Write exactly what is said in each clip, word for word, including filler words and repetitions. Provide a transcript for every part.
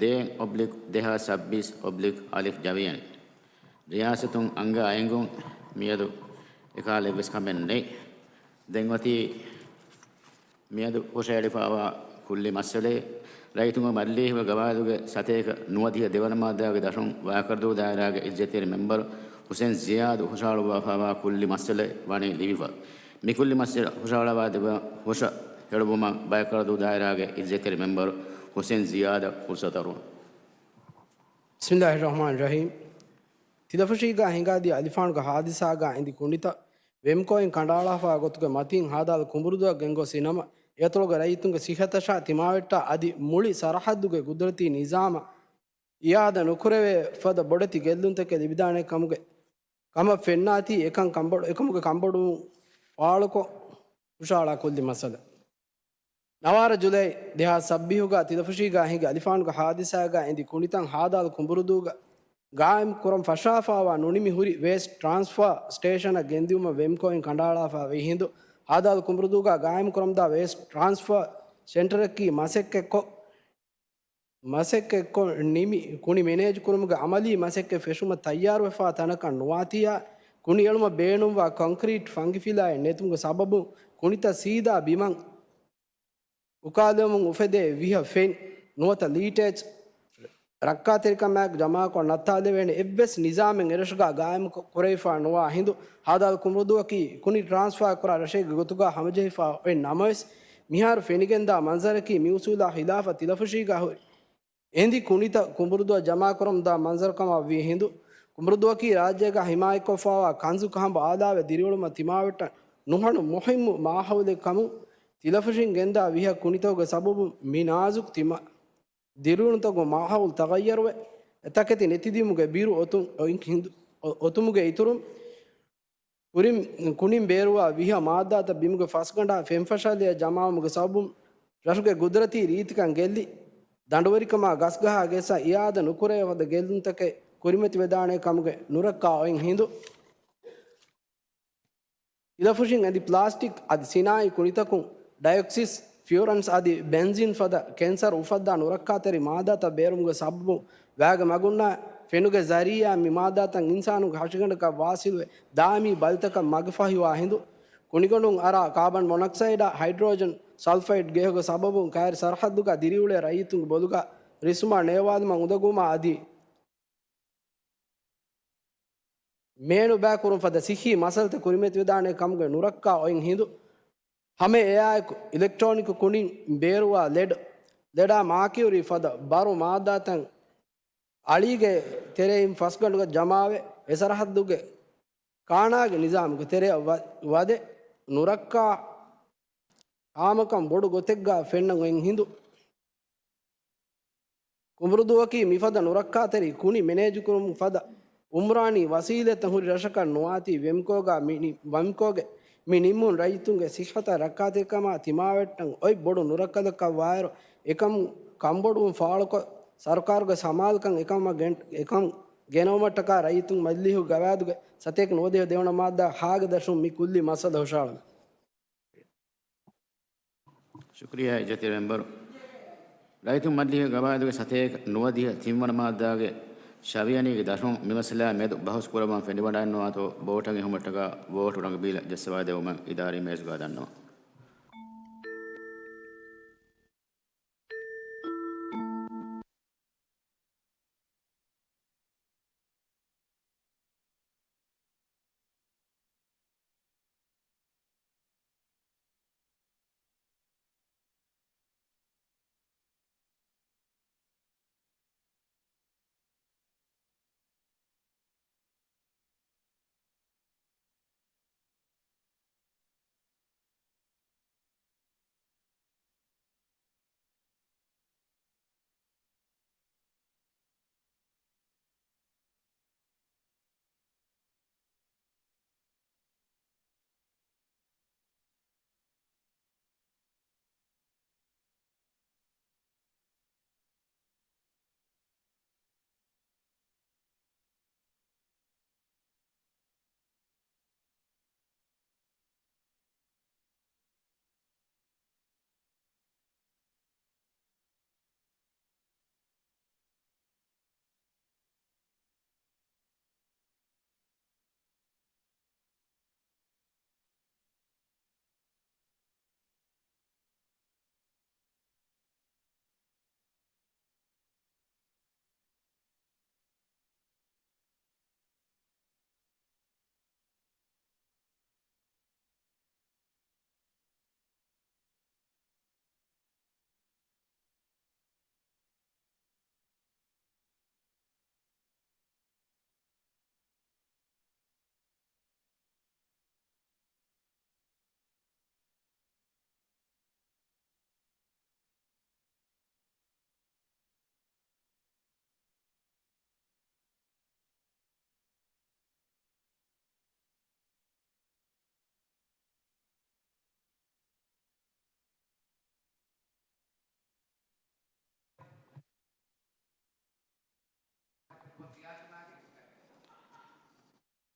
ދޭއް އޮބްލިކް ދެހާސް ސައްބީސް އޮބްލިކް އަލިފް ޖަވިޔަނި. ރިޔާސަތުން އަންގާ އެނގުން މިއަދު އެކާލަ އެއްވެސް ކަމެއް ނެތް. ދެން އޮތީ މިއަދު ހުށަހެޅިފައިވާ ކުއްލި މައްސަލައެއް. ރައްޔިތުންގެ މަޖިލީހުގެ ގަވާއިދުގެ ސަތޭކަ ނުވަދިހަ ދެވަނަ މާއްދާގެ ދަށުން ވާކަރަދޫ ދާއިރާގެ އިއްޒަތްތެރި މެމްބަރު ހުސެން ޒިޔާދު ހުށަހަޅުއްވާފައިވާ ކުއްލި މައްސަލައެއް ވަނީ ލިބިފަ. މި ކުއްލި މައްސަލަ ހުށަހަޅަވާ ދެއްވާ ހުށަހެޅުއްވުމަށް ވާކަރަދޫ ދާއިރާގެ އިއްޒަތްތެރި މެމްބަރު ހުސެން ޒިޔާދަށް ފުރުސަތު އަރުވަން. ބިސްމިއްލާހި ރަޙްމާނި ރަޙީމް. ތިލަފުށީގާ ހިނގާދިޔަ އަލިފާނުގެ ހާދިސާގާ އެނދި ކުނޑިތައް ވެމްކޯއިން ކަނޑައަޅާފާ ގޮތުގެ މަތީން ހާދާލު ކުނބުރުދުއަށް ގެންގޮސް އިނަމަ، އެއަތޮޅުގެ ރައްޔިތުންގެ ސިއްހަތަށާ ތިމާވެއްޓާ އަދި މުޅި ސަރަހައްދުގެ ގުދުރަތީ ނިޒާމަށް އިއާދަ ނުކުރެވޭ ފަދަ ބޮޑެތި ގެއްލުންތަކެއް ލިބިދާނެ ކަމުގެ ކަމަށް ފެންނާތީ އެކަން ކަންބޮޑު-، އެކަމުގެ ކަންބޮޑުވުން ފާޅުކޮށް ހުށަހަޅާ ކުއްލި މައްސަލަ. ނަވާރަ ޖުލައި ދެހާސް ސައްބީހުގަ ތިލަފުށީގާ ހިނގި އަލިފާނުގެ ހާދިސާގާ އެނދި ކުނޑިތައް ހާދާލު ކުނބުރުދޫގަ ގާއިމް ކުރަން ފަށާފާވާ ނުނިމި ހުރި ވޭސްޓް ޓްރާންސްފާ ސްޓޭޝަނަށް ގެންދިއުމަށް ވެމްކޯއިން ކަނޑައަޅާފާ ވީ ހިނދު، ހާދާލު ކުނބުރުދޫގާ ގާއިމް ކުރަމުންދާ ވޭސްޓް ޓްރާންސްފާ ސެންޓަރަކީ މަސައްކަތްކޮށް، މަސައްކަތްކޮށް ނިމި ކުނި މެނޭޖް ކުރުމުގެ އަމަލީ މަސައްކަތް ފެށުމަށް ތައްޔާރުވެފާ ތަނަކަށް ނުވާތީއާ، ކުނި އެޅުމަށް ބޭނުންވާ ކޮންކްރީޓް ފަންގިފިލާއެއް ނެތުމުގެ ސަބަބުން ކުނިތައް ސީދާ ބިމަށް އުކާލެވުމުން އުފެދޭ ވިހަ ފެން ނުވަތަ ލީޓޭޖް ރައްކާތެރިކަމާއެކު ޖަމާކޮށް ނައްތާލެވޭނެ އެއްވެސް ނިޒާމެއް އެރަށުގާ ގާއިމު ކު-، ކުރެވިފާ ނުވާ ހިނދު، ހާދާލު ކުނބުރުދޫއަކީ ކުނި ޓްރާންސްފާ ކުރާ ރަށެއްގެ ގޮތުގާ ހަމަޖެހިފާ އޮތް ނަމަވެސް، މިހާރު ފެނިގެންދާ މަންޒަރަކީ މިއުސޫލާ ހިލާފަށް ތިލަފުށީގާ ހުރި އެނދި ކުނިތައް ކުނބުރުދޫއަށް ޖަމާކުރަމުންދާ މަންޒަރުކަމަށް ވީ ހިނދު، ކުނބުރުދޫއަކީ ރާއްޖޭގާ ހިމާޔަތްކޮށްފާވާ ކަންޒު ކަހަނބު އާލާވެ ދިރިއުޅުމަށް ތިމާވެއްޓަން ނުހަނު މުހިއްމު މާހައުލެއް ކަމުން ތިލަފުށިން ގެންދާ ވިހަ ކުނިތަކުގެ ސަބަބުން މި ނާޒުކު ތިމާ ދިރިއުޅުންތަކުގެ މާހައުލު ތަޣައްޔަރުވެ، އެތަކެތި ނެތިދިޔުމުގެ ބިރު އޮތު-، އޮތު-، އޮތުމުގެ އިތުރުން، ކުރިން، ކުނިން ބޭރުވާ ވިހަ މާއްދާތައް ބިމުގެ ފަސްގަނޑާ ފެންފަށާލިއަށް ޖަމާވުމުގެ ސަބަބުން، ރަށުގެ ގުދުރަތީ ރީތިކަން ގެއްލި، ދަނޑުވެރިކަމާ ގަސްގަހާ ގެއްސަށް އިއާދަ ނުކުރެވޭ ފަދަ ގެއްލުންތަކެއް ކުރިމަތިވެދާނެ ކަމުގެ ނުރައްކާ އޮތް ހިނދު، ތިލަފުށިން އެނދި ޕްލާސްޓިކް އަދި ސިނާއީ ކުނިތަކުން ޑަޔޮކްސިސް، ފިއުރަންސް އަދި ބެންޒިން ފަދަ ކެންސަރު އުފައްދާ ނުރައްކާތެރި މާއްދާތައް ބޭރުމުގެ ސަބަބުން ވާގެ މަގުންނާ ފެނުގެ ޒަރީއާ މި މާއްދާތައް އިންސާނުންގެ ހަށިގަނޑަކަށް ވާސިލުވެ، ދާއިމީ ބަލިތަކަށް މަގުފަހިވާ ހިނދު، ކުނިގަނޑުން އަރާ ކާބަން މޮނޮކްސައިޑާ ހައިޑްރޯޖަން ސަލްފައިޑް ގޭހުގެ ސަބަބުން ކައިރި ސަރަހައްދުގަ ދިރިއުޅޭ ރައްޔިތުންގެ ބޮލުގަ ރިސުމާ ނޭވާލުމަށް އުނދަގޫމާ އަދި މޭނުބައިކުރުން ފަދަ ސިއްހީ މައްސަލަތައް ކުރިމަތިވެދާނެ ކަމުގެ ނުރައްކާ އޮތް ހިނދު، ހަމަ އެއާއެކު އިލެކްޓްރޯނިކް ކުނިން ބޭރުވާ ލެޑް، ލެޑާ މާކިއުރީ ފަދަ ބަރު މާއްދާތައް އަޅީގެ ތެރެއިން ފަސްގަނޑުގަ ޖަމާވެ، އެ ސަރަހައްދުގެ ކާނާގެ ނިޒާމުގެ ތެރެއަށް ވަ-، ވަދެ ނުރައްކާ ހާމަކަން ބޮޑު ގޮތެއްގަ ފެންނަން އޮތް ހިނދު، ކުނބުރުދޫއަކީ މިފަދަ ނުރައްކާތެރި ކުނި މެނޭޖުކުރުމުން ފަދަ އުމްރާނީ ވަސީލަތްތައް ހުރި ރަށަކަށް ނުވާތީ ވެމްކޯގާ މި-، ނި-، ވެމްކޯގެ މި ނިންމުން ރައްޔިތުންގެ ސިއްހަތަށް ރައްކާތެރިކަމާ ތިމާވެއްޓަން އޮތް ބޮޑު ނުރައްކަލަކަށް ވާއިރު، އެކަމު ކަންބޮޑުވުން ފާޅުކޮށް، ސަރުކާރުގެ ސަމާލުކަން އެކަމަށް ގެން-، އެކަން ގެނައުމަށްޓަކާ ރައްޔިތުން މަޖިލީހު ގަވާއިދުގެ ސަތޭކަ ނުވަދިހަ ދެވަނަ މާއްދާ ހާގެ ދަށުން މި ކުއްލި މައްސަލަ ހުށަހަޅަން. ޝުކުރިއްޔާ އިއްޒަތްތެރި މެމްބަރު. ރައްޔިތުން މަޖިލީހުގެ ގަވާއިދުގެ ސަތޭކަ ނުވަދިހަ ތިންވަނަ މާއްދާގެ ޝަވިޔަނީގެ ދަށުން މި މައްސަލާ މެދު ބަހުސް ކުރައްވަން ފެނިވަޑައިންނަވާތޯ ބޯޓަށް އެހުމަށްޓަކާ ވޯޓު ރަނގަބީލަށް ޖައްސަވާދެއްވުމަށް އިދާރީ މޭޒުގާ ދަންނަވަން.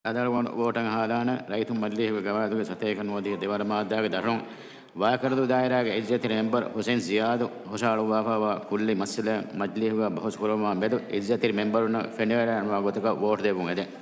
އަދާލުވާން ވޯޓަށް އަހާލާނަން. ރައްޔިތުން މަޖިލީހުގެ ގަވާއިދުގެ ސަތޭކަ ނުވަދިހަ ދެވަނަ މާއްދާގެ ދަށުން ވާކަރަދޫ ދާއިރާގެ އިއްޒަތްތެރި މެމްބަރު ހުސެން ޒިޔާދު ހުށަހަޅުއްވާފައިވާ ކުއްލި މައްސަލައިން މަޖިލީހުގަ ބަހުސް ކުރައްވާ މެދު އިއްޒަތްތެރި މެމްބަރުންނަށް ފެނިވަޑައިގަންނަވާ ގޮތަކަށް ވޯޓް ދެއްވުން އެދެން.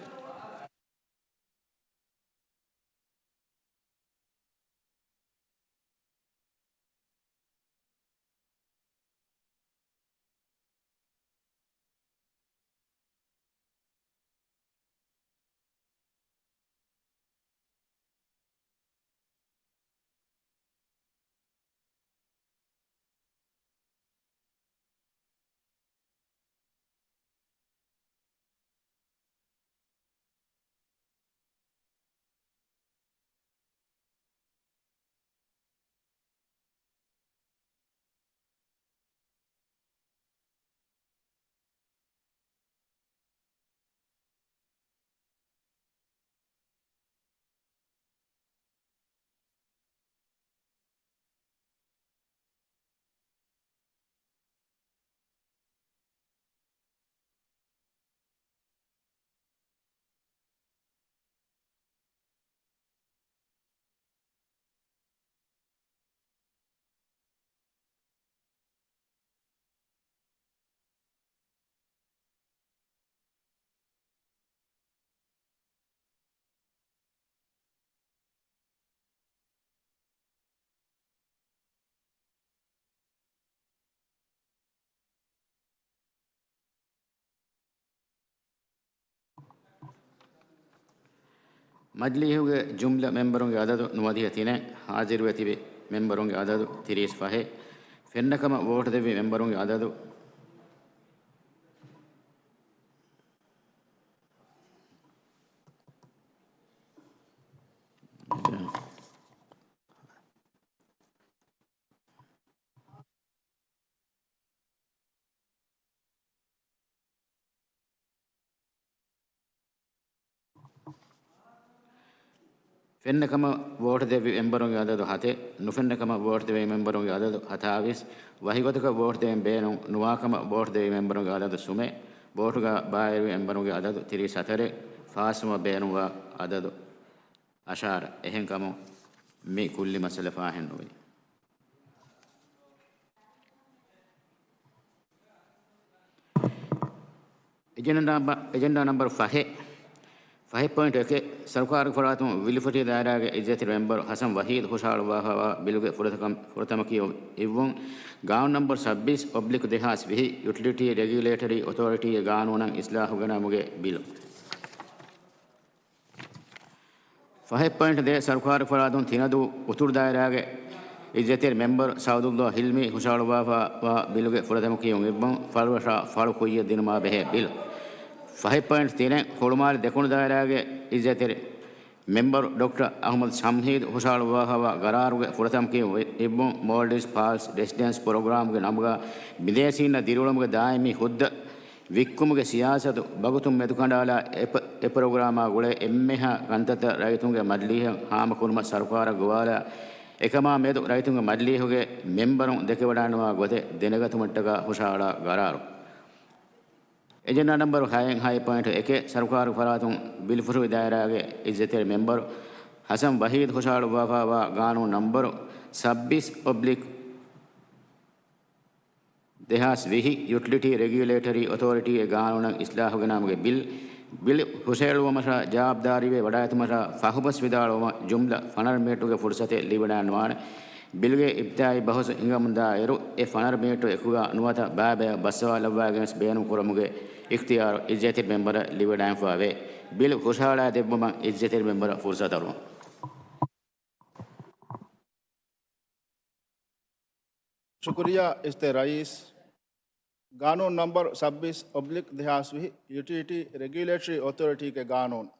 މަޖިލީހުގެ ޖުމްލަ މެމްބަރުންގެ އަދަދު ނުވަދިހަ ތިނެއް، ހާޒިރުވެ ތިބި މެމްބަރުންގެ އަދަދު ތިރީސް ފަހެއް، ފެންނަ ކަމަށް ވޯޓް ދެއްވި މެމްބަރުންގެ އަދަދު ފެންނަ ކަމަށް ވޯޓް ދެއްވި މެމްބަރުންގެ އަދަދު ހަތެއް، ނުފެންނަ ކަމަށް ވޯޓް ދެއްވި މެމްބަރުންގެ އަދަދު ހަތާވީސް، ވަކިގޮތަކަށް ވޯޓް ދެވެން ބޭނުން ނުވާ ކަމަށް ވޯޓް ދެއްވި މެމްބަރުންގެ އަދަދު ސުމެއް، ވޯޓުގަ ބައިވެރިވި މެމްބަރުންގެ އަދަދު ތިރީސް ހަތަރެއް، ފާސްވުމަށް ބޭނުންވާ އަދަދު އަށާރަ. އެހެންކަމުން މި ކުއްލި މައްސަލަ ފާހެއްނުވޭ. އެޖެންޑާ ނަމްބަ-، އެޖެންޑާ ނަމްބަރު ފަހެއް، ފަހެއް ޕޮއިންޓް އެކެއް، ސަރުކާރުގެ ފަރާތުން ވިލިފުށި ދާއިރާގެ އިއްޒަތްތެރި މެމްބަރު ހަސަން ވަހީދު ހުށަހަޅުއްވާފައިވާ ބިލުގެ ފުރަތަމަ-، ފުރަތަމަ ކިޔުން އިއްވުން، ގާނޫނު ނަމްބަރު ސައްބީސް އޮބްލިކް ދެހާސް ވިހި، ޔުޓިލިޓީ ރެގިއުލޭޓަރީ އޮތޯރިޓީގެ ގާނޫނަށް އިސްލާހު ގެނައުމުގެ ބިލު. ފަހެއް ޕޮއިންޓް ދޭއް، ސަރުކާރު ފަރާތުން ތިނަދޫ އުތުރު ދާއިރާގެ އިއްޒަތްތެރި މެމްބަރު ސައުދުއްލާ ހިލްމީ ހުށަހަޅުއްވާފައިވާ ބިލުގެ ފުރަތަމަ ކިޔުން އިއްވުން، ފަޅުރަށާ ފަޅު ކުއްޔަށް ދިނުމާ ބެހޭ ބިލު. ފަހެއް ޕޮއިންޓް ތިނެއް، ހުޅުމާލެ ދެކުނު ދާއިރާގެ އިއްޒަތްތެރި މެމްބަރު ޑޮކްޓަރ އަހްމަދު ޝަމްހީދު ހުށަހަޅުއްވާފައިވާ ގަރާރުގެ ފުރަތަމަ ކިޔުން އިއްވުން، މޯލްޑިވްސް ޕާލްސް ރެސިޑެންސް ޕްރޮގްރާމްގެ ނަމުގަ ބިނދޭސީންނަށް ދިރިއުޅުމުގެ ދާއިމީ ހުއްދަ ވިއްކުމުގެ ސިޔާސަތު ވަގުތުން މެދުކަނޑާލާ އެ ޕް-، އެ ޕްރޮގްރާމާ ގުޅޭ އެންމެހާ ކަންތައްތައް ރައްޔިތުންގެ މަޖިލީހަށް ހާމަކުރުމަށް ސަރުކާރަށް ގޮވާލާ، އެކަމާ މެދު ރައްޔިތުންގެ މަޖިލީހުގެ މެމްބަރުން ދެކެވަޑާނުވާ ގޮތެއް ދެނެގަތުމަށްޓަކާ ހުށަހަޅާ ގަރާރު. އެޖެންޑާ ނަމްބަރު ހައެއް، ހައެއް ޕޮއިންޓް އެކެއް، ސަރުކާރު ފަރާތުން ވިލިފުށި ދާއިރާގެ އިއްޒަތްތެރި މެމްބަރު ހަސަން ވަހީދު ހުށަހަޅުއްވާފައިވާ ގާނޫނު ނަމްބަރު ސައްބީސް އޮބްލިކް ދެހާސް ވިހި، ޔުޓިލިޓީ ރެގިއުލޭޓަރީ އޮތޯރިޓީގެ ގާނޫނަށް އިސްލާހު ގެނައުމުގެ ބިލް، ބިލް ހުށަހެޅުވުމަށާ ޖަވާބުދާރީވެ ވަޑައިގަތުމަށާ ފަހުބަސް ވިދާޅުވުމަށް ޖުމްލަ ފަނަރަ މިނެޓުގެ ފުރުސަތެއް ލިބިވަޑައިގަންނަވާނެ. ބިލްގެ އިބްތިދާއީ ބަހުސް ހިނގަމުންދާއިރު، އެ ފަނަރަ މިނެޓު އެކުގަ ނުވަތަ ބައިބަޔަށް ބައްސަވާލައްވާގެންވެސް ބޭނުން ކުރުމުގެ އިޚްތިޔާރު އިއްޒަތްތެރި މެމްބަރަށް ލިބިވަޑައިގެންފަވޭ. ބިލް ހުށަހަޅާ ދެއްވުމަށް އިއްޒަތްތެރި މެމްބަރަށް ފުރުސަތު އަރުވަން. ޝުކުރިއްޔާ އިސްތެ ރައީސް. ގާނޫނު ނަމްބަރު ސައްބީސް އޮބްލިކް ދެހާސް ވިހި، ޔުޓިލިޓީ ރެގިއުލޭޓަރީ އޮތޯރިޓީގެ ގާނޫނު.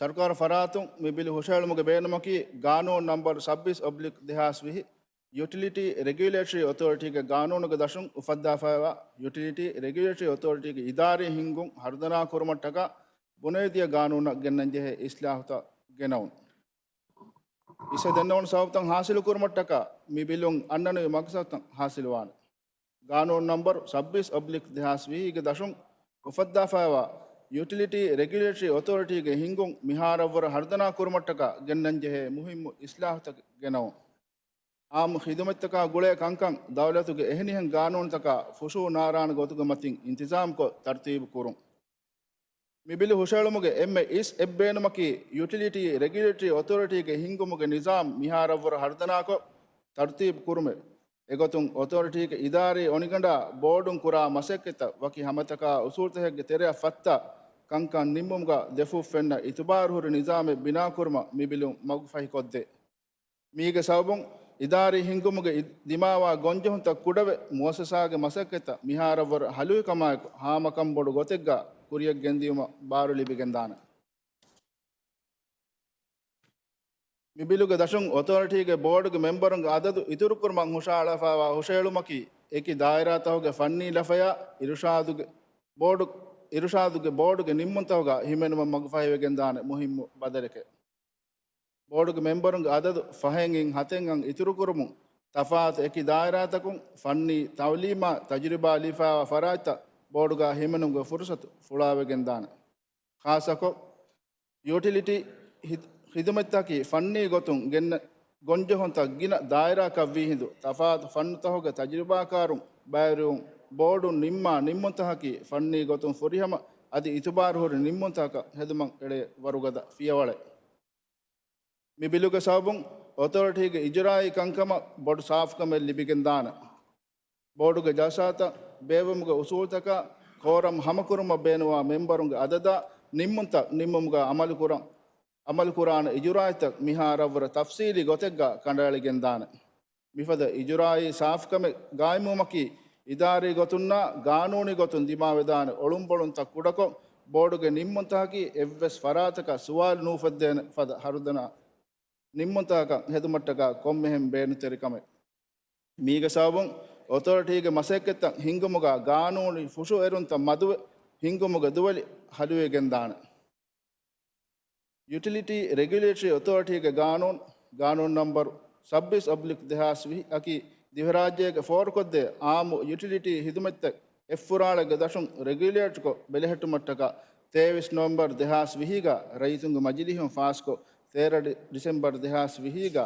ސަރުކާރު ފަރާތުން މި ބިލު ހުށަހެޅުމުގެ ބޭނުމަކީ، ގާނޫނު ނަމްބަރު ސައްބީސް އޮބްލިކް ދެހާސް ވިހި، ޔުޓިލިޓީ ރެގިއުލޭޓަރީ އޮތޯރިޓީގެ ގާނޫނުގެ ދަށުން އުފައްދާފައިވާ ޔުޓިލިޓީ ރެގިއުލޭޓަރީ އޮތޯރިޓީގެ އިދާރީ ހިންގުން ހަރުދަނާ ކުރުމަށްޓަކާ ބުނެވިދިޔަ ގާނޫނަށް ގެންނަންޖެހޭ އިސްލާހުތައް ގެނައުން. އިސް ދެންނެވުނު ސަބަބުތައް ހާސިލުކުރުމަށްޓަކާ މި ބިލުން އަންނަނިވި މަގްސަދުތައް ހާސިލުވާނެ. ގާނޫނު ނަމްބަރު ސައްބީސް އޮބްލިކް ދެހާސް ވިހިގެ ދަށުން އުފައްދާފައިވާ ޔުޓިލިޓީ ރެގިއުލޭޓަރީ އޮތޯރިޓީގެ ހިންގުން މިހާރަށްވުރެ ހަރުދަނާ ކުރުމަށްޓަކާ ގެންނަންޖެހޭ މުހިއްމު އިސްލާހުތައް ގެނައުން. އާއްމު ޚިދުމަތްތަކާ ގުޅޭ ކަންކަން ދައުލަތުގެ އެހެނިހެން ގާނޫނުތަކާ ފުށޫ ނާރާނެ ގޮތުގެ މަތިން އިންތިޒާމްކޮށް ތަރުތީބު ކުރުން. މި ބިލު ހުށައެޅުމުގެ އެންމެ އިސް އެއްބޭނުމަކީ، ޔުޓިލިޓީ ރެގިއުލޭޓަރީ އޮތޯރިޓީގެ ހިންގުމުގެ ނިޒާމް މިހާރަށްވުރެ ހަރުދަނާކޮށް ތަރުތީބު ކުރުމެވެ. އެގޮތުން އޮތޯރިޓީގެ އިދާރީ އޮނިގަނޑާ ބޯޑުން ކުރާ މަސައްކަތްތައް ވަކި ހަމަތަކާ އުސޫލުތަކެއްގެ ތެރެއަށް ފައްތާ ކަންކަން ނިންމުމުގަ ދެފުށް ފެންނަ އިތުބާރުހުރި ނިޒާމެއް ބިނާކުރުމަށް މި ބިލުން މަގުފަހިކޮށްދޭ. މީގެ ސަބަބުން އިދާރީ ހިންގުމުގެ އި-، ދިމާވާ ގޮންޖެހުންތައް ކުޑަވެ، މުއައްސަސާގެ މަސައްކަތްތައް މިހާރަށްވުރެ ހަލުވިކަމާއެކު ހާމަކަންބޮޑު ގޮތެއްގަ ކުރިޔަށް ގެންދިޔުމަށް ބާރު ލިބިގެންދާނެ. މި ބިލުގެ ދަށުން އޮތޯރިޓީގެ ބޯޑުގެ މެމްބަރުންގެ އަދަދު އިތުރުކުރުމަށް ހުށަހަޅާފައިވާ ހުށައެޅުމަކީ، އެކި ދާއިރާތަކުގެ ފަންނީ ލަފަޔާ އިރުޝާދުގެ ބޯޑު، އިރުޝާދުގެ ބޯޑުގެ ނިންމުންތަކުގަ ހިމެނުމަށް މަގުފަހިވެގެންދާނެ މުހިއްމު ބަދަލެކޭ. ބޯޑުގެ މެމްބަރުންގެ އަދަދު ފަހެއް އިން ހަތެއް އަށް އިތުރުކުރުމުން، ތަފާތު އެކި ދާއިރާތަކުން ފަންނީ ތައުލީމާ ތަޖުރިބާ ލިބިފައިވާ ފަރާތްތައް ބޯޑުގަ ހިމެނުމުގެ ފުރުސަތު ފުޅާވެގެންދާނެ. ޚާއްޞަކޮށް، ޔުޓިލިޓީ ހި-، ޚިދުމަތްތަކަކީ ފަންނީ ގޮތުން ގެންނަ ގޮންޖެހުންތައް ގިނަ ދާއިރާއަކަށްވީ ހިނދު، ތަފާތު ފަންނުތަކުގެ ތަޖުރިބާކާރުން ބައިވެރިވުން، ބޯޑުން ނިންމާ ނިންމުންތަކަކީ ފަންނީ ގޮތުން ފުރިހަމަ އަދި އިތުބާރުހުރި ނިންމުންތަކަކަށް ހެދުމަށް އެޅޭ ވަރުގަދަ ފިޔަވަޅެއް. މި ބިލުގެ ސަބަބުން އޮތޯރިޓީގެ އިޖުރާއީ ކަންކަމަށް ބޮޑު ސާފުކަމެއް ލިބިގެންދާނެ. ބޯޑުގެ ޖަލްސާތައް ބޭއްވުމުގެ އުސޫލުތަކާ، ކޯރަމް ހަމަކުރުމަށް ބޭނުންވާ މެމްބަރުންގެ އަދަދާ، ނިންމުންތައް ނިންމުމުގަ އަމަލުކުރަން، އަމަލުކުރާނެ އިޖުރާއަތްތައް މިހާރަށްވުރެ ތަފްސީލީ ގޮތެއްގަ ކަނޑައެޅިގެންދާނެ. މިފަދަ އިޖުރާއީ ސާފުކަމެއް ގާއިމްވުމަކީ، އިދާރީ ގޮތުންނާ ގާނޫނީ ގޮތުން ދިމާވެދާނެ އޮޅުންބޮޅުންތައް ކުޑަކޮށް، ބޯޑުގެ ނިންމުންތަކަކީ އެއްވެސް ފަރާތަކަށް ސުވާލު ނުއުފައްދޭނެ ފަދަ ހަރުދަނާ ނިންމުންތަކަކަށް ހެދުމަށްޓަކާ ކޮންމެހެން ބޭނުންތެރިކަމެއް. މީގެ ސަބަބުން އޮތޯރިޓީގެ މަސައްކަތްތައް ހިންގުމުގަ ގާނޫނީ ފުށުއެރުންތައް މަދުވެ، ހިންގުމުގެ ދުވެލި ހަލުވިގެންދާނެ. ޔުޓިލިޓީ ރެގިއުލޭޓަރީ އޮތޯރިޓީގެ ގާނޫނު، ގާނޫނު ނަންބަރު ސައްބީސް އޮބްލިކް ދެހާސް ވިހި އަކީ، ދިވެހިރާއްޖޭގެ ފޯރުކޮށްދޭ އާއްމު ޔުޓިލިޓީ ޚިދުމަތްތައް އެއްފުރާޅެއްގެ ދަށުން ރެގިއުލޭޓްކޮށް ބެލެހެއްޓުމަށްޓަކާ، ތޭވީސް ނޮވެމްބަރު ދެހާސް ވިހީގަ ރައްޔިތުންގެ މަޖިލީހުން ފާސްކޮށް، ތޭރަ ޑި-، ޑިސެމްބަރު ދެހާސް ވިހީގަ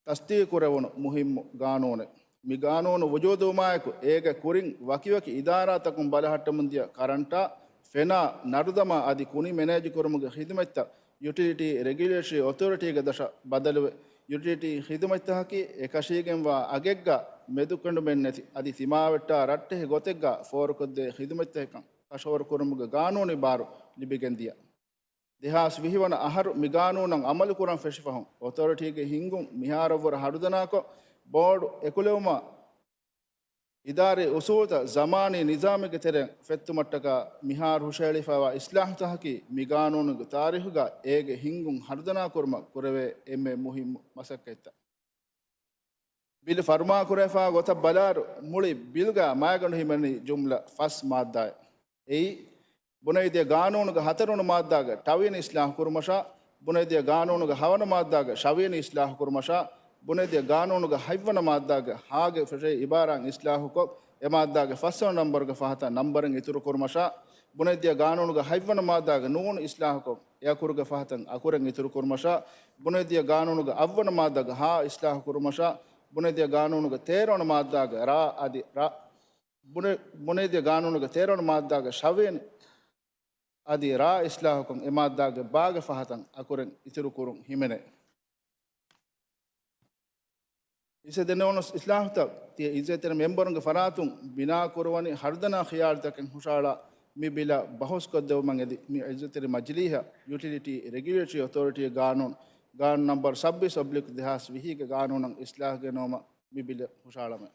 ތަސްދީގުކުރެވުނު މުހިއްމު ގާނޫނެއް. މި ގާނޫނު ވުޖޫދުވުމާއެކު، އޭގެ ކުރިން ވަކިވަކި އިދާރާތަކުން ބަލަހައްޓަމުންދިޔަ ކަރަންޓާ، ފެނާ، ނަރުދަމާ އަދި ކުނި މެނޭޖުކުރުމުގެ ޚިދުމަތްތައް ޔުޓިލިޓީ ރެގިއުލޭޓަރީ އޮތޯރިޓީގެ ދަށަށް ބަދަލުވެ، ޔުޓިލިޓީ ޚިދުމަތްތަކަކީ އެކަށީގެންވާ އަގެއްގަ މެދުކެނޑުމެއްނެތި އަދި ތިމާވެއްޓާ ރައްޓެހި ގޮތެއްގަ ފޯރުކޮށްދޭ ޚިދުމަތްތަކެއްކަން ކަށަވަރުކުރުމުގެ ގާނޫނީ ބާރު ލިބިގެންދިޔަ. ދެހާސް ވިހި ވަނަ އަހަރު މި ގާނޫނަށް އަމަލުކުރަން ފެށިފަހުން، އޮތޯރިޓީގެ ހިންގުން މިހާރަށްވުރެ ހަރުދަނާކޮށް، ބޯޑު އެކުލެވުމާ، އިދާރީ އުސޫލުތައް ޒަމާނީ ނިޒާމެއްގެ ތެރެއިން ފެއްތުމަށްޓަކާ މިހާރު ހުށަހެޅިފައިވާ އިސްލާހުތަކަކީ، މި ގާނޫނުގެ ތާރީޚުގަ އޭގެ ހިންގުން ހަރުދަނާކުރުމަށް ކުރެވޭ އެންމެ މުހިއްމު މަސައްކަތްތައް. ބިލު ފަރުމާކުރެވިފާ ގޮތަށް ބަލާއިރު، މުޅި ބިލްގަ މައިގަނޑު ހިމެނި ޖުމްލަ ފަސް މާއްދާއެއް. އެއީ، ބުނެވިދިޔަ ގާނޫނުގެ ހަތަރުވަނަ މާއްދާގެ ޓަވިން އިސްލާހު ކުރުމަށާ، ބުނެވިދިޔަ ގާނޫނުގެ ހަވަނަ މާއްދާގެ ޝަވިޔަނި އިސްލާހު ކުރުމަށާ، ބުނެވިދިޔަ ގާނޫނުގެ ހަތްވަނަ މާއްދާގެ ހާގެ ފެށޭ އިބާރާތް އިސްލާހުކޮށް، އެ މާއްދާގެ ފަސްވަނަ ނަންބަރުގެ ފަހަތަށް ނަންބަރެއް އިތުރު ކުރުމަށާ، ބުނެވިދިޔަ ގާނޫނުގެ ހަތްވަނަ މާއްދާގެ ނޫނު އިސްލާހުކޮށް، އެ އަކުރުގެ ފަހަތަށް އަކުރެއް އިތުރު ކުރުމަށާ، ބުނެވިދިޔަ ގާނޫނުގެ އަށްވަނަ މާއްދާގެ ހާ އިސްލާހު ކުރުމަށާ، ބުނެވިދިޔަ ގާނޫނުގެ ތޭރަވަނަ މާއްދާގެ ރާ އަދި ރަ، ބުނެ، ބުނެވިދިޔަ ގާނޫނުގެ ތޭރަވަނަ މާއްދާގެ ޝަވިޔަނި އަދި ރާ އިސްލާހުކޮށް، އެ މާއްދާގެ ބާގެ ފަހަތަށް އަކުރެއް އިތުރު ކުރުން ހިމެނޭ. އިސް ދެނެވުނު އިސްލާހުތައް ތިޔަ އިއްޒަތްތެރި މެމްބަރުންގެ ފަރާތުން ބިނާ ކުރުވަނީ ހަރުދަނާ ޚިޔާލުތަކެއް ހުށަހަޅާ މި ބިލަށް ބަހުސް ކޮށްދެވުމަށް އެދި، މި އިއްޒަތްތެރި މަޖިލީހަށް ޔުޓިލިޓީ ރެގިއުލޭޓަރީ އޮތޯރިޓީގެ ގާނޫނު، ގާނޫނު ނަންބަރު ސައްބީސް އޮބްލިކް ދެހާސް ވިހީގެ ގާނޫނަށް އިސްލާހު ގެނައުމަށް މި ބިލެއް ހުށަހަޅަމެ.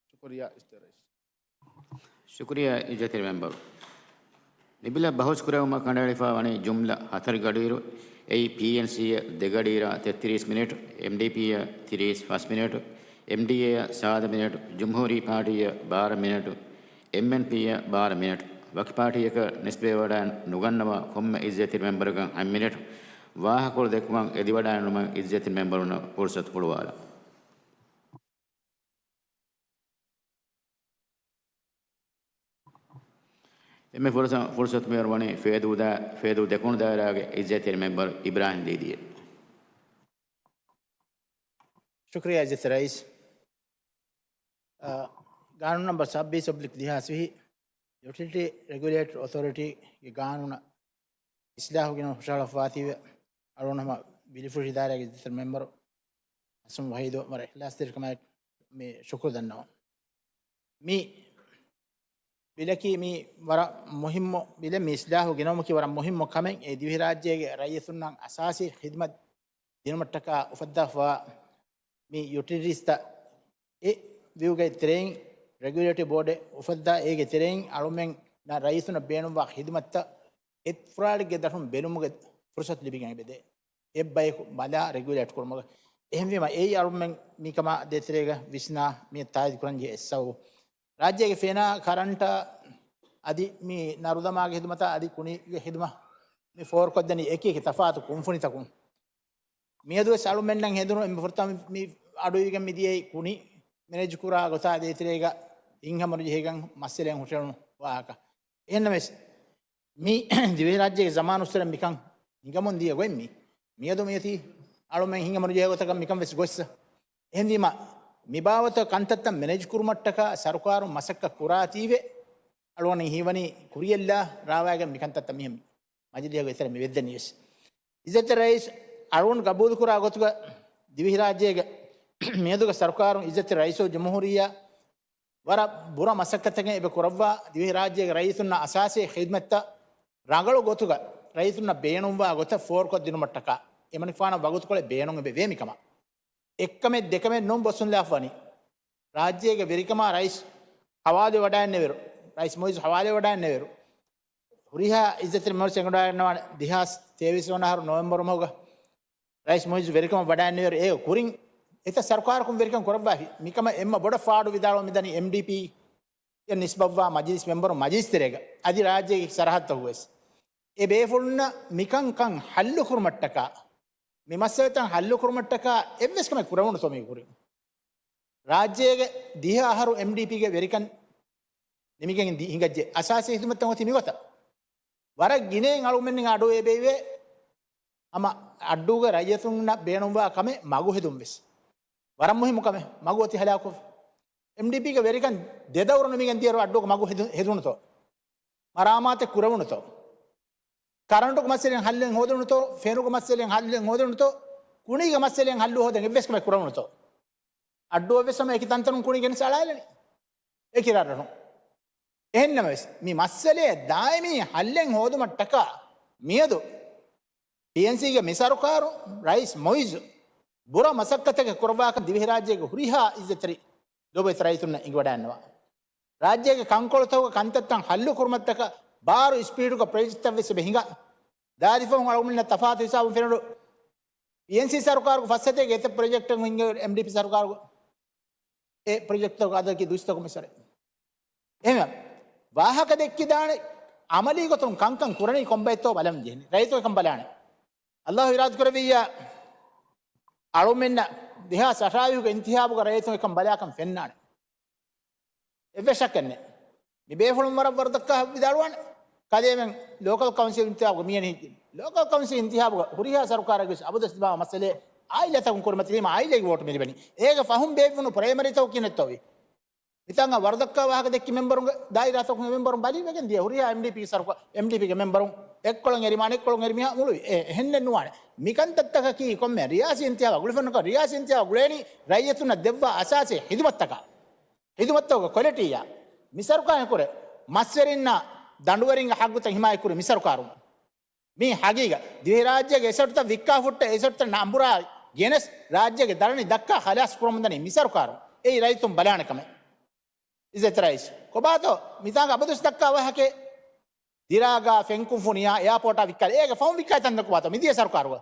ޝުކުރިއްޔާ އިއްޒަތްތެރި ރައީސް. ޝުކުރިއްޔާ އިއްޒަތްތެރި މެމްބަރު. މި ބިލަށް ބަހުސް ކުރެވުމަށް ކަނޑައެޅިފަ ވަނީ ޖުމްލަ ހަތަރު ގަޑިއިރު، އެއީ ޕީއެންސީއަށް ދެ ގަޑިއިރާ ތެއްތިރީސް މިނެޓް، އެމްޑީޕީއަށް ތިރީސް ފަސް މިނެޓް، އެމްޑީއޭއަށް ސާދަ މިނެޓް، ޖުމްހޫރީ ޕާޓީއަށް ބާރަ މިނެޓް، އެމްއެންޕީއަށް ބާރަ މިނެޓް. ވަކި ޕާޓީއަކަށް ނިސްބަތްވެވަޑައި ނުގަންނަވާ ކޮންމެ އިއްޒަތްތެރި މެމްބަރަކަށް ހަތް މިނެޓް. ވާހަކަކޮޅު ދެއްކުމަށް އެދިވަޑައިގަންނަވަން އިއްޒަތްތެރި މެމްބަރުންނަށް ފުރުސަތު ހުޅުވާލަން. އެންމެ ފުރުސަ-، ފުރުސަތު މިހުރު ވަނީ ފޭދޫ ދާ-، ފޭދޫ ދެކުނު ދާއިރާގެ އިއްޒަތްތެރި މެމްބަރު އިބްރާހިމް ދީދީއަށް. ޝުކުރިއްޔާ އިއްޒަތްތެރި ރައީސް. އަ، ގާނޫނު ނަމްބަރު ސައްބީސް އޮބްލިކް ދެހާސް ވިހި، ޔުޓިލިޓީ ރެގިއުލޭޓަރީ އޮތޯރިޓީގެ ގާނޫނަށް އިސްލާހު ގެނައުން ހުށަހަޅަފަވާތީވެ، އަޅުގަނޑު ހަމަ ބިލިފުށި އިދާރާގެ އިއްޒަތްތެރި މެމްބަރު އަސްމު ވަހީދު ވަރަށް އިޚްލާޞްތެރިކަމާއެކު މި ޝުކުރު ދަންނަވަން. މި ބިލަކީ މި ވަރަށް މުހިއްމު ބިލެއް. މި އިސްލާހު ގެނައުމަކީ ވަރަށް މުހިއްމު ކަމެއް. އެ ދިވެހިރާއްޖޭގެ ރައްޔިތުންނަށް އަސާސީ ޚިދުމަތް ދިނުމަށްޓަކާ އުފައްދާފަވާ މި ޔުޓިލިޓީސްތައް އެ ވިއުގެ ތެރެއިން ރެގިއުލޭޓަރީ ބޯޑެއް އުފައްދާ، އޭގެ ތެރެއިން އަޅުމެންނަށް ރައްޔިތުންނަށް ބޭނުންވާ ޚިދުމަތްތައް އެއްފުރާޅެއްގެ ދަށުން ބެލުމުގެ ފުރުސަތު ލިބިގެން އެބަދޭ. އެއްބަޔަކު ބަލާ ރެގިއުލޭޓް ކުރުމުގަ. އެހެންވީމަ އެއީ އަޅުމެން މިކަމާ ދޭތެރޭގަ ވިސްނާ މި ތާއީދު ކުރަން ޖެހޭ އެއްސަބަބު. ރާއްޖޭގެ ފެނާ ކަރަންޓާ އަދި މި ނަރުދަމާގެ ހިދުމަތާ އަދި ކުނީގެ ހިދުމަތް މި ފޯރުކޮށްދެނީ އެކި އެކި ތަފާތު ކުންފުނިތަކުން. މިއަދުވެސް އަޅުމެންނަށް ހެނދުނު އެންމެ ފުރަތަމަ މި އަޑުއިވިގެން މިދިޔައީ ކުނި މެނޭޖް ކުރާ ގޮތާ ދޭތެރޭގަ ހިތްހަމަނުޖެހިގެން މައްސަލައިން ހުށަހެޅުނު ވާހަކަ. އެހެންނަމަވެސް، މި ދިވެހިރާއްޖޭގެ ޒަމާނުއްސުރެ މިކަން ހިނގަމުން ދިޔަ ގޮތް މި، މިއަދު މިއޮތީ އަޅުމެން ހިނގަމުނުޖެހޭ ގޮތަކަށް މިކަން ވެސް ގޮއްސަ. އެހެންވީމަ، މިބާވަތަށް ކަންތައްތައް މެނޭޖް ކުރުމަށްޓަކާ ސަރުކާރުން މަސައްކަތް ކުރާތީވެ، އަޅުގަނޑަށް ހީވަނީ ކުރިޔަށްލާ ރާވާގެން މިކަންތައްތައް މިހެން މަޖިލީހުގެ އެތެރެ މި ވެއްދެނީވެސް. އިއްޒަތްތެރި ރައީސް، އަޅުގަނޑު ގަބޫލުކުރާ ގޮތުގަ ދިވެހިރާއްޖޭގެ މިއަދުގެ ސަރުކާރުން އިއްޒަތްތެރި ރައީސުލްޖުމްހޫރިއްޔާ ވަރަށް ބުރަ މަސައްކަތެއް އެބަ ކުރައްވާ، ދިވެހިރާއްޖޭގެ ރައްޔިތުންނަށް އަސާސީ ޚިދުމަތްތައް ރަނގަޅު ގޮތުގަ ރައްޔިތުންނަށް ބޭނުންވާ ގޮތަށް ފޯރުކޮށްދިނުމަށްޓަކާ އެމަނިކުފާނަށް ވަގުތުކޮޅެއް ބޭނުން އެބަ ވޭ މިކަމަށް. އެއްކަމެއް ދެކަމެއް ނޫން ބޮއްސުންލާފަ ވަނީ. ރާއްޖޭގެ ވެރިކަމާ ރައީސް ހަވާލުވެވަޑައިންނެވިއިރު، ރައީސް މުއިއްޒު ހަވާލުވެވަޑައިންނެވިއިރު، ހުރިހާ އިއްޒަތްތެރި މެމްބަރުން އެނގިވަޑައިގަންނަވާނެ ދެހާސް ތޭވީސް ވަނަ އަހަރު ނޮވެމްބަރު މަހުގަ ރައީސް މުއިއްޒު ވެރިކަމަށް ވަޑައިންނެވިއިރު އޭގެ ކުރިން އެތައް ސަރުކާރަކުން ވެރިކަން ކުރައްވާފި. މިކަމަށް އެންމެ ބޮޑަށް ފާޑު ވިދާޅުވަން މިދަނީ އެމްޑީޕީ އަށް ނިސްބަތްވާ މަޖިލިސް މެމްބަރުން މަޖިލިސް ތެރޭގަ އަދި ރާއްޖޭގެ ސަރަހައްދަށް ވެސް. އެ ބޭފުޅުންނަށް މިކަންކަން ހައްލު ކުރުމަށްޓަކާ، މި މައްސަލަތައް ހައްލު ކުރުމަށްޓަކާ އެއްވެސް ކަމެއް ކުރެވުނުތޯ މީ ކުރިން؟ ރާއްޖޭގެ ދިހަ އަހަރު އެމްޑީޕީގެ ވެރިކަން ނިމިގެން ދި-، ހިނގައްޖެ. އަސާސީ ހިދުމަތްތައް އޮތީ މިގޮތަށް. ވަރަށް ގިނައިން އަޅުގަނޑުމެން އަޑު އެބައިވޭ. ހަމަ އައްޑޫގެ ރައްޔިތުންނަށް ބޭނުންވާ ކަމެއް މަގު ހެދުން ވެސް. ވަރަށް މުހިއްމު ކަމެއް މަގު އޮތީ ހަލާކު. އެމްޑީޕީގެ ވެރިކަން ދެ ދައުރު ނިމިގެން ދިޔައިރު އައްޑޫގެ މަގު ހެދު-، ހެދުނުތޯ؟ މަރާމާތެއް ކުރެވުނުތޯ؟ ކަރަންޓުގެ މައްސަލައިން ހައްލެއް ހޯދުނުތޯ؟ ފެނުގެ މައްސަލައިން ހައްލެއް ހޯދުނުތޯ؟ ކުނީގެ މައްސަލައިން ހައްލު ހޯދަން އެއްވެސް ކަމެއް ކުރެވުނުތޯ؟ އައްޑޫ އެއްވެސް ހަމަ އެކި ތަންތަނުން ކުނި ގެނެސް އަޅާލަނީ. އެކި ރަށްރަށުން. އެހެންނަމަވެސް، މި މައްސަލައެއް ދާއިމީ ހައްލެއް ހޯދުމަށްޓަކާ މިއަދު ޕީއެންސީގެ މި ސަރުކާރު، ރައީސް މުއިއްޒު، ބުރަ މަސައްކަތެއް ކުރައްވާކަން ދިވެހިރާއްޖޭގެ ހުރިހާ އިއްޒަތްތެރި ލޯބިވެތި ރައްޔިތުންނަށް އެނގިވަޑައިގަންނަވާ. ރާއްޖޭގެ ކަންކޮޅުތަކުގެ ކަންތައްތައް ހައްލު ކުރުމަށްޓަކާ ބާރު ސްޕީޑުގަ ޕްރޮޖެކްޓްތައް ވެސް އެބަ ހިނގާ. ދާދިފަހުން އަޅުގަނޑުމެންނަށް ތަފާތު ހިސާބުން ފެނުނު ޕީއެންސީ ސަރުކާރުގެ ފައްސަތޭކަ އެތައް ޕްރޮޖެކްޓެއް ހިނގޭ އެމްޑީޕީ ސަރުކާރުގެ އެ ޕްރޮޖެކްޓްތަކުގެ އަދަދަކީ ދުއިސައްތަކުން މިސަރެ. އެހެން ވާހަކަ ދެއްކިދާނެ އަމަލީ ގޮތުން ކަންކަން ކުރަނީ ކޮންބައެއްތޯ ބަލަން ޖެހެނީ. ރައްޔިތުން އެކަން ބަލާނެ. އައްލާހު އިރާދަކުރެއްވިއްޔާ އަޅުމެންނަށް ދެހާސް އަށާވީހުގެ އިންތިހާބުގަ ރައްޔިތުން އެކަން ބަލާކަން ފެންނާނެ. އެއްވެސް ޝައްކެއް ނެތް. މި ބޭފުޅުން ވަރަށް ވަރުދައްކާ ވިދާޅުވާނެ. ކަލޭމެން ލޯކަލް ކައުންސިލް އިންތިހާބުގަ މިއަނީ ލޯކަލް ކައުންސިލް އިންތިހާބުގަ ހުރިހާ ސަރުކާރެއްގެ ވެސް އަބަދުވެސް ލިބާ މައްސަލައެއް އާއިލާތަކުން ކުރިމަތިލީމަ އާއިލާގެ ވޯޓު މި ލިބެނީ. އޭގެ ފަހުން ބޭއްވުނު ޕްރައިމަރީތަކު ކިހިނެއްތޯވީ؟ މިތާނގަ ވަރުދައްކާ ވާހަކަ ދެއްކި މެމްބަރުންގެ ދާއިރާތަކުން މެމްބަރުން ބަލީ ވެގެން ދިޔަ ހުރިހާ އެމްޑީޕީ ސަރުކާ-، އެމްޑީޕީގެ މެމްބަރުން އެއްކޮޅަށް އެރިމާނެ އެއްކޮޅަށް އެރިމިހާ މުޅުވި. އެ-، އެހެންނެއް ނުވާނެ. މިކަންތައްތަކަކީ ކޮންމެ ރިޔާސީ އިންތިހާބާ ގުޅިފަންނަކަށް ރިޔާސީ އިންތިހާބާ ގުޅޭނީ ރައްޔިތުންނަށް ދެއްވާ އަސާސީ ހިދުމަތްތަކާ. ހިދުމަތްތަކުގެ ކޮލިޓީއާ. މި ސަރުކާރުން ކުރެ މަސްވެރިންނާ ދަނޑުވެރިންގެ ހައްގުތައް ހިމާޔަތްކުރި މި ސަރުކާރުން. މީ ހަގީގަ. ދިވެހިރާއްޖޭގެ އެސެޓްތައް ވިއްކާ ފުއްޓަ އެސެޓްތައް ނަންބުރާ ގެނެސް ރާއްޖޭގެ ދަރަނި ދައްކާ ޚަލާސް ކުރަމުންދަނީ މި ސަރުކާރު. އެއީ ރައްޔިތުން ބަލާނެ ކަމެއް. އިއްޒަތް ރައީސް. ކޮބާތޯ މިތާނގަ އަބަދުވެސް ދައްކާ ވާހަކައެއް؟ ދިރާގާ ފެންކުންފުނިޔާ އެއާޕޯޓާ ވިއްކާލި. އޭގެ ފަހުން ވިއްކާ ތަންތަން ކޮބާތޯ މިދިޔަ ސަރުކާރުގަ؟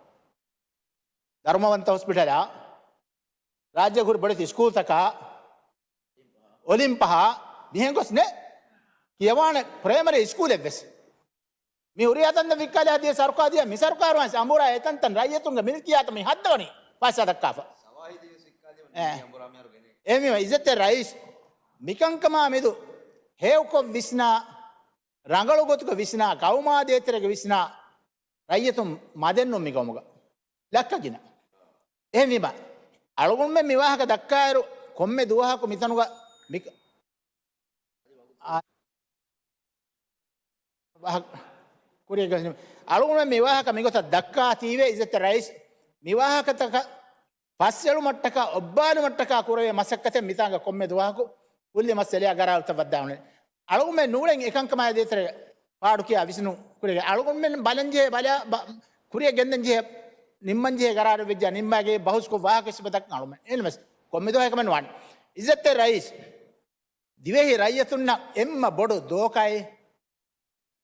ދަރުމަވަންތަ ހޮސްޕިޓަލާ، ރާއްޖޭގެ ހުރި ބޮޑެތި ސްކޫލްތަކާ، އޮލިމްޕަހާ، މިހެން ގޮސް ނެ ކިޔަވާނެ ޕްރައިމަރީ ސްކޫލެއްވެސް. މި ހުރިހާ ތަންތަން ވިއްކާލި ހަދިޔަ ސަރުކާރު ދިޔަ މި ސަރުކާރު ވެސް އަނބުރާ އެތަންތަން ރައްޔިތުންގެ މިލްކިޔާތަށް މި ހައްދަވަނީ ފައިސާ ދައްކާފަ. އެހެންވީމަ އިއްޒަތްތެރި ރައީސް މިކަންކަމާ މެދު ހެޔޮކޮށް ވިސްނާ ރަނގަޅު ގޮތުގަ ވިސްނާ، ގައުމާ ދޭތެރޭގަ ވިސްނާ ރައްޔިތުން މަދެއް ނޫން މި ގައުމުގަ. ލައްކަ ގިނަ. އެހެންވީމަ، އަޅުގަނޑުމެން މި ވާހަކަ ދައްކާއިރު، ކޮންމެ ދުވަހަކު މިތަނުގަ މި، އާ، ވާހަ-، ކުރިއަށް ގަސް-، އަޅުގަނޑުމެން މި ވާހަކަ މިގޮތަށް ދައްކާތީވެ، އިއްޒަތްތެރި ރައީސް، މި ވާހަކަތަކަށް ފަސްއެޅުމަށްޓަކާ، އޮއްބާލުމަށްޓަކާ ކުރެވޭ މަސައްކަތެއް މިތާނގަ ކޮންމެ ދުވަހަކު ކުއްލި މައްސަލައާ ގަރާރުތައް ވައްދާނެ. އަޅުގަނޑުމެން ނޫޅެން އެކަންކަމާއި ދޭތެރޭ ފާޑުކިޔާ ވިސްނުން ކުރިއަށް ގެން. އަޅުގަނޑުމެން ބަލަންޖެހޭ ބަލާ، ބަ-، ކުރިއަށް ގެންދަންޖެހޭ، ނިންމަންޖެހޭ ގަރާރެއް ވެއްޖާ ނިންމާގެ ބަހުސްކޮށް ވާހަކަ ސިފަ ދައްކަން އަޅުގަނޑުމެން. އެހެންނަމަވެސް، ކޮންމެ ދުވަހަކު އެކަމެއް ނުވާނެ. އިއްޒަތްތެރި ރައީސް، ދިވެހި ރައްޔިތުންނަށް އެންމެ ބޮޑު ދޯކައެއް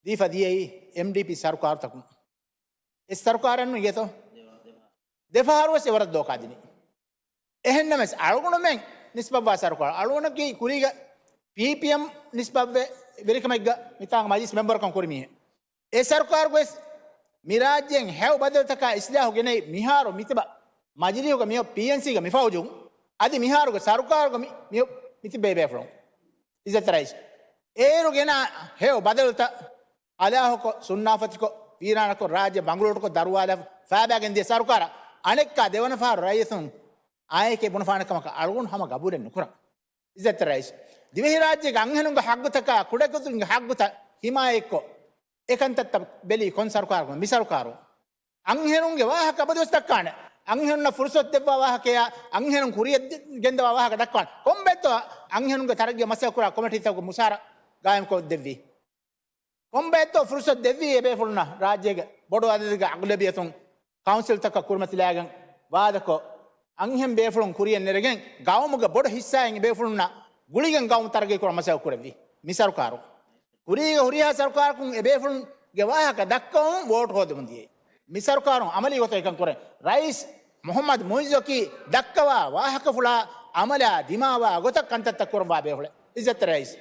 ދީފަ ދިޔައީ އެމްޑީޕީ ސަރުކާރުތަކުން. އެ ސަރުކާރެއް ނު އިނގޭތޯ؟ ދެފަހަރު ވެސް އެވަރަށް ދޯކާ ދިނީ. އެހެންނަމަވެސް، އަޅުގަނޑުމެން ނިސްބަތްވާ ސަރުކާރު، އަޅުގަނޑަކީ ކުރީގަ ޕީޕީއެމް ނިސްބަތްވެ ވެރިކަމެއްގަ މިތާނގަ މަޖިލިސް މެމްބަރުކަން ކުރި މީހެއް. އެ ސަރުކާރުގަވެސް މި ރާއްޖޭން ހެޔޮ ބަދަލުތަކާ އިސްލާހު ގެނައި މިހާރު މިތިބަ މަޖިލީހުގަ މިއޮތް ޕީއެންސީގަ މި ފައުޖުން އަދި މިހާރުގެ ސަރުކާރުގަ މި، މިއޮތް މިތިބޭ ބޭފުޅުން. އިއްޒަތްތެރި ރައީސް، އޭރު ގެނާ ހެޔޮ ބަދަލުތައް އަލާހުކޮށް، ސުންނާފަތިކޮށް، ވީރާނަކޮށް، ރާއްޖެ ބަނގުޅޮޓުކޮށް، ދަރުވާލާފަ ފާބާގެން ދިޔަ ސަރުކާރަށް އަނެއްކާ ދެވަނަ ފަހަރު ރައްޔިތުން އާއެކޭ ބުނެފާނެ ކަމަކަށް އަޅުގަނޑު ހަމަ ގަބޫލެއް ނުކުރަން. އިއްޒަތްތެރި ރައީސް، ދިވެހިރާއްޖޭގެ އަންހެނުންގެ ހައްގުތަކާ ކުޑަކުދިންގެ ހައްގުތައް ހިމާޔަތްކޮށް، އެކަންތައްތައް ބެލީ ކޮން ސަރުކާރަކުން؟ މި ސަރުކާރު. އަންހެނުންގެ ވާހަކަ އަބަދުވެސް ދައްކާނެ. އަންހެނުންނަށް ފުރުސަތު ދެއްވާ ވާހަކަޔާ، އަންހެނުން ކުރިއަށް ދެ-، ގެންދަވާ ވާހަކަ ދައްކާނެ. ކޮންބައެއްތޯ އަންހެނުންގެ ތަރައްގީ މަސައްކަތް ކުރާ ކޮމިޓީތަކުގެ މުސާރަ ގާއިމްކޮށް ދެއްވީ؟ ކޮންބައެއްތޯ ފުރުސަތު ދެއްވީ އެބޭފުޅުންނަށް ރާއްޖޭގެ ބޮޑު އަދަދެއްގެ އަޣުލަބިއްޔަތުން ކައުންސިލްތަކަށް ކުރިމަތިލާގެން ވާދަކޮށް، އަންހެން ބޭފުޅުން ކުރިއަށް ނެރެގެން ގައުމުގެ ބޮޑު ހިއްސާއެއް އެބޭފުޅުންނަށް ގުޅިގެން ގައުމު ތަރައްގީ ކުރަން މަސައްކަތް ކުރެއްވި މި ސަރުކާރު. ކުރީގެ ހުރިހާ ސަރުކާރަކުން އެބޭފުޅުންގެ ވާހަކަ ދައްކަވަމުން ވޯޓް ހޯދަމުން ދިޔައީ. މި ސަރުކާރުން އަމަލީ ގޮތަށް އެކަން ކުރަން. ރައީސް މުހައްމަދު މުއިއްޒަކީ ދައްކަވާ ވާހަކަފުޅާ އަމަލާ ދިމާވާ ގޮތަށް ކަންތައްތައް ކުރައްވާ ބޭފުޅެއް. އިއްޒަތްތެރި ރައީސް.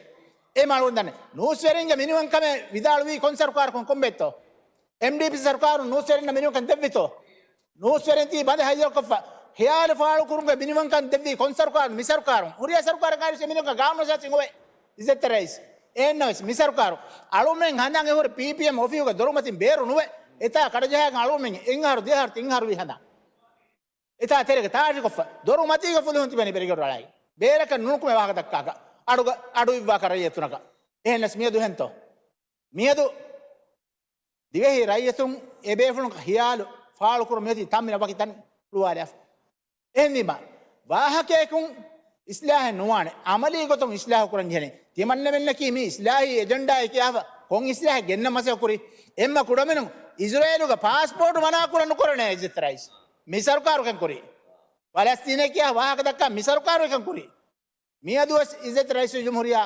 އެ މަޅުން ދަންނެ. ނޫސްވެރިންގެ މިނިވަންކަމެއް ވިދާޅުވީ ކޮން ސަރުކާރަކުން ކޮންބައެއްތޯ؟ އެމްޑީޕީ ސަރުކާރުން ނޫސްވެރިންނަށް މިނިވަންކަން ދެއްވިތޯ؟ ނޫސްވެރިން ތީ ބަނދެ ހައްޔަރުކޮށްފަ، ހިޔާލު ފާޅުކުރުމުގެ މިނިވަންކަން ދެއްވީ ކޮން ސަރުކާރުން؟ މި ސަރުކާރުން. ހުރިހާ ސަރުކާރަކާ އިރު މިނިވަންކަން ގާނޫނު ސާސިން އޮވޭ. އިއްޒަތްތެރި ރައީސް. އެހެންނަމަވެސް މި ސަރުކާރު. އަޅުމެން ހަނދާން އެހުރި ޕީޕީއެމް އޮފީހުގެ ދޮރުމަތިން ބޭރު ނުވެ، އެތާ ކަޑަޖަހާގެން އަޅުމެން އެއްއަހަރު ދެއަހަރު ތިންއަހަރު ވީ ހަނދާން. އެތާ ތެރޭގަ ތާށިކޮށްފަ، ދޮރު މަތީގަ ފުލުހުން ތިބެނީ ބެރިގެންވަޑައިގެން. ބޭރަކަށް ނުނުކުމެ ވާހަކަ ދައްކާކަށް. އަޑުގަ-، އަޑު އިއްވާކަށް ރައްޔިތުންނަކަށް. އެހެންނަސް މިއަދު ހެންތޯ؟ މިއަދު ދިވެހި ރައްޔިތުން އެބޭފުޅުން ހިޔާލު ފާޅުކުރުން މިއޮތީ ތަންމި ނަބަކި ތަން ހުޅުވާލާފަ. އެހެންވީމަ، ވާހަކަޔަކުން އިސްލާހެއް ނުވާނެ. އަމަލީ ގޮތުން އިސްލާހު ކުރަން ޖެހޭނެ. ތިމަންނަމެންނަކީ މީ އިސްލާހީ އެޖެންޑާއެއް ކިޔާފަ ކޮން އިސްލާހެއް ގެންނަން މަސައްކަތް ކުރީ؟ އެންމެ ކުޑަމިނުން އިޒްރޭލުގެ ޕާސްޕޯޓް މަނާ ކުރަން ނުކުރަނީ އިއްޒަތްތެރި ރައީސް. މި ސަރުކާރު އެކަން ކުރީ. ފަލަސްތީނޭ ކިޔާ ވާހަކަ ދައްކާ މި ސަރުކާރު އެކަން ކުރީ. މިއަދުވެސް އިއްޒަތްތެރި ރައީސުލްޖުމްހޫރިއްޔާ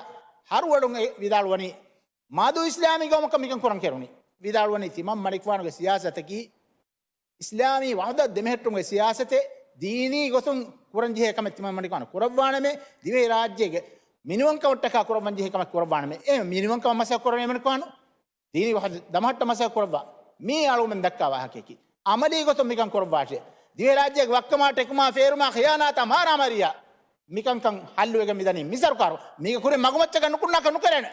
ހަރުވަޑުން އެ ވިދާޅުވަނީ، މަދު އިސްލާމީ ގައުމަކަށް މިކަން ކުރަން ކެރުނީ. ވިދާޅުވަނީ ތިމަން މަނިކުފާނުގެ ސިޔާސަތަކީ އިސްލާމީ ވަޙްދަތު ދެމެހެއްޓުމުގެ ސިޔާސަތެއް ދީނީ ގޮތުން ކުރަންޖެހޭ ކަމެއް ތިމަން މަނިކުފާނު ކުރައްވާނަމޭ، ދިވެހިރާއްޖޭގެ މިނިވަންކަމަށްޓަކާ ކުރައްވަންޖެހޭ ކަމެއް ކުރައްވާނަމޭ. އެ މިނިވަންކަމަށް މަސައްކަތް ކުރަނީ މަނިކުފާނު. ދީނީ ވަޙްދަތު ދަމަހައްޓަން މަސައްކަތް ކުރައްވާ. މީ އަޅުގަނޑުމެން ދައްކާ ވާހަކަޔަކީ. އަމަލީ ގޮތުން މިކަން ކުރައްވާށޭ. ދިވެހިރާއްޖޭގެ ވައްކަމާ، ޓެކުމާ، ފޭރުމާ، ޚިޔާނާތާ، މާރާމާރީއާ މިކަންކަން ހައްލުވެގެން މިދަނީ މި ސަރުކާރު. މީގެ ކުރިން މަގުމައްޗަކަށް ނުކުންނާކަށް ނުކެރޭނެ.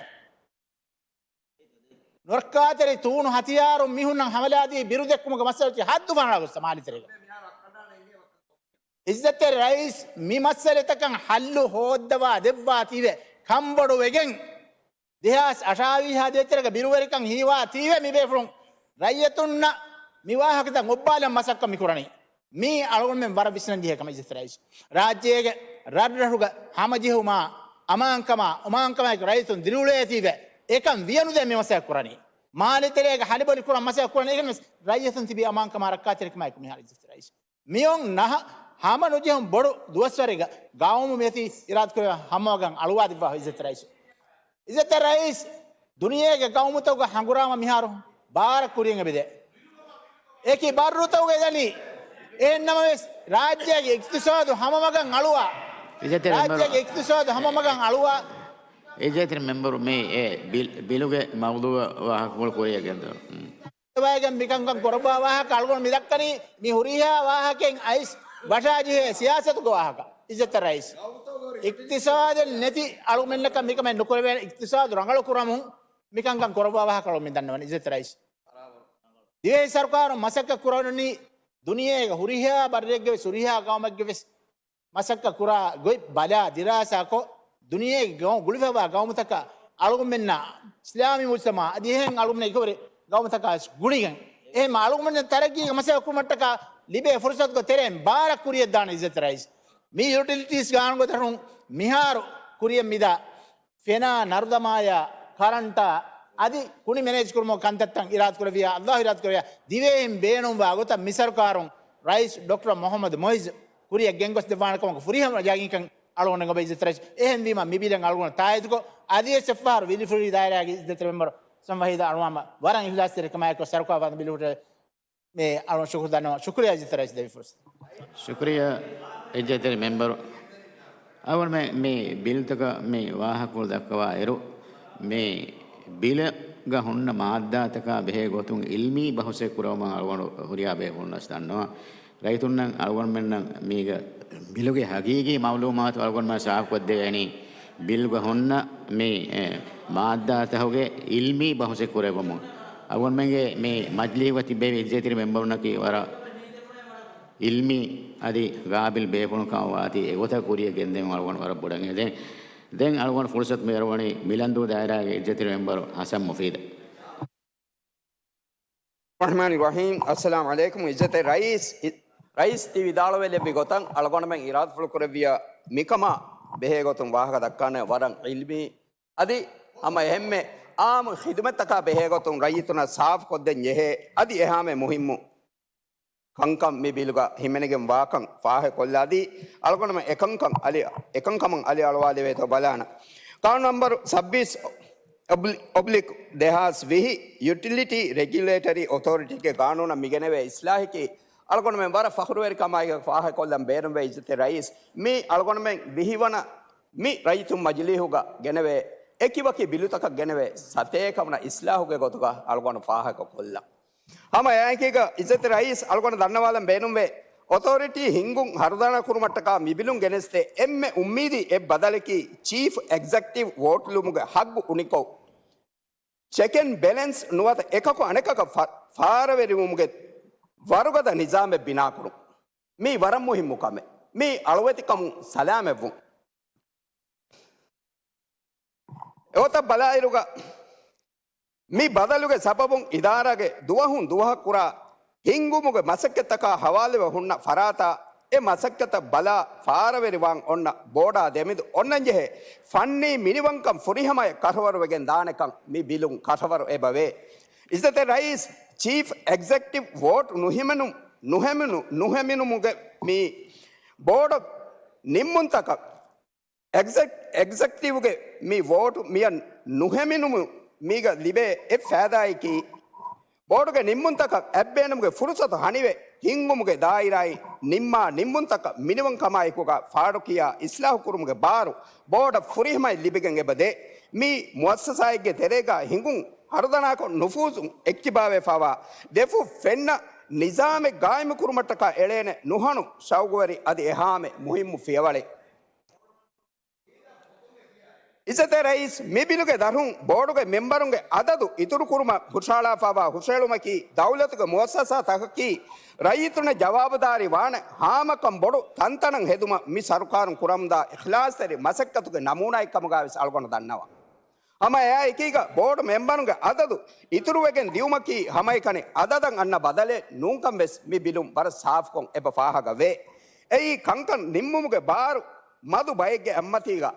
ނުރައްކާތެރި ތޫނު ހަތިޔާރުން މީހުންނަށް ހަމަލާދީ ބިރުދެއްކުމުގެ މައްސަލައަކީ ހައްދު ފަހަނަ ގޮސް މާލެ ތެރޭގަ. އިއްޒަތްތެރި ރައީސް މި މައްސަލަތަކަށް ހައްލު ހޯއްދަވާ ދެއްވާތީވެ ކަންބޮޑުވެގެން ދެހާސް އަށާވީހާ ދޭތެރޭގަ ބިރުވެރިކަން ހީވާތީވެ މި ބޭފުޅުން ރައްޔިތުންނަށް މި ވާހަކަތައް އޮއްބާލަން މަސައްކަތް މި ކުރަނީ. މީ އަޅުގަނޑުމެން ވަރަށް ވިސްނަން ޖެހޭ ކަމެއް އިއްޒަތްތެރި ރައީސް. ރާއްޖޭގެ ރަށްރަށުގަ ހަމަޖެހުމާ، އަމާންކަމާ، އުމާންކަމާއެކު ރައްޔިތުން ދިރިއުޅޭތީވެ، އެކަން ވިޔަނުދޭން މި މަސައްކަތް ކުރަނީ. މާލެ ތެރޭގަ ހަލިބޮލި ކުރަން މަސައްކަތް ކުރަނީ. އެކަން ވެސް ރައްޔިތުން ތިބީ އަމާންކަމާ ރައްކާތެރިކަމާއެކު މިހާރު އިއްޒަތްތެރި ރައީސް. މިއޮން ނަހަ ހަމަ ނުޖެހުނު ބޮޑު ދުވަސްވަރެއްގަ ގައުމު މިއޮތީ އިރާދަކުރެވޭ ހަމަވަގަން އަޅުވާ ދެއްވާ އިއްޒަތްތެރި ރައީސް. އިއްޒަތްތެރި ރައީސް، ދުނިޔޭގެ ގައުމުތަކުގެ ހަނގުރާމަ މިހާރު ބާރަށް ކުރިޔަށް އެބަދޭ. އެކި ބައްރުތަކުގަ ދަނީ. އެހެންނަމަވެސް، ރާއްޖޭގެ އިޤްތިޞާދު ހަމަވަގަން އަޅުވާ، އިއްޒަތްތެރި މެމްބަރު. ރާއްޖޭގެ އިޤްތިޞާދު ހަމަވަގަން އަޅުވާ. އިއްޒަތްތެރި މެމްބަރު މި އެ ބިލް، ބިލުގެ މައުޟޫޢަށް ވާހަކަފުޅު ކުރިޔަށް ގެންދަވާ. އެވާގެން މިކަންކަން ކުރައްވާ ވާހަކަ އަޅުގަނޑު މި ދައްކަނީ މި ހުރިހާ ވާހަކައިން އައިސް ވަށާޖެހޭ ސިޔާސަތުގެ ވާހަކަ. އިއްޒަތްތެރި ރައީސް، އިޤްތިޞާދެއް ނެތި އަޅުގަނޑަކަށް މިކަމެއް ނުކުރެވޭނެ. އިޤްތިޞާދު ރަނގަޅު ކުރަމުން މިކަންކަން ކުރައްވާ ވާހަކަ އަޅުމެން ދަންނަވަނީ އިއްޒަތްތެރި ރައީސް. ދިވެހި ސަރުކާރުން މަސައްކަތް ކުރަނީ ދުނިޔޭގެ ހުރިހާ ބައްރެއްގެ ވެސް ހުރިހާ ގައުމެއްގެ ވެސް މަސައްކަތް ކުރާ ގޮތް ބަލާ ދިރާސާކޮށް، ދުނިޔޭގެ ގައު-، ގުޅިފައިވާ ގައުމުތަކަށް އަޅުގަނޑުމެންނާ އިސްލާމީ މުޖްތަމަޢަށް އަދި އެހެން އަޅުގަނޑުމެން އެކުވެރި ގައުމުތަކާ ވެސް ގުޅިގެން، އެހެން އަޅުގަނޑުމެން ތަރައްގީގެ މަސައްކަތް ކުރުމަށްޓަކާ ލިބޭ ފުރުސަތުގެ ތެރެއިން ބާރަށް ކުރިޔަށްދާނެ އިއްޒަތްތެރި ރައީސް. މި ޔުޓިލިޓީސް ގާނޫނުގެ ދަށުން މިހާރު ކުރިޔަށް މިދާ ފެނާ، ނަރުދަމާޔާ، ކަރަންޓާ އަދި ކުނި މެނޭޖް ކުރުމުގެ ކަންތައްތައް އިރާދަކުރެއްވިޔާ، އައްލާހު އިރާދަކުރެއްވިޔާ، ދިވެހިން ބޭނުންވާ ގޮތަށް މި ސަރުކާރުން ރައީސް ޑޮކްޓަރ މުޙައްމަދު މުޢިއްޒު ކުރިއަށް ގެންގޮސްދެއްވާނެ ކަމަކަށް ފުރިހަމަ ޔަގީންކަން އަޅުގަނޑު އެނގޭ އިއްޒަތްތެރި ރައީސް. އެހެންވީމަ މި ބިލަށް އަޅުގަނޑު ތާއީދުކޮށް، އަދިވެސް އެއްފަހަރު ވިލިފުޅުވި ދާއިރާގެ އިއްޒަތްތެރި މެމްބަރު ސަމް ވަހީދަށް އަޅުވާމަ ވަރަށް އިޚްލާޞްތެރިކަމާއެކު ސަރުކާރު ވަންދަން ބިލިފުޅު މި އަޅުގަނޑު ޝުކުރު ދަންނަވަން. ޝުކުރިއްޔާ އިއްޒަތްތެރި ރައީސް ދެއްވި ފުރުސަތަށް. ޝުކުރިއްޔާ އިއްޒަތްތެރި މެމްބަރު. އަޅުގަނޑުމެން މި ބިލްތަކަށް މި ވާހަކަފުޅު ދައްކަވާ އިރު، މި ބިލުގަ ހުންނަ މާއްދާތަކާ ބެހޭ ގޮތުން އިލްމީ ބަހުސެއް ކުރެވުމަށް އަޅުގަނޑު ހުރިހާ ބޭފުޅުންނަށް ދަންނަވަން. ރައްޔިތުންނަށް އަޅުގަނޑުމެންނަށް މީގަ ބިލުގެ ހަގީގީ މައުލޫމާތު އަޅުގަނޑުމެން ސާފުކޮށްދެވޭނީ ބިލްގަ ހުންނަ މި، އެ، މާއްދާތަކުގެ އިލްމީ ބަހުސެއް ކުރެއްވުމުން. އަޅުގަނޑުމެންގެ މި މަޖިލީހުގަ ތިއްބެވި އިއްޒަތްތެރި މެމްބަރުންނަކީ ވަރަށް އިލްމީ އަދި ގާބިލް ބޭފުޅުން ކަމަށް ވާތީ އެގޮތަށް ކުރިޔަށް ގެންދެވުން އަޅުގަނޑު ވަރަށް ބޮޑަށް އެދެން. ދެން އަޅުގަނޑު ފުރުސަތު މި އަރުވަނީ މިލަންދޫ ދާއިރާގެ އިއްޒަތްތެރި މެމްބަރު ހަސަން މުފީދަށް. ރަޙްމާނި ރަޙީމް. އައްސަލާމު ޢަލައިކުމް. އިއްޒަތްތެރި ރައީސް، އި-، ރައީސް ތި ވިދާޅުވެލެއްވި ގޮތަށް އަޅުގަނޑުމެން އިރާދަފުޅު ކުރެއްވިޔާ މިކަމާ ބެހޭ ގޮތުން ވާހަކަ ދައްކާނެ ވަރަށް ޢިލްމީ އަދި ހަމަ އެހެންމެ އާއްމު ޚިދުމަތްތަކާ ބެހޭ ގޮތުން ރައްޔިތުންނަށް ސާފުކޮށްދޭން ޖެހޭ އަދި އެހާމެ މުހިއްމު ކަންކަން މި ބިލުގަ ހިމެނިގެން ވާކަން ފާހަގަކޮށްލާ އަދި އަޅުގަނޑުމެން އެކަންކަން އަލި-، އެކަންކަމުން އަލިއަޅުވާލެވޭތޯ ބަލާނަން. ޤާނޫނު ނަންބަރު ސައްބީސް އޮބްލި-، އޮބްލިކް ދެހާސް ވިހި ޔުޓިލިޓީ ރެގިއުލޭޓަރީ އޮތޯރިޓީގެ ގާނޫނަށް މިގެނެވޭ އިސްލާހަކީ އަޅުގަނޑުމެން ވަރަށް ފަޚުރުވެރިކަމާއެކު ފާހަގަކޮށްލަން ބޭނުންވޭ އިއްޒަތްތެރި ރައީސް. މީ އަޅުގަނޑުމެން ވިހިވަނަ މި ރައްޔިތުން މަޖިލީހުގަ ގެނެވޭ އެކިވަކި ބިލުތަކަށް ގެނެވޭ ސަތޭކަވަނަ އިސްލާހުގެ ގޮތުގަ އަޅުގަނޑު ފާހަގަކޮށްލަން. ހަމަ އެއާއެކީގަ އިއްޒަތްތެރި ރައީސް އަޅުގަނޑު ދަންނަވާލަން ބޭނުންވޭ، އޮތޯރިޓީ ހިންގުން ހަރުދަނާ ކުރުމަށްޓަކާ މި ބިލުން ގެނެސްދޭ އެންމެ އުއްމީދީ އެއް ބަދަލަކީ ޗީފް އެގްޒެކްޓިވް ވޯޓް ލުމުގެ ހައްގު އުނިކޮށް، ޗެކް އެންޑް ބެލެންސް ނުވަތަ އެކަކު އަނެކަކަށް ފަ-، ފާރަވެރިވުމުގެ ވަރުގަދަ ނިޒާމެއް ބިނާކުރުން. މީ ވަރަށް މުހިއްމު ކަމެއް. މީ އަޅުވެތިކަމުން ސަލާމަތްވުން. އެގޮތަށް ބަލާއިރުގަ، މި ބަދަލުގެ ސަބަބުން އިދާރާގެ ދުވަހުން ދުވަހަށް ކުރާ ހިންގުމުގެ މަސައްކަތްތަކާ ހަވާލުވެ ހުންނަ ފަރާތާ އެ މަސައްކަތަށް ބަލާ ފާރަވެރިވާން އޮންނަ ބޯޑާ ދެމެދު އޮންނަންޖެހޭ ފަންނީ މިނިވަންކަން ފުރިހަމައަށް ކަށަވަރުވެގެން ދާނެކަން މި ބިލުން ކަށަވަރު އެބަވޭ. އިއްޒަތްތެރި ރައީސް، ޗީފް އެގްޒެކްޓިވް ވޯޓް ނުހިމެނު-، ނުހެމެނު-، ނުހެމެނުމުގެ މި ބޯޑަށް ނިންމުންތަކަށް އެގްޒެކް-، އެގްޒެކްޓިވްގެ މި ވޯޓު މިއަށް ނުހެމެނުމުން މީގަ ލިބޭ އެއް ފައިދާއަކީ، ބޯޑުގެ ނިންމުންތަކަށް އަތްބޭނުމުގެ ފުރުސަތު ހަނިވެ، ހިންގުމުގެ ދާއިރާއިން ނިންމާ ނިންމުންތަކަށް މިނިވަންކަމާއެކުގަ ފާޑުކިޔާ އިސްލާހުކުރުމުގެ ބާރު ބޯޑަށް ފުރިހަމައިން ލިބިގެން އެބަދޭ. މި މުއައްސަސާއެއްގެ ތެރޭގަ ހިނގުން ހަރުދަނާކޮށް ނުފޫޒުން އެއްކިބާވެފަވާ ދެފުށް ފެންނަ ނިޒާމެއް ގާއިމުކުރުމަށްޓަކާ އެޅޭނެ ނުހަނު ޝައުގުވެރި އަދި އެހާމެ މުހިއްމު ފިޔަވަޅެއް. އިއްޒަތްތެރި ރައީސް، މި ބިލުގެ ދަށުން ބޯޑުގެ މެމްބަރުންގެ އަދަދު އިތުރުކުރުމަށް ހުށަހަޅާފައިވާ ހުށަހެޅުމަކީ، ދައުލަތުގެ މުއައްސަސާތަކަކީ ރައްޔިތުންނަށް ޖަވާބުދާރީ ވާނެ ހާމަކަން ބޮޑު ތަންތަނަށް ހެދުމަށް މި ސަރުކާރުން ކުރަމުންދާ އިޚްލާޞްތެރި މަސައްކަތުގެ ނަމޫނާއެއްކަމުގައިވެސް އަޅުގަނޑު ދަންނަވަން. ހަމަ އެއާއެކީގަ ބޯޑު މެމްބަރުންގެ އަދަދު އިތުރުވެގެން ދިއުމަކީ ހަމައެކަނި އަދަދަށް އަންނަ ބަދަލެއް ނޫންކަން ވެސް މި ބިލުން ވަރަށް ސާފުކޮށް އެބަ ފާހަގަވޭ. އެއީ ކަންކަން ނިންމުމުގެ ބާރު މަދު ބައެއްގެ އަތްމަތީގަ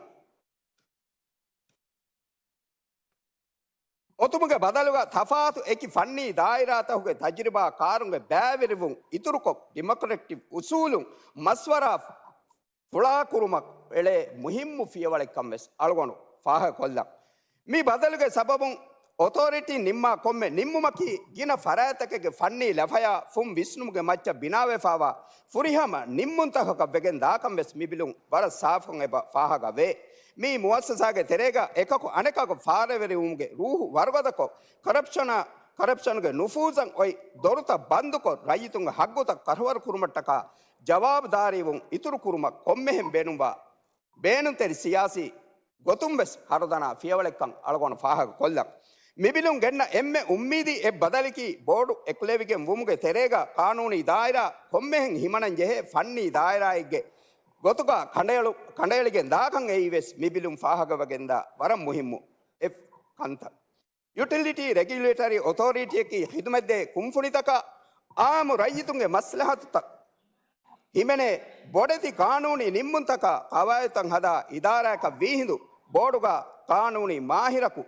އޮތުމުގެ ބަދަލުގަ ތަފާތު އެކި ފަންނީ ދާއިރާތަކުގެ ތަޖުރިބާ ކާރުންގެ ބައިވެރިވުން އިތުރުކޮށް، ޑިމޮކްރެޓިކް އުސޫލުން މަޝްވަރާ ފުޅާކުރުމަށް އެޅޭ މުހިއްމު ފިޔަވަޅެއްކަން ވެސް އަޅުގަނޑު ފާހަގަކޮށްލަން. މި ބަދަލުގެ ސަބަބުން އޮތޯރިޓީން ނިންމާ ކޮންމެ ނިންމުމަކީ ގިނަ ފަރާތްތަކެއްގެ ފަންނީ ލަފަޔާ ފުން ވިސްނުމުގެ މައްޗަށް ބިނާވެފައިވާ ފުރިހަމަ ނިންމުންތަކަކަށް ވެގެން ދާކަން ވެސް މި ބިލުން ވަރަށް ސާފުކޮށް އެބަ ފާހަގަވޭ. މި މުއައްސަސާގެ ތެރޭގަ އެކަކު އަނެކަކަށް ފާރަވެރިވުމުގެ ރޫހު ވަރުގަދަކޮށް، ކަރަޕްޝަނާ، ކަރަޕްޝަނުގެ ނުފޫޒަށް އޮތް ދޮރުތައް ބަންދުކޮށް، ރައްޔިތުންގެ ހައްގުތައް ކަށަވަރު ކުރުމަށްޓަކާ ޖަވާބުދާރީވުން އިތުރު ކުރުމަށް ކޮންމެހެން ބޭނުންވާ ބޭނުންތެރި ސިޔާސީ ގޮތުން ވެސް ހަރުދަނާ ފިޔަވަޅެއްކަން އަޅުގަނޑު ފާހަގަ ކޮށްލަން. މިބިލުން ގެންނަ އެންމެ އުއްމީދީ އެއް ބަދަލަކީ ބޯޑު އެކުލެވިގެން ވުމުގެ ތެރޭގަ ޤާނޫނީ ދާއިރާ ކޮންމެހެން ހިމަނަން ޖެހޭ ފަންނީ ދާއިރާއެއްގެ ގޮތުގަ ކަނޑައެޅު-، ކަނޑައެޅިގެން ދާކަން އެއީވެސް މިބިލުން ފާހަގަވެގެންދާ ވަރަށް މުހިއްމު އެއް ކަންތައް. ޔުޓިލިޓީ ރެގިއުލޭޓަރީ އޮތޯރިޓީއަކީ ޚިދުމަތްދޭ ކުންފުނިތަކަށް އާއްމު ރައްޔިތުންގެ މަސްލަހަތުތައް ހިމެނޭ ބޮޑެތި ޤާނޫނީ ނިންމުންތަކާ ޤަވާއިދުތައް ހަދާ އިދާރާއަކަށް ވީހިނދު ބޯޑުގަ ޤާނޫނީ މާހިރަކު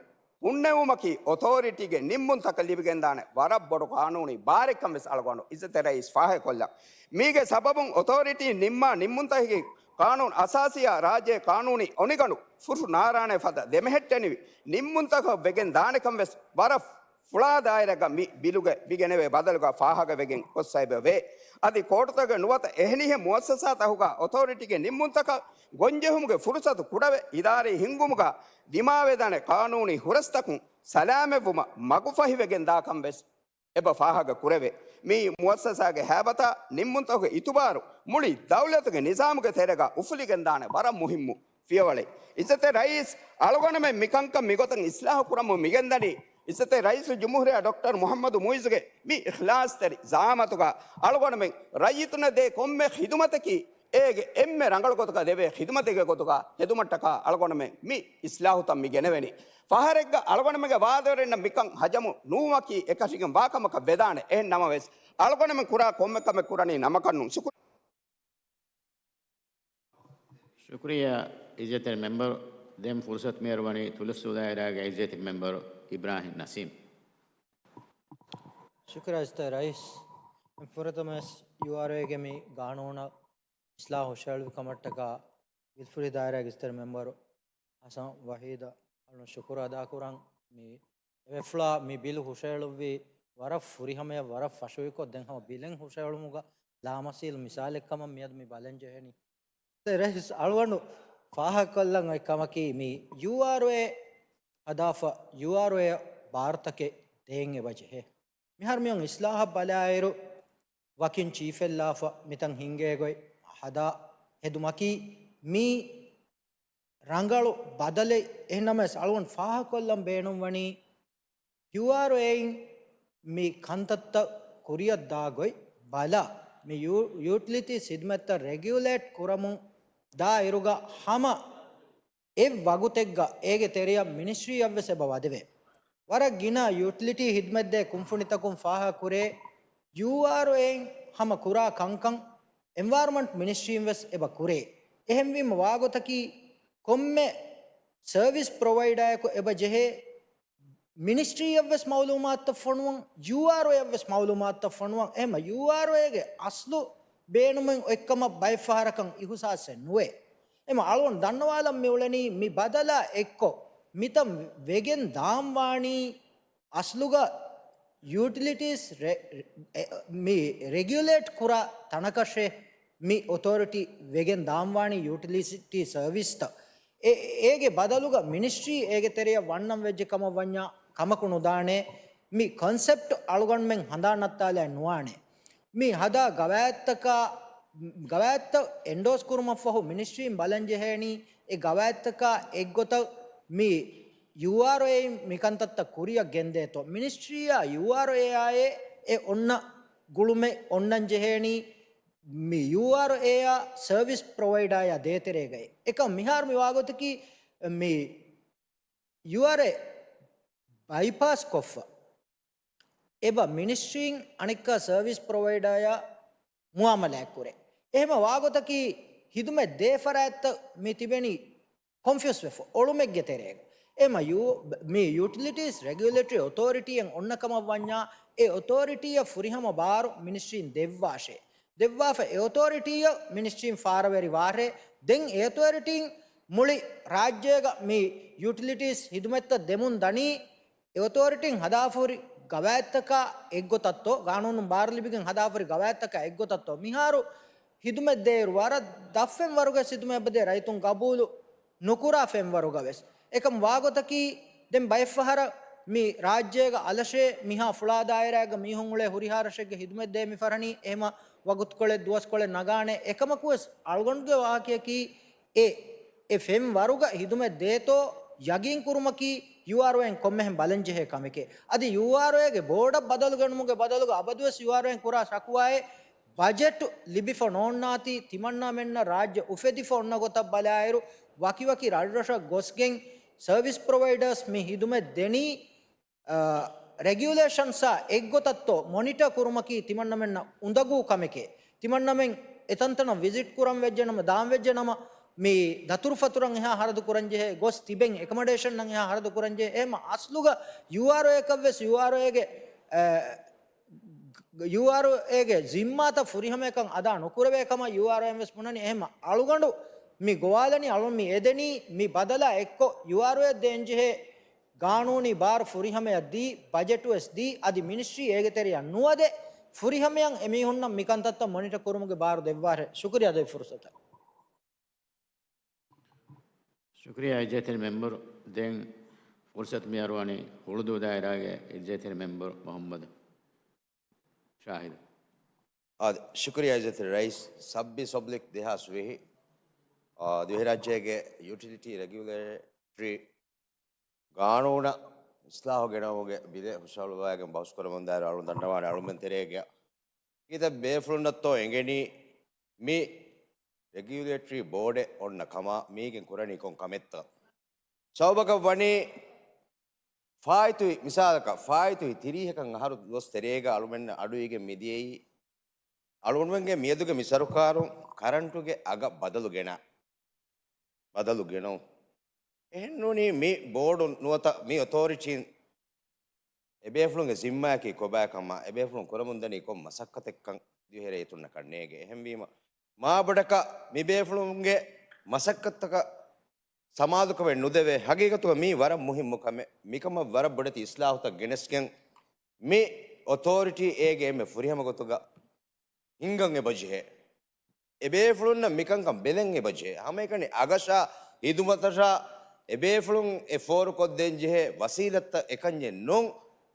ހުންނެވުމަކީ އޮތޯރިޓީގެ ނިންމުންތަކަށް ލިބިގެންދާނެ ވަރަށް ބޮޑު ޤާނޫނީ ބާރެއްކަން ވެސް އަޅުގަނޑު އިއްޒަތްތެރި ރައީސް ފާހަގަކޮށްލަން. މީގެ ސަބަބުން އޮތޯރިޓީން ނިންމާ ނިންމުންތަކަކީ ޤާނޫނު އަސާސީއާ ރާއްޖޭ ޤާނޫނީ އޮނިގަނޑު ފުށު ނާރާނެ ފަދަ ދެމެހެއްޓެނިވި ނިންމުންތަކަށް ވެގެން ދާނެކަން ވެސް ވަރަށް ފުޅާ ދާއިރާގަ މި ބިލުގެ މި ގެނެވޭ ބަދަލުގަ ފާހަގަވެގެން ގޮއްސައިބަވޭ. އަދި ކޯޓުތަކުގެ ނުވަތަ އެހެނިހެން މުއައްސަސާތަކުގަ އޮތޯރިޓީގެ ނިންމުންތަކަށް ގޮންޖެހުމުގެ ފުރުސަތު ކުޑަވެ، އިދާރީ ހިންގުމުގަ ދިމާވެދާނެ ޤާނޫނީ ހުރަސްތަކުން ސަލާމަތްވުމަށް މަގުފަހިވެގެން ދާކަން ވެސް އެބަ ފާހަގަ ކުރެވޭ. މިއީ މުއައްސަސާގެ ހައިބަތާ ނިންމުންތަކުގެ އިތުބާރު މުޅި ދައުލަތުގެ ނިޒާމުގެ ތެރޭގަ އުފުލިގެންދާނެ ވަރަށް މުހިއްމު ފިޔަވަޅެއް. އިއްޒަތްތެރި ރައީސް އަޅުގަނޑުމެން މިކަންކަން މިގޮތަށް އިސްލާހު ކުރަމުން މިގެންދަނީ، އިއްޒަތްތެރި ރައީސުލްޖުމްހޫރިއްޔާ ޑޮކްޓަރު މުޙައްމަދު މުޢިއްޒުގެ މި އިޚްލާޞްތެރި ޒަޢާމަތުގަ އަޅުގަނޑުމެން ރައްޔިތުންނަށް ދޭ ކޮންމެ ޚިދުމަތަކީ އޭގެ އެންމެ ރަނގަޅު ގޮތުގަ ދެވޭ ޚިދުމަތެއްގެ ގޮތުގަ ހެދުމަށްޓަކާ އަޅުގަނޑުމެން މި އިސްލާހުތައް މި ގެނެވެނީ. ފަހަރެއްގަ އަޅުގަނޑުމެންގެ ވާދަވެރިންނަށް މިކަން ހަޖަމު ނުވުމަކީ އެކަށީގެން ވާކަމަކަށް ވެދާނެ. އެހެން ނަމަވެސް، އަޅުގަނޑުމެން ކުރާ ކޮންމެ ކަމެއް ކުރަނީ ނަމަކަށް ނޫން. ޝުކުރިއްޔާ. ޝުކުރިއްޔާ އިއްޒަތްތެރި މެމްބަރު. ދެން ފުރުސަތު މިއަރުވަނީ ތުލުސް ދާއިރާގެ އިއްޒަތްތެރި މެމްބަރު އިބްރާހިމް ނަސީމް. ޝުކުރިއްޔާ އިއްޒަތްތެރި ރައީސް. ފުރަތަމަވެސް ޔޫއާރްއޭގެ މި ގާނޫނަށް އިސްލާހު ހުށަހެޅުއްވި ކަމަށްޓަކާ ވިލުފުރި ދާއިރާގެ އިއްޒަތްތެރި މެމްބަރު ހަސަން ވަހީދަށް އަޅުން ޝުކުރު އަދާކުރަން. މި އެފްލާ މި ބިލު ހުށަހެޅުއްވީ ވަރަށް ފުރިހަމަޔަށް ވަރަށް ފަށުވިކޮށް، ދެން ހަމަ ބިލެއް ހުށަހެޅުމުގަ ލާމަސީލު މިސާލެއްކަމަށް މިއަދު މި ބަލަން ޖެހެނީ. ރައީސް އަޅުގަނޑު ފާހަގަކޮށްލަން އޮތް ކަމަކީ، މި ޔޫއާރްއޭ ހަދާފަ ޔޫއާރްއޭ ބާރުތަކެއް ދޭން އެބަ ޖެހޭ. މިހާރު މިއޮން އިސްލާހަށް ބަލާއިރު، ވަކިން ޗީފެއްލާފަ މިތަން ހިންގޭ ގޮތް ހަދާ ހެދުމަކީ މީ ރަނގަޅު ބަދަލެއް. އެހެންނަމަވެސް، އަޅުގަނޑު ފާހަގަކޮށްލަން ބޭނުންވަނީ، ޔޫއާރްއޭއިން މި ކަންތައްތައް ކުރިއަށް ދާ ގޮތް ބަލާ، މި ޔޫ-، ޔޫޓިލިޓީސް ހިދުމަތްތައް ރެގިއުލޭޓް ކުރަމުން ދާ އިރުގަ ހަމަ އެއް ވަގުތެއްގަ އޭގެ ތެރެއަށް މިނިސްޓްރީއަށްވެސް އެބަ ވަދެވޭ. ވަރަށް ގިނަ ޔޫޓިލިޓީ ހިދުމަތްދޭ ކުންފުނިތަކުން ފާހަގަކުރޭ، ޔޫއާރްއޭއިން ހަމަ ކުރާ ކަންކަން އެންވަޔަރުމަންޓް މިނިސްޓްރީން ވެސް އެބަ ކުރޭ. އެހެންވީމަ ވާގޮތަކީ، ކޮންމެ ސަރވިސް ޕްރޮވައިޑާއަކު އެބަ ޖެހޭ މިނިސްޓްރީއަށްވެސް މައުލޫމާތުތައް ފޮނުވަން، ޔޫއާރްއޭއަށްވެސް މައުލޫމާތުތައް ފޮނުވަން. އެހެމަ ޔޫއާރްއޭގެ އަސްލު ބޭނުމެއް އޮތްކަމަށް ބައެއްފަހަރަކަށް އިހުސާސެއް ނުވޭ. އެމަ އަޅުގަނޑު ދަންނަވާލަން މިއުޅެނީ މި ބަދަލާ އެއްކޮށް މިތަން ވެގެން ދާންވާނީ އަސްލުގަ ޔޫޓިލިޓީސް ރެ-، އެ-، މި ރެގިއުލޭޓް ކުރާ ތަނަކަށޭ މި އޮތޯރިޓީ ވެގެން ދާންވާނީ ޔޫޓިލިޓީ ސަރވިސްތައް. އެ-، އޭގެ ބަދަލުގަ މިނިސްޓްރީ އޭގެ ތެރެއަށް ވަންނަން ވެއްޖެ ކަމަށް ވަންޏާ ކަމަކު ނުދާނެ. މި ކޮންސެޕްޓް އަޅުގަނޑުމެން ހަނދާން ނައްތާލާ ނުވާނެ. މި ހަދާ ގަވާއިދުތަކާ، ގަވާއިދުތައް އެންޑޯސް ކުރުމަށްފަހު މިނިސްޓްރީން ބަލަން ޖެހޭނީ، އެ ގަވާއިދުތަކާ އެއްގޮތަށް މި ޔޫއާރްއޭއިން މިކަންތައްތައް ކުރިއަށް ގެންދޭތޯ. މިނިސްޓްރީއާ ޔޫއާރްއޭއާއޭ އެ އޮންނަ ގުޅުމެއް އޮންނަން ޖެހޭނީ، މި ޔޫއާރްއޭއާ ސަރވިސް ޕްރޮވައިޑާއާ ދޭތެރޭގައި. އެކަމް މިހާރު މި ވާގޮތަކީ މި ޔޫއާރްއޭ ބައިޕާސް ކޮށްފަ، އެބަ މިނިސްޓްރީން އަނެއްކާ ސަރވިސް ޕްރޮވައިޑާއާ މުއާމަލާތް ކުރޭ. އެހެމަ ވާގޮތަކީ ހިދުމަތް ދޭ ފަރާތްތައް މި ތިބެނީ ކޮންފިއުސް ވެފަ އޮޅުމެއްގެ ތެރޭގަ. އެމަ ޔޫ-، މި ޔޫޓިލިޓީސް ރެގިއުލޭޓަރީ އޮތޯރިޓީއެއް އޮންނަ ކަމަށް ވަންޏާ، އެ އޮތޯރިޓީއަށް ފުރިހަމަ ބާރު މިނިސްޓްރީން ދެއްވާށޭ. ދެއްވާފަ އެ އޮތޯރިޓީއަށް މިނިސްޓްރީން ފާރަވެރި ވާށޭ. ދެން އެ އޮތޯރިޓީން މުޅި ރާއްޖޭގަ މި ޔޫޓިލިޓީސް ހިދުމަތްތައް ދެމުން ދަނީ، އެ އޮތޯރިޓީން ހަދާފަހުރި ގަވާއިދުތަކާ އެއްގޮތަށްތޯ، ގާނޫނުން ބާރުލިބިގެން ހަދާފަހުރި ގަވާއިދުތަކާ އެއްގޮތަށްތޯ، މިހާރު ހިދުމަތް ދޭއިރު ވަރަށް ދަށްފައިން ވަރުގެ ހިދުމަތް އެބަދޭ، ރައްޔިތުން ގަބޫލު ނުކުރާ ފައިން ވަރުގަ ވެސް. އެކަމް ވާގޮތަކީ، ދެން ބައެއްފަހަރަށް މި ރާއްޖޭގަ އަލަށޭ މިހާ ފުޅާ ދާއިރާގަ މީހުން އުޅޭ ހުރިހާ ރަށެއްގެ ހިދުމަތް ދޭ މި ފަރަނީ، އެހެމަ ވަގުތުކޮޅެއް ދުވަސްކޮޅެއް ނަގާނެ. އެކަމަކު ވެސް އަޅުގަނޑުގެ ވާހަކަޔަކީ، އެ، އެ ފެން ވަރުގަ ހިދުމަތް ދޭތޯ ޔަގީން ކުރުމަކީ ޔޫއާރްއޯއިން ކޮންމެހެން ބަލަންޖެހޭ ކަމެކޭ. އަދި ޔޫއާރްއޯގެ ބޯޑަށް ބަދަލުގަނުމުގެ ބަދަލުގަ އަބަދުވެސް ޔޫއާރްއޯއިން ކުރާ ޝަކުވާއެއް، ބަޖެޓު ލިބިފަ ނޯންނާތީ، ތިމަންނާމެންނަށް ރާއްޖެ އުފެދިފަ އޮންނަ ގޮތަށް ބަލާއިރު، ވަކިވަކި ރަށްރަށަށް ގޮސްގެން ސަރވިސް ޕްރޮވައިޑާސް މި ހިދުމަތް ދެނީ، އަ، ރެގިއުލޭޝަންސާ އެއްގޮތަށްތޯ މޮނިޓަ ކުރުމަކީ ތިމަންނަމެންނަށް އުނދަގޫ ކަމެކޭ. ތިމަންނަމެން އެތަންތަނަށް ވިޒިޓް ކުރަން ވެއްޖެނަމަ، ދާން ވެއްޖެނަމަ، މި ދަތުރުފަތުރަށް އެހާ ހަރަދު ކުރަންޖެހޭ، ގޮސް ތިބެން އެކަމަޑޭޝަންއަށް އެހާ ހަރަދު ކުރަންޖެހޭ. އެހެމަ އަސްލުގަ ޔޫއާރްއޯއަކަށްވެސް ޔޫއާރްއޯގެ، އަ، ޔޫއާރްއޯގެ ޒިންމާތައް ފުރިހަމައަކަށް އަދާ ނުކުރެވޭ ކަމަށް ޔޫއާރްއޯއިން ވެސް ބުނަނީ. އެހެމަ އަޅުގަނޑު މި ގޮވާލަނީ، އަޅުން މި އެދެނީ މި ބަދަލާ އެއްކޮށް ޔޫއާރްއޯއަށް ދޭންޖެހޭ ގާނޫނީ ބާރު ފުރިހަމަޔަށް ދީ، ބަޖެޓުވެސް ދީ، އަދި މިނިސްޓްރީ އޭގެ ތެރެއަށް ނުވަދެ، ފުރިހަމަޔަށް އެމީހުންނަށް މިކަންތައްތައް މޮނިޓަ ކުރުމުގެ ބާރު ދެއްވާށޭ. ޝުކުރިއްޔާ ދޭ ފުރުސަތަށް. ޝުކުރިއްޔާ އިއްޒަތްތެރި މެމްބަރު. ދެން ފުރުސަތު މިއަރުވަނީ ހުޅުދޫ ދާއިރާގެ އިއްޒަތްތެރި މެމްބަރު މުޙައްމަދު ޝާހިދު. އާދެ، ޝުކުރިއްޔާ އިއްޒަތްތެރި ރައީސް. ސައްބީސް އޮބްލިކް ދެހާސް ވިހި، އާ، ދިވެހިރާއްޖޭގެ ޔުޓިލިޓީ ރެގިއުލޭޓަރީ ގާނޫނަށް އިސްލާހު ގެނައުމުގެ ބިލެއް ހުށަހަޅުއްވައިގެން ބަހުސްކުރަމުންދާއިރު އަޅުން ދަންނަވާނެ އަޅުމެން ތެރޭގަ ކިތައް ބޭފުޅުންނަށްތޯ އެނގެނީ މި ރެގިއުލޭޓަރީ ބޯޑެއް އޮންނަ ކަމާ، މީގެން ކުރަނީ ކޮން ކަމެއްތޯ؟ ސަބަބަކަށް ވަނީ ފާއިތުވި، މިސާލަކަށް ފާއިތުވި ތިރީހަކަށް އަހަރު ދުވަސް ތެރޭގަ އަޅުމެންނަށް އަޑުއިވިގެން މިދިޔައީ، އަޅުގަނޑުމެންގެ މިއަދުގެ މި ސަރުކާރުން ކަރަންޓުގެ އަގަށް ބަދަލު ގެނަ، ބަދަލު ގެނައު. އެހެންނޫނީ މި ބޯޑު ނުވަތަ މި އޮތޯރިޓީން އެބޭފުޅުންގެ ޒިންމާއަކީ ކޮބާ ކަމާ، އެބޭފުޅުން ކުރަމުންދަނީ ކޮން މަސައްކަތެއްކަން ދިވެހިރައްޔިތުންނަކަށް ނޭނގެ. އެހެންވީމަ، މާބޮޑަކަށް މިބޭފުޅުންގެ މަސައްކަތްތަކަށް ސަމާލުކަމެއް ނުދެވޭ. ހަގީގަތުގަ މީ ވަރަށް މުހިއްމު ކަމެއް. މިކަމަށް ވަރަށް ބޮޑެތި އިސްލާހުތައް ގެނެސްގެން، މި އޮތޯރިޓީ އޭގެ އެންމެ ފުރިހަމަ ގޮތުގަ ހިންގަން އެބަޖެހޭ. އެބޭފުޅުންނަށް މިކަންކަން ބެލެން އެބަޖެހޭ. ހަމައެކަނި އަގަށާ ހިދުމަތަށާ އެބޭފުޅުން އެ ފޯރުކޮށްދޭންޖެހޭ ވަސީލަތްތައް އެކަންޏެއް ނޫން.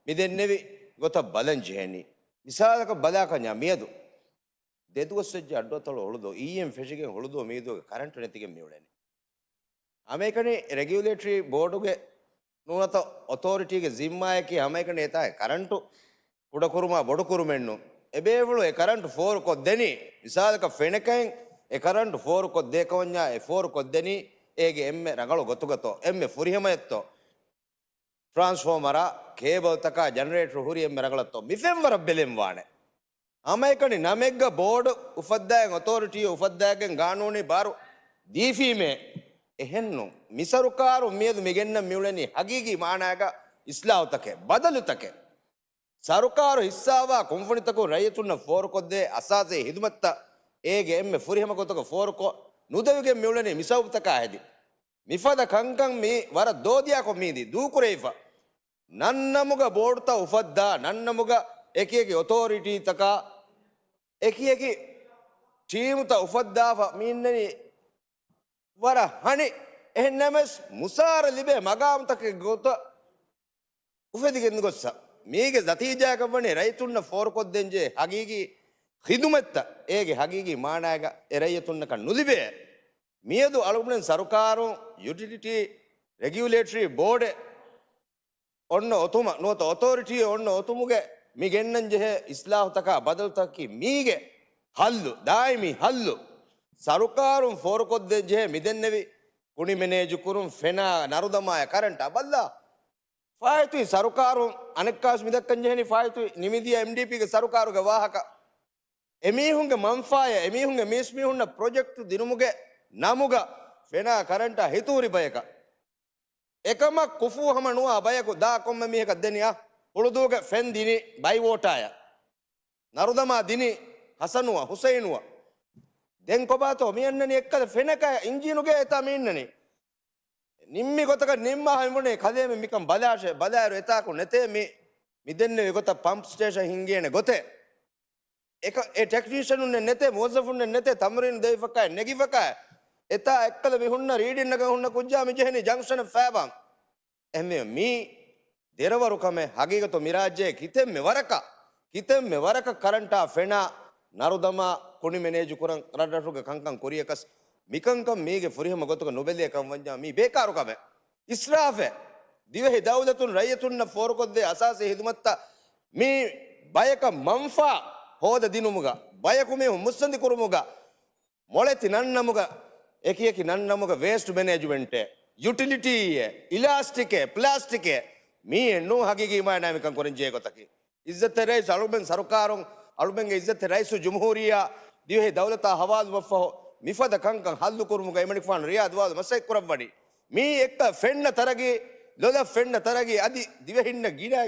މި ދެންނެވި ގޮތަށް ބަލަން ޖެހެނީ. މިސާލަކަށް ބަލާކަންޏާ މިއަދު ދެދުވަސް ވެއްޖެ އައްޑުއަތޮޅު ހުޅުދޫ، އިއްޔެން ފެށިގެން ހުޅުދޫ މީދޫގެ ކަރަންޓު ނެތިގެން މިއުޅެނީ. ހަމައެކަނި ރެގިއުލޭޓަރީ ބޯޑުގެ ނުވަތަ އޮތޯރިޓީގެ ޒިންމާއަކީ ހަމައެކަނި އެތާ އެ ކަރަންޓު ކުޑަކުރުމާ ބޮޑުކުރުމެއްނު. އެބޭފުޅުން އެ ކަރަންޓު ފޯރުކޮށްދެނީ، މިސާލަކަށް ފެނަކައިން އެ ކަރަންޓު ފޯރުކޮށްދޭކަމަންޏާ އެ ފޯރުކޮށްދެނީ އޭގެ އެންމެ ރަނގަޅު ގޮތުގަތޯ، އެންމެ ފުރިހަމަޔަށްތޯ؟ ޓްރާންސްފޯމަރާ، ކޭބަލްތަކާ، ޖަނަރޭޓަރު ހުރި އެންމެ ރަނގަޅަށްތޯ؟ މި ފެންވަރަށް ބެލެންވާނެ. ހަމައެކަނި ނަމެއްގަ ބޯޑު އުފައްދާގެން، އޮތޯރިޓީ އުފައްދާގެން ގާނޫނީ ބާރު ދީފީމޭ. އެހެންނު، މި ސަރުކާރު މިއަދު މިގެންނަ މިއުޅެނީ ހަގީގީ މާނާގަ އިސްލާހުތަކެއް، ބަދަލުތަކެއް. ސަރުކާރު ހިއްސާވާ ކުންފުނިތަކުން ރައްޔިތުންނަށް ފޯރުކޮށްދޭ އަސާސީ ހިދުމަތްތައް އޭގެ އެންމެ ފުރިހަމަ ގޮތުގަ ފޯރުކޮށް ނުދެވިގެން މިއުޅެނީ މި ސަބަބުތަކާ ހެދި. މިފަދަ ކަންކަން މި ވަރަށް ދޯދިޔާކޮށް މީދީ ދޫކުރެވިފަ. ނަންނަމުގަ ބޯޑުތައް އުފައްދާ، ނަންނަމުގަ އެކިއެކި އޮތޯރިޓީތަކާ، އެކިއެކި ޓީމުތައް އުފައްދާފަ މި އިންނަނީ ވަރަށް ހަނި. އެހެންނަމަވެސް، މުސާރަ ލިބޭ މަގާމުތަކެއް ގޮތަށް އުފެދިގެން ގޮއްސަ. މީގެ ނަތީޖާއަކަށް ވަނީ ރައްޔިތުންނަށް ފޯރުކޮށްދޭންޖެހޭ ހަގީގީ ޚިދުމަތްތައް އޭގެ ހަގީގީ މާނާގަ އެ ރައްޔިތުންނަކަށް ނުލިބޭ. މިއަދު އަޅުގަނޑު ސަރުކާރުން ޔުޓިލިޓީ ރެގިއުލޭޓަރީ ބޯޑެއް އޮންނަ އޮތުމަށް ނުވަތަ އޮތޯރިޓީ އޮންނަ އޮތުމުގެ މި ގެންނަން ޖެހޭ އިސްލާހުތަކާ ބަދަލުތަކަކީ މީގެ ހައްލު، ދާއިމީ ހައްލު. ސަރުކާރުން ފޯރުކޮށްދޭން ޖެހޭ މި ދެންނެވި ކުނި މެނޭޖުކުރުން، ފެނާ، ނަރުދަމާއި ކަރަންޓާ ބައްލާ. ފާއިތުވި ސަރުކާރުން އަނެއްކާވެސް މިދައްކަން ޖެހެނީ ފާއިތުވި ނިމިދިޔަ އެމްޑީޕީގެ ސަރުކާރުގެ ވާހަކަ. އެމީހުންގެ މަންފާޔަށް، އެމީހުންގެ މީސްމީހުންނަށް ޕްރޮޖެކްޓް ދިނުމުގެ ނަމުގަ ފެނާ ކަރަންޓާ ހިތުހުރި ބަޔަކަށް. އެކަމަށް ކުފޫ ހަމަ ނުވާ ބަޔަކު ދާ ކޮންމެ މީހަކަށް ދެނިޔާ ހުޅުދޫގެ ފެން ދިނީ ބައިވޯޓާޔަށް. ނަރުދަމާ ދިނީ ހަސަނުއަށް، ހުސައިނުއަށް. ދެން ކޮބާތޯ މި އަންނަނީ އެއްކަލަ ފެނަކަ އިންޖީނުގެ އެތާ މި އިންނަނީ. ނިންމި ގޮތަކަށް ނިންމާ ހަމަވަނީ ކަލޭމެން މިކަން ބަލާށޭ، ބަލާއިރު އެތާކު ނެތޭ މި، މި ދެންނެވި ގޮތަށް ޕަމްޕް ސްޓޭޝަން ހިންގޭނެ ގޮތެއް. އެކަ، އެ ޓެކްނީޝަނުންނެއް ނެތޭ، މުވައްޒަފުންނެއް ނެތޭ، ތަމްރީނު ދެވިފަކާ، ނެގިފަކާ. އެތާ އެއްކަލަ މި ހުންނަ ރީޑިން ނަގަން ހުންނަ ކުއްޖާ މި ޖެހެނީ ޖަންކްޝަނަށް ފައިބާން. އެހެންވެ މީ ދެރަވަރު ކަމެއް. ހަގީގަތު މި ރާއްޖޭ ކިތެއްމެ ވަރަކަށް، ކިތެއްމެ ވަރަކަށް ކަރަންޓާ ފެނާ ނަރުދަމާ ކުނި މެނޭޖު ކުރަން ރަށްރަށުގެ ކަންކަން ކުރިޔަކަސް މިކަންކަން މީގެ ފުރިހަމަ ގޮތުގަ ނުބެލޭ ކަން ވަންޏާ މީ ބޭކާރު ކަމެއް. އިސްރާފެއް. ދިވެހި ދައުލަތުން ރައްޔިތުންނަށް ފޯރުކޮށްދޭ އަސާސީ ހިދުމަތްތައް މި ބަޔަކަށް މަންފާ ހޯދަ ދިނުމުގަ، ބަޔަކު މީހުން މުއްސަނދި ކުރުމުގަ، މޮޅެތި ނަންނަމުގަ، އެކި އެކި ނަންނަމުގަ ވޭސްޓް މެނޭޖްމަންޓެއް، ޔުޓިލިޓީއެއް، އިލާސްޓިކެއް، ޕްލާސްޓިކެއް، މީ އެއްނޫ ހަގީގީ މާނައި މިކަން ކުރަން ޖެހޭ ގޮތަކީ. އިއްޒަތްތެރި ރައީސް، އަޅުމެން ސަރުކާރުން، އަޅުމެންގެ އިއްޒަތްތެރި ރައީސުލްޖުމްހޫރިއްޔާ ދިވެހި ދައުލަތާ ހަވާލުވުމަށްފަހު، މިފަދަ ކަންކަން ހައްލު ކުރުމުގަ އެމަނިކުފާނު ރިޔާ ދުވާލު މަސައްކަތް ކުރައްވަނީ. މީ އެއްކަ ފެންނަ ތަރަގީ، ލޮލަށް ފެންނަ ތަރަގީ، އަދި ދިވެހިންނަށް ގިނަ،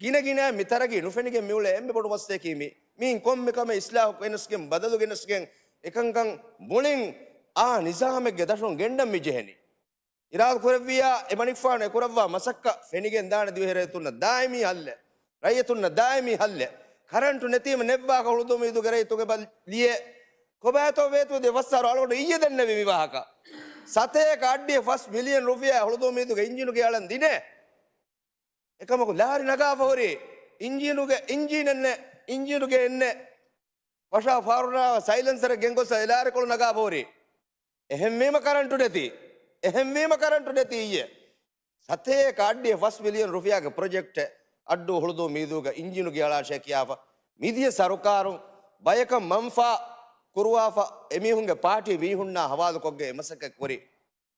ގިނަ ގިނަ މި ތަރަގީ ނުފެނިގެން މިއުޅޭ އެންމެ ބޮޑު މައްސަލަކީ މީ. މީން ކޮންމެ ކަމެއް އިސްލާހު ގެނެސްގެން، ބަދަލު ގެނެސްގެން، އެކަންކަން މުޅިން އާ ނިޒާމެއްގެ ދަށުން ގެންނަން މި ޖެހެނީ. އިރާދަ ކުރެއްވިއްޔާ، އެމަނިކުފާނު އެކުރައްވާ މަސައްކަތް ފެނިގެން ދާނެ ދިވެހި ރައްޔިތުންނަށް ދާއިމީ ހައްލެއް. ރައްޔިތުންނަށް ދާއިމީ ހައްލެއް. ކަރަންޓު ނެތީމަ ނެއްވާކަށް ހުޅުދޫ މީދުގެ ރައްޔިތުން އެބަ ލިޔޭ. ކޮބާތޯ ވޭތުވެދިޔަ ފަސް އަހަރު އަޅުގަނޑު އިއްޔެ ދެންނެވި މި ވާހަކަ. ސަތޭކަ އަށްޑިހަ ފަސް މިލިއަން ރުފިޔާ ހުޅުދޫ މީދުގެ އިންޖީނުގެ އަޅަން ދިނޭ. އެކަމަކު ލާރި ނަގާފަ ހުރީ. އިންޖީނުގެ، އިންޖީނެއް ނެ، އިންޖީނުގެ އެއްނެ. ފަށާ ފާރުނާ ސައިލެންސަރެއް ގެންގޮސް އެ ލާރިކޮޅު ނަގާފަ ހުރީ. އެހެންވީމަ ކަރަންޓު ނެތި. އެހެންވީމަ ކަރަންޓު ނެތި އިއްޔެ. ސަތޭކަ އަށްޑިހަ ފަސް މިލިއަން ރުފިޔާގެ ޕްރޮޖެކްޓެއް އައްޑޫ ހުޅުދޫ މީދޫގަ އިންޖީނުގެ އަޅާށޭ ކިޔާފަ. މިދިޔަ ސަރުކާރުން ބަޔަކަށް މަންފާ ކުރުވާފަ އެމީހުންގެ ޕާޓީ މީހުންނާ ހަވާލުކޮށްގެން އެ މަސައްކަތް ކުރި.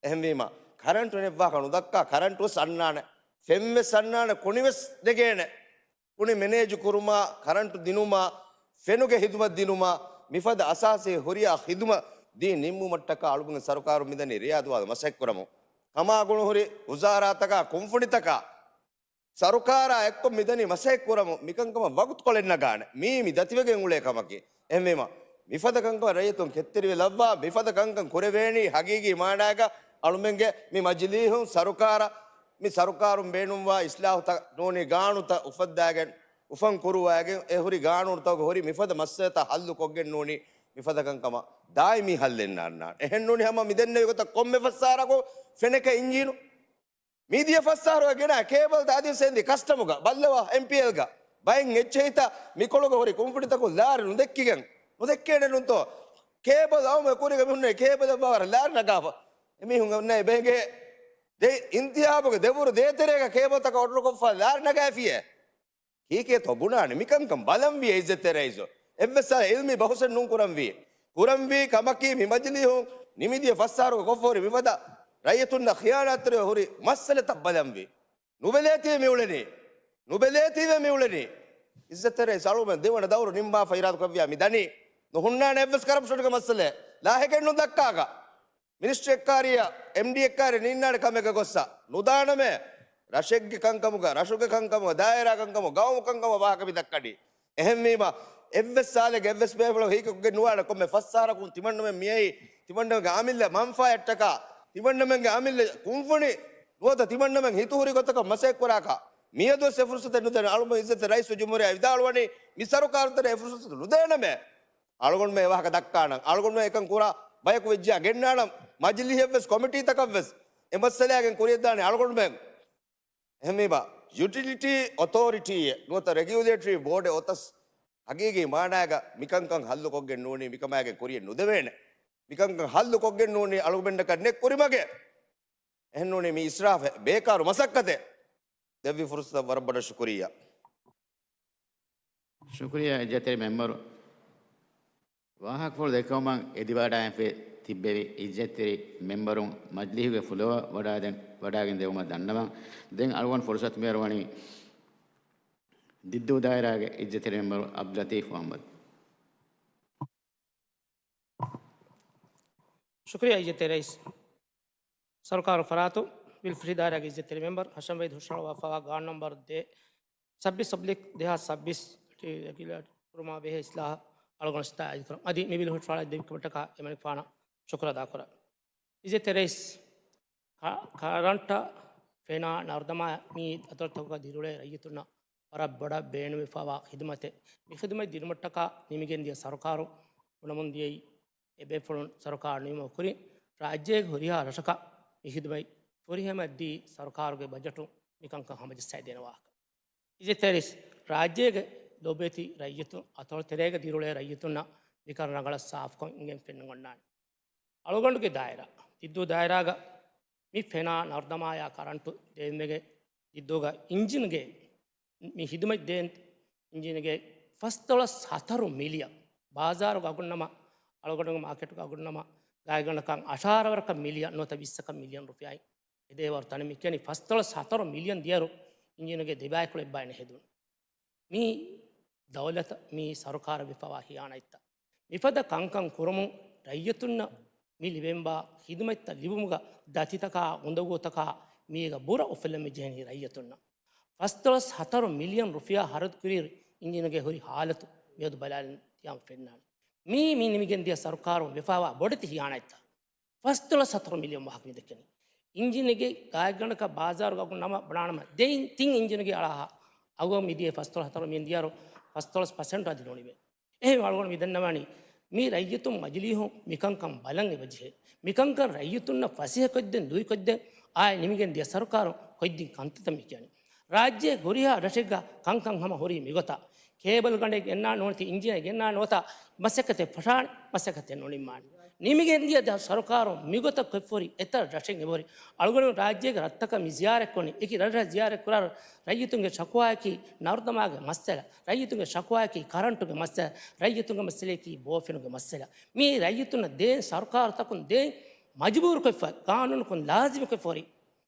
އެހެންވީމަ، ކަރަންޓު ނެއްވާކަށް ނުދައްކާ، ކަރަންޓު ވެސް އަންނާނެ. ފެން ވެސް އަންނާނެ، ކުނި ވެސް ނެގޭނެ. ކުނި މެނޭޖު ކުރުމާ، ކަރަންޓު ދިނުމާ، ފެނުގެ ހިދުމަތް ދިނުމާ، މިފަދަ އަސާސީ ހުރިހާ ހިދުމަތް ދީން ނިންމުމަށްޓަކާ އަޅުގަނޑު ސަރުކާރުން މިދަނީ ރިޔާދުވާލު މަސައްކަތް ކުރަމުން. ކަމާގުޅުން ހުރި ވުޒާރާތަކާ، ކުންފުނިތަކާ، ސަރުކާރާ އެއްކޮށް މިދަނީ މަސައްކަތް ކުރަމުން. މިކަންކަމަށް ވަގުތުކޮޅެއް ނަގާނެ. މީ މި ދަތިވެގެން އުޅޭ ކަމަކީ. އެހެންވީމަ، މިފަދަ ކަންކަމަށް ރައްޔިތުން ކެތްތެރިވެލައްވާ، މިފަދަ ކަންކަން ކުރެވޭނީ ހަގީގީ މާނާގަ އަޅުމެންގެ މި މަޖިލީހުން ސަރުކާރަށް، މި ސަރުކާރުން ބޭނުންވާ އިސްލާހުތައް ނޫނީ ގާނޫނުތައް އުފައްދާގެން، އުފަން ކުރުވާގެން، އެ ހުރި ގާނޫނުތަކުގަ ހުރި މިފަދަ މައްސަލަތައް ހައްލު ކޮށްގެން ނޫނީ މިފަދަ ކަންކަމަށް ދާއިމީ ހައްލެއް ނާންނާނެ. އެހެން ނޫނީ ހަމަ މި ދެންނެވި ގޮތަށް ކޮންމެ ފަސް އަހަރަކު ފެނެކަ އިންޖީނު މިދިޔަ ފަސް އަހަރުގަ ގެނަ ކޭބަލްތައް އަދިވެސް އެންދި ކަސްޓަމުގަ ބައްލަވާ އެމްޕީއެލްގަ. ބައެއް އެއްޗެހިތައް މިކޮޅުގަ ހުރި ކުންފުނިތަކުން ލާރި ނުދެއްކިގެން، ނުދެއްކޭނެ ނޫންތޯ؟ ކޭބަލް އައުމެ ކުރިގަ މިހުންނެ ކޭބަލް ބާވަރ ލާރި ނަގާފަ. އެމީހުން އޮންނަ އެބޭގެ ދެ އިންތިހާބުގެ ދެވުރު ދޭތެރޭގަ ކޭބަލްތަކަށް އޮޑަރުކޮށްފަ ލާރި ނަގާފިޔޭ. ކީކޭތޯ ބުނާނެ؟ މިކަންކަން ބަލަންވީ އިއްޒަތްތެރި ރައީސު. އެއްވެސް ސާ އިލްމީ ބަހުސެއް ނޫން ކުރަންވީ. ކުރަންވީ ކަމަކީ މި މަޖިލީހުން ނިމިދިޔަ ފަސް އަހަރުގަ ކޮށްފަ ހުރި މިފަދަ ރައްޔިތުންނަށް ޚިޔާނާތްތެރިވެ ހުރި މައްސަލަތައް ބަލަންވީ. ނުބެލޭތީ މިއުޅެނީ. ނުބެލޭތީވެ މިއުޅެނީ. އިއްޒަތްތެރި ރައީސް އަޅުގަނޑު ދެވަނަ ދައުރު ނިންމާފަ އިރާދަކުރެއްވިޔާ މި ދަނީ. ނުހުންނާނެ އެއްވެސް ކަރަޕްޝަނުގެ މައްސަލައެއް. ލާހެކެއް ނުދައްކާކަށް. މިނިސްޓްރީއެއްކާ އެމްޑީއެއްކާ ނީންނާނެ ކަމެއްގެ ގޮއްސަ. ނުދާނަމޭ. ރަށެއްގެ ކަންކަމުގަ، ރަށުގެ ކަންކަމުގަ، ދާއިރާ ކަންކަމުގަ، ގައުމު ކަންކަމުގަ ވާހަކަ މި ދައްކަނީ. އެހެންވީމަ، އެއްވެސް ސާލެއްގެ އެއްވެސް ބޭފުޅަކު ހީކޮށްގެން ނުވާނެ ކޮންމެ ފަސް އަހަރަކުން ތިމަންނަމެން މިއައީ، ތިމަންނަމެންގެ އަމިއްލަ މަންފާއަށްޓަކާ، ތިމަންނަމެންގެ އަމިއްލަ ކުންފުނި ނުވަތަ ތިމަންނަމެން ހިތުހުރި ގޮތަކަށް މަސައްކަތް ކުރާކަށް. މިއަދުވެސް އެ ފުރުސަތެއް ނުދޭނެ. އަޅުގަނޑު އިއްޒަތްތެރި ރައީސުލްޖުމްހޫރިއްޔާ ވިދާޅުވަނީ، މި ސަރުކާރު ތެރޭ އެ ފުރުސަތު ނުދޭނަމޭ. އަޅުގަނޑުމެން އެ ވާހަކަ ދައްކާނަން. އަޅުގަނޑުމެން އެކަން ކުރާ ބަޔަކު ވެއްޖިއްޔާ ގެންނާނަން. މަޖިލީހަށްވެސް ކޮމިޓީތަކަށްވެސް އެ މައްސަލައިގެން ކުރިޔަށްދާނެ އަޅުގަނޑުމެން. އެހެންވީމަ، ޔުޓިލިޓީ އޮތޯރިޓީއެއް ނުވަތަ ރެގިއުލޭޓަރީ ބޯޑެއް އޮތަސް ހަގީގީ މާނާގަ މިކަންކަން ހައްލުކޮށްގެން ނޫނީ މިކަމާގެން ކުރިޔަށް ނުދެވޭނެ. މިކަންކަން ހައްލުކޮށްގެން ނޫނީ އަޅުގަނޑަކަށް ނެތް ކުރިމަގެއް. އެހެންނޫނީ މި އިސްރާފެއް، ބޭކާރު މަސައްކަތެއް. ދެއްވި ފުރުސަތަށް ވަރަށް ބޮޑަށް ޝުކުރިއްޔާ. ޝުކުރިއްޔާ އިއްޒަތްތެރި މެމްބަރު. ވާހަކަފުޅު ދެއްކެވުމަށް އެދިވަޑާގެންފަ ތިއްބެވި އިއްޒަތްތެރި މެމްބަރުން މަޖިލީހުގެ ފުލޯއަށް ވަޑާދެން، ވަޑާގެން ދެވުމަށް ދަންނަވަން. ދެން އަޅުގަނޑު ފުރުސަތު މިހާރު ވަނީ ދިއްދޫ ދާއިރާގެ އިއްޒަތްތެރި މެމްބަރު އަބްދުލްލަތީފް މުހައްމަދު. ޝުކުރިއްޔާ އިއްޒަތްތެރި ރައީސް. ސަރުކާރު ފަރާތު ވިލްފްރީ ދާއިރާގެ އިއްޒަތްތެރި މެމްބަރު ހަޝަމް ވައިދު ހުށަހަޅުވާފައިވާ ގާނޫނު ނަންބަރު ދޭއް، ސައްބީސް އޮބްލިކް ދެހާސް ސައްބީސް އަށް ރެގިއުލޭޓް ކުރުމާ ބެހޭ އިސްލާހަށް އަޅުގަނޑު ސިތާ އައިދި ކުރަން. އަދި މި ބިލް ހުށަހަޅައިދެއްވި ކަމަށްޓަކާ އެމަނިކުފާނަށް ޝުކުރު އަދާކުރަން. އިއްޒަތްތެރި ރައީސް، ކަ-، ކަރަންޓާ ފެނާ ނަރުދަމާ މި އަތޮޅުތަކުގަ ދިރިއުޅޭ ރައްޔިތުންނަށް ވަރަށް ބޮޑަށް ބޭނުންވެފައިވާ ޚިދުމަތެއް. މި ޚިދުމަތް ދިނުމަށްޓަކާ ނިމިގެންދިޔަ ސަރުކާރު ބުނަމުން ދިޔައީ، އެބޭފުޅުން ސަރުކާރު ނިމުމަށް ކުރިން ރާއްޖޭގެ ހުރިހާ ރަށަކަށް މި ޚިދުމަތް ފުރިހަމައަށްދީ ސަރުކާރުގެ ބަޖެޓުން މިކަންކަން ހަމަޖައްސައިދޭނެ ވާހަކަ. އިއްޒަތްތެރި ރައީސް، ރާއްޖޭގެ ލޯބިވެތި ރައްޔިތުން، އަތޮޅުތެރޭގަ ދިރިއުޅޭ ރައްޔިތުންނަށް މިކަން ރަނގަޅަށް ސާފުކޮށް އިނގެން ފެންނަން އޮންނާނެ. އަޅުގަނޑުގެ ދާއިރާ، ދިއްދޫ ދާއިރާގަ މި ފެނާ ނަރުދަމާޔާ ކަރަންޓު ދޭންވެގެ ޖިއްދުގަ އިންޖިންގެ މި ހިދުމަތް ދޭން އިންޖިންގެ ފަސްދޮޅަސް ހަތަރު މިލިއަން، ބާޒާރުގަ އަގުން ނަމަ، އަޅުގަނޑުގެ މާކެޓުގަ އަގުން ނަމަ، ގާތްގަނޑަކަށް އަށާރަ ވަރަކަށް މިލިއަން ނުވަތަ ވިއްސަކަށް މިލިއަން ރުފިޔާއިން އެދޭ ވަރު ތަނެއް. މި ކިޔަނީ ފަސްދޮޅަސް ހަތަރު މިލިއަން ދިޔައިރު އިންޖިނުގެ ދެބައިކުޅަ އެއްބައިން ހެދުނު. މީ ދައުލަތަށް މީ ސަރުކާރަށް ވެފަވާ ހިޔާނަތްތައް. މިފަދަ ކަންކަން ކުރުމުން ރައްޔިތުންނަށް މި ލިބެންވާ ހިދުމަތްތައް ލިބުމުގަ ދަތިތަކާ އުނދަގޫތަކާ މީގަ ބުރަ އުފުލަން މި ޖެހެނީ ރައްޔިތުންނަށް. ފަސްދޮޅަސް ހަތަރު މިލިއަން ރުފިޔާ ހަރަދު ކުރިއިރު އިންޖިނުގެ ހުރި ހާލަތު މިއަދު ބަލާލަން ތިޔަމަ ފެންނާނެ. މީ މި ނިމިގެން ދިޔަ ސަރުކާރުން ވެފަވާ ބޮޑެތި ހިޔާނަތްތައް. ފަސްދޮޅަސް ހަތަރު މިލިއަން ވާހަކަ މި ދެއްކެނީ. އިންޖިނެއްގެ ގާތްގަނޑަކަށް ބާޒާރުގަ އަގުން ނަމަ ބުނާނަމަ ދެއިން ތިން އިންޖިނެއްގެ އަޅާހާ އަގު މިދިޔަ ފަސްދޮޅަސް ހަތަރު މި ދިޔައިރު ފަސްދޮޅަސް ޕަސެންޓު އަދި ނުނިމޭ. އެހެން އަޅުގަނޑު މި ދަންނަވާނީ މި ރައްޔިތުން މަޖިލީހުން މިކަންކަން ބަލަން އެބަޖެހޭ. މިކަންކަން ރައްޔިތުންނަށް ފަސޭހަކޮށްދެން ދޫކޮށްދެން އާއި ނިމިގެން ދިޔަ ސަރުކާރުން ކޮށްދިން ކަންތައްތައް މި ކިޔަނީ. ރާއްޖޭ ހުރިހާ ރަށެއްގަ ކަންކަން ހަމަ ހުރީ މިގޮތަށް. ކޭބަލް ގަނޑެއް ގެންނާނެ ނުވަތަ އިންޖިނެއް ގެންނާނެ ނުވަތަ މަސައްކަތެއް ފަށާނެ، މަސައްކަތެއް ނުނިންމާނެ. ނިމިގެން ދިޔަ ދަ-، ސަރުކާރުން މިގޮތަށް ކޮށްފަހުރި އެތައް ރަށެއް އެބަހުރި. އަޅުގަނޑު ރާއްޖޭގެ ރަށްތަކަށް މި ޒިޔާރަތްކުރަނީ. އެކި ރަށްރަށް ޒިޔާރަތްކުރާއިރު ރައްޔިތުންގެ ޝަކުވާއަކީ ނަރުދަމާގެ މައްސަލަ، ރައްޔިތުންގެ ޝަކުވާއަކީ ކަރަންޓުގެ މައްސަލަ، ރައްޔިތުންގެ މައްސަލައަކީ ބޯފެނުގެ މައްސަލަ. މި ރައްޔިތުންނަށް ދޭން ސަރުކާރުތަކުން ދޭން މަޖުބޫރުކޮށްފަ، ގާނޫނަކުން ލާޒިމުކޮށްފަހުރި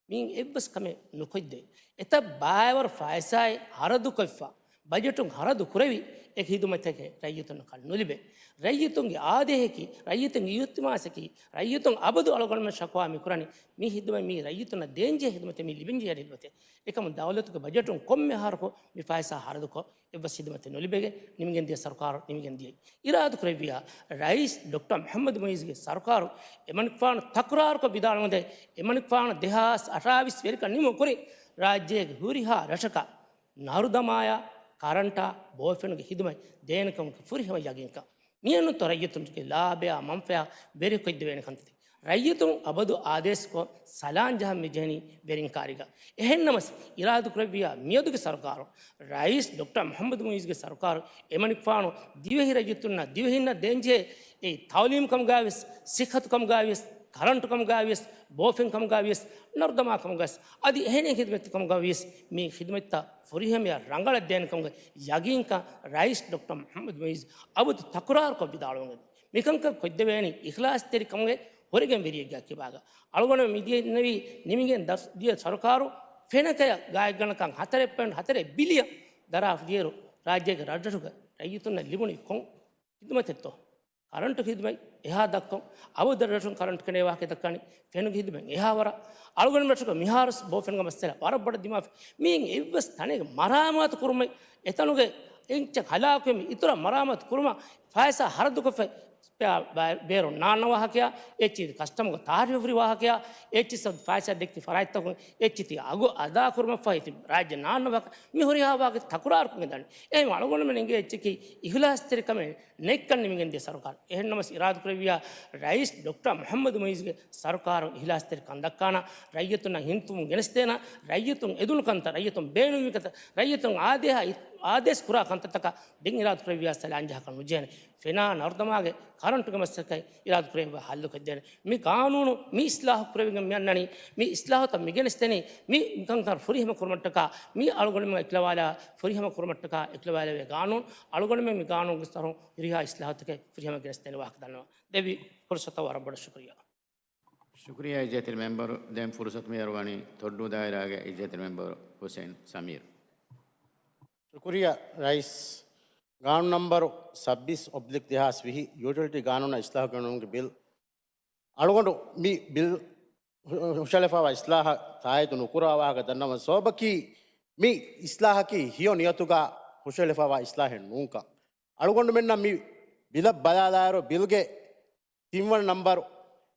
މިއިން އެއްވެސް ކަމެއް ނުކޮށްދޭ. އެތައް ބައިވަރު ފައިސާއެއް ހަރަދުކޮށްފަ، ބަޖެޓުން ހަރަދު ކުރެވި، އެ ހިދުމަތެކޭ ރައްޔިތުންނަކަށް ނުލިބޭ. ރައްޔިތުންގެ އާދޭހަކީ، ރައްޔިތުންގެ އިލްތިމާސަކީ، ރައްޔިތުން އަބަދު އަޅުގަނޑުމެން ޝަކުވާ މިކުރަނީ މި ހިދުމަތް މީ ރައްޔިތުންނަށް ދޭންޖެހޭ ހިދުމަތެއް، މީ ލިބެންޖެހޭ ހިދުމަތެއް. އެކަމު ދައުލަތުގެ ބަޖެޓުން ކޮންމެ އަހަރަކު މި ފައިސާ ހަރަދުކޮށް، އެއްވެސް ހިދުމަތެއް ނުލިބެގެން ނިމިގެން ދިޔަ ސަރުކާރު ނިމިގެން ދިޔައީ. އިރާދަކުރެއްވިޔާ، ރައީސް ޑޮކްޓަރ މުޙައްމަދު މުޢިއްޒުގެ ސަރުކާރު އެމަނިކުފާނު ތަކުރާރުކޮށް ވިދާޅުވަންދެން، އެމަނިކުފާނު ދެހާސް އަށާވީސް ވެރިކަން ނިމުނު ކުރިން ރާއްޖޭގެ ހުރިހާ ރަށަކަށް ނަރުދަމާޔާ، ކަރަންޓާ، ބޯފެނުގެ ހިދުމަތް ދޭނެކަމުގެ ފުރިހަމަ ޔަގީންކަން. މިއަންނަތޯ ރައްޔިތުންގެ ލާބަޔާ މަންފަޔާ ވެރިކޮށްދެވޭނެ ކަންތައްތައް. ރައްޔިތުން އަބަދު އާދޭސްކޮށް ސަލާން ޖަހަން މި ޖެހެނީ ވެރިން ކާރިގަ. އެހެންނަމަސް، އިރާދަކުރެއްވިޔާ މިއަދުގެ ސަރުކާރު، ރައީސް ޑޮކްޓަރ މުޙައްމަދު މުޢިއްޒުގެ ސަރުކާރު، އެމަނިކުފާނު ދިވެހި ރައްޔިތުންނަށް، ދިވެހިންނަށް ދޭންޖެހޭ އެ ތައުލީމް ކަމުގައިވިޔަސް، ސިއްހަތު ކަމުގައިވިޔަސް، ކަރަންޓު ކަމުގައިވިޔަސް، ބޯފެން ކަމުގައިވިޔަސް، ނަރުދަމާ ކަމުގައިވިޔަސް، އަދި އެހެނެއް ހިދުމަތް ކަމުގައިވިޔަސް، މި ހިދުމަތްތައް ފުރިހަމަޔަށް ރަނގަޅަށް ދޭނެ ކަމުގެ ޔަގީންކަން ރައީސް ޑޮކްޓަރ މުޙައްމަދު މުޢިއްޒު އަބަދު ތަކުރާރުކޮށް ވިދާޅުވަން. މިކަންކަން ކޮށްދެވޭނީ އިޚްލާޞްތެރިކަމުގެ ހުރެގެން ވެރިއެއްގެ ކިބާގަ. އަޅުގަނޑު މިދިޔަ ދެންނެވި ނިމިގެން ދަސް ދިޔަ ސަރުކާރު ފެނަކަޔަށް ގާތްގަނޑަކަށް ހަތަރެއް ޕޮއިންޓް ހަތަރެއް ބިލިއަން ދަރާފަ ދިޔައިރު ރާއްޖޭގެ ރަށްރަށުގެ ރައްޔިތުންނަށް ލިބުނީ ކޮން ހިދުމަތެއްތޯ؟ ކަރަންޓު ހިދުމަތް އެހާ ދަށްކޮށް، އަބަދު ރަށުން ކަރަންޓު ކެނޑޭ ވާހަކަ ދައްކާނީ ފެނުގެ ހިދުމަތް އެހާ ވަރަށް. އަޅުގަނޑު ރަށުގަ މިހާރު ބޯފެނުގެ މައްސަލަ ވަރަށް ބޮޑަށް ދިމާވި. މިއިން އެއްވެސް ތަނެއްގެ މަރާމާތު ކުރުމެއް، އެތަނުގެ އެއްޗެއް ހަލާކުވެމި އިތުރަށް މަރާމާތު ކުރުމަށް ފައިސާ ހަރަދުކޮށްފަ ބޭރު ނާންނަ ވާހަކަޔާ، އެއްޗިތި ކަސްޓަމްގެ ތާރީފު ހުރި ވާހަކަޔާ، އެއްޗިތި ފައިސާ ދެއްކި ފަރާތްތަކުން އެއްޗިތި އަގު އަދާކުރުމަށްފަހި ތި ރާއްޖެ ނާންނަ ވާހަކަ، މި ހުރިހާ ވާހަކަ ތަކުރާރުކޮށްގެން ދާނެ. އެހެން އަޅުގަނޑުމެން އެނގޭ އެއްޗަކީ އިޚްލާޞްތެރިކަމެއް ނެތްކަން ނިމިގެން ދިޔަ ސަރުކާރު. އެހެންނަމަސް އިރާދަކުރެއްވިޔާ ރައީސް ޑޮކްޓަރ މުޙައްމަދު މުޢިއްޒުގެ ސަރުކާރު އިޚްލާޞްތެރިކަން ދައްކާނަ، ރައްޔިތުންނަށް ހިންތުންވުން ގެނެސްދޭނަ، ރައްޔިތުން އެދުނު ކަންތައް، ރައްޔިތުން ބޭނުންވި ކަންތައް، ރައްޔިތުން އާދޭހަ-، އާދޭސް ކުރާ ކަންތައްތަކަށް ދެން އިރާދަކުރެއްވިޔާ ސަލާން ޖަހާކަށް ނުޖެހޭނެ. ފެނާ ނަރުދަމާގެ ކަރަންޓުގެ މައްސަލަކަށް އިރާދަކުރެއްވިޔާ ހައްލުކޮށްދޭނެ. މި ގާނޫނު މި އިސްލާހު ކުރެވިގެން މި އަންނަނީ، މި އިސްލާހުތައް މި ގެނެސްދެނީ، މި ކަންކަން ފުރިހަމަ ކުރުމަށްޓަކާ، މި އަޅުގަނޑުމެން އެކިލަވާލާ ފުރިހަމަ ކުރުމަށްޓަކާ އެކިލަވާލެވޭ ގާނޫނު. އަޅުގަނޑުމެން މި ގާނޫނުގެ ސަރުން ހުރިހާ އިސްލާހުތަކެއް ފުރިހަމަ ގެނެސްދޭނެ ވާހަކަ ދަންނަވަން. ދެއްވި ފުރުސަތަށް ވަރަށް ބޮޑަށް ޝުކުރިއްޔާ. ޝުކުރިއްޔާ އިއްޒަތްތެރި މެމްބަރު. ދެން ފުރުސަތު މިހާރު ވަނީ ތޮއްޑޫ ދާއިރާގެ އިއްޒަތްތެރި މެމްބަރު ހުސެން ސަމީރު. ޝުކުރިއްޔާ ރައީސް. ގާނޫނު ނަންބަރު ސައްބީސް އޮބްލިކް ދެހާސް ވިހި، ޔޫޓިލިޓީ ގާނޫނަށް އިސްލާހު ގެނުނުމުގެ ބިލް. އަޅުގަނޑު މި ބިލް ހުށަހެޅިފައިވާ އިސްލާހަށް ތާއީދު ނުކުރާ ވާހަކަ ދަންނަވަން. ސަބަބަކީ މި އިސްލާހަކީ ހެޔޮ ނިޔަތުގަ ހުށަހެޅިފައިވާ އިސްލާހެއް ނޫންކަން. އަޅުގަނޑުމެންނަށް މި ބިލަށް ބަލާލާއިރު ބިލްގެ ތިންވަނަ ނަންބަރު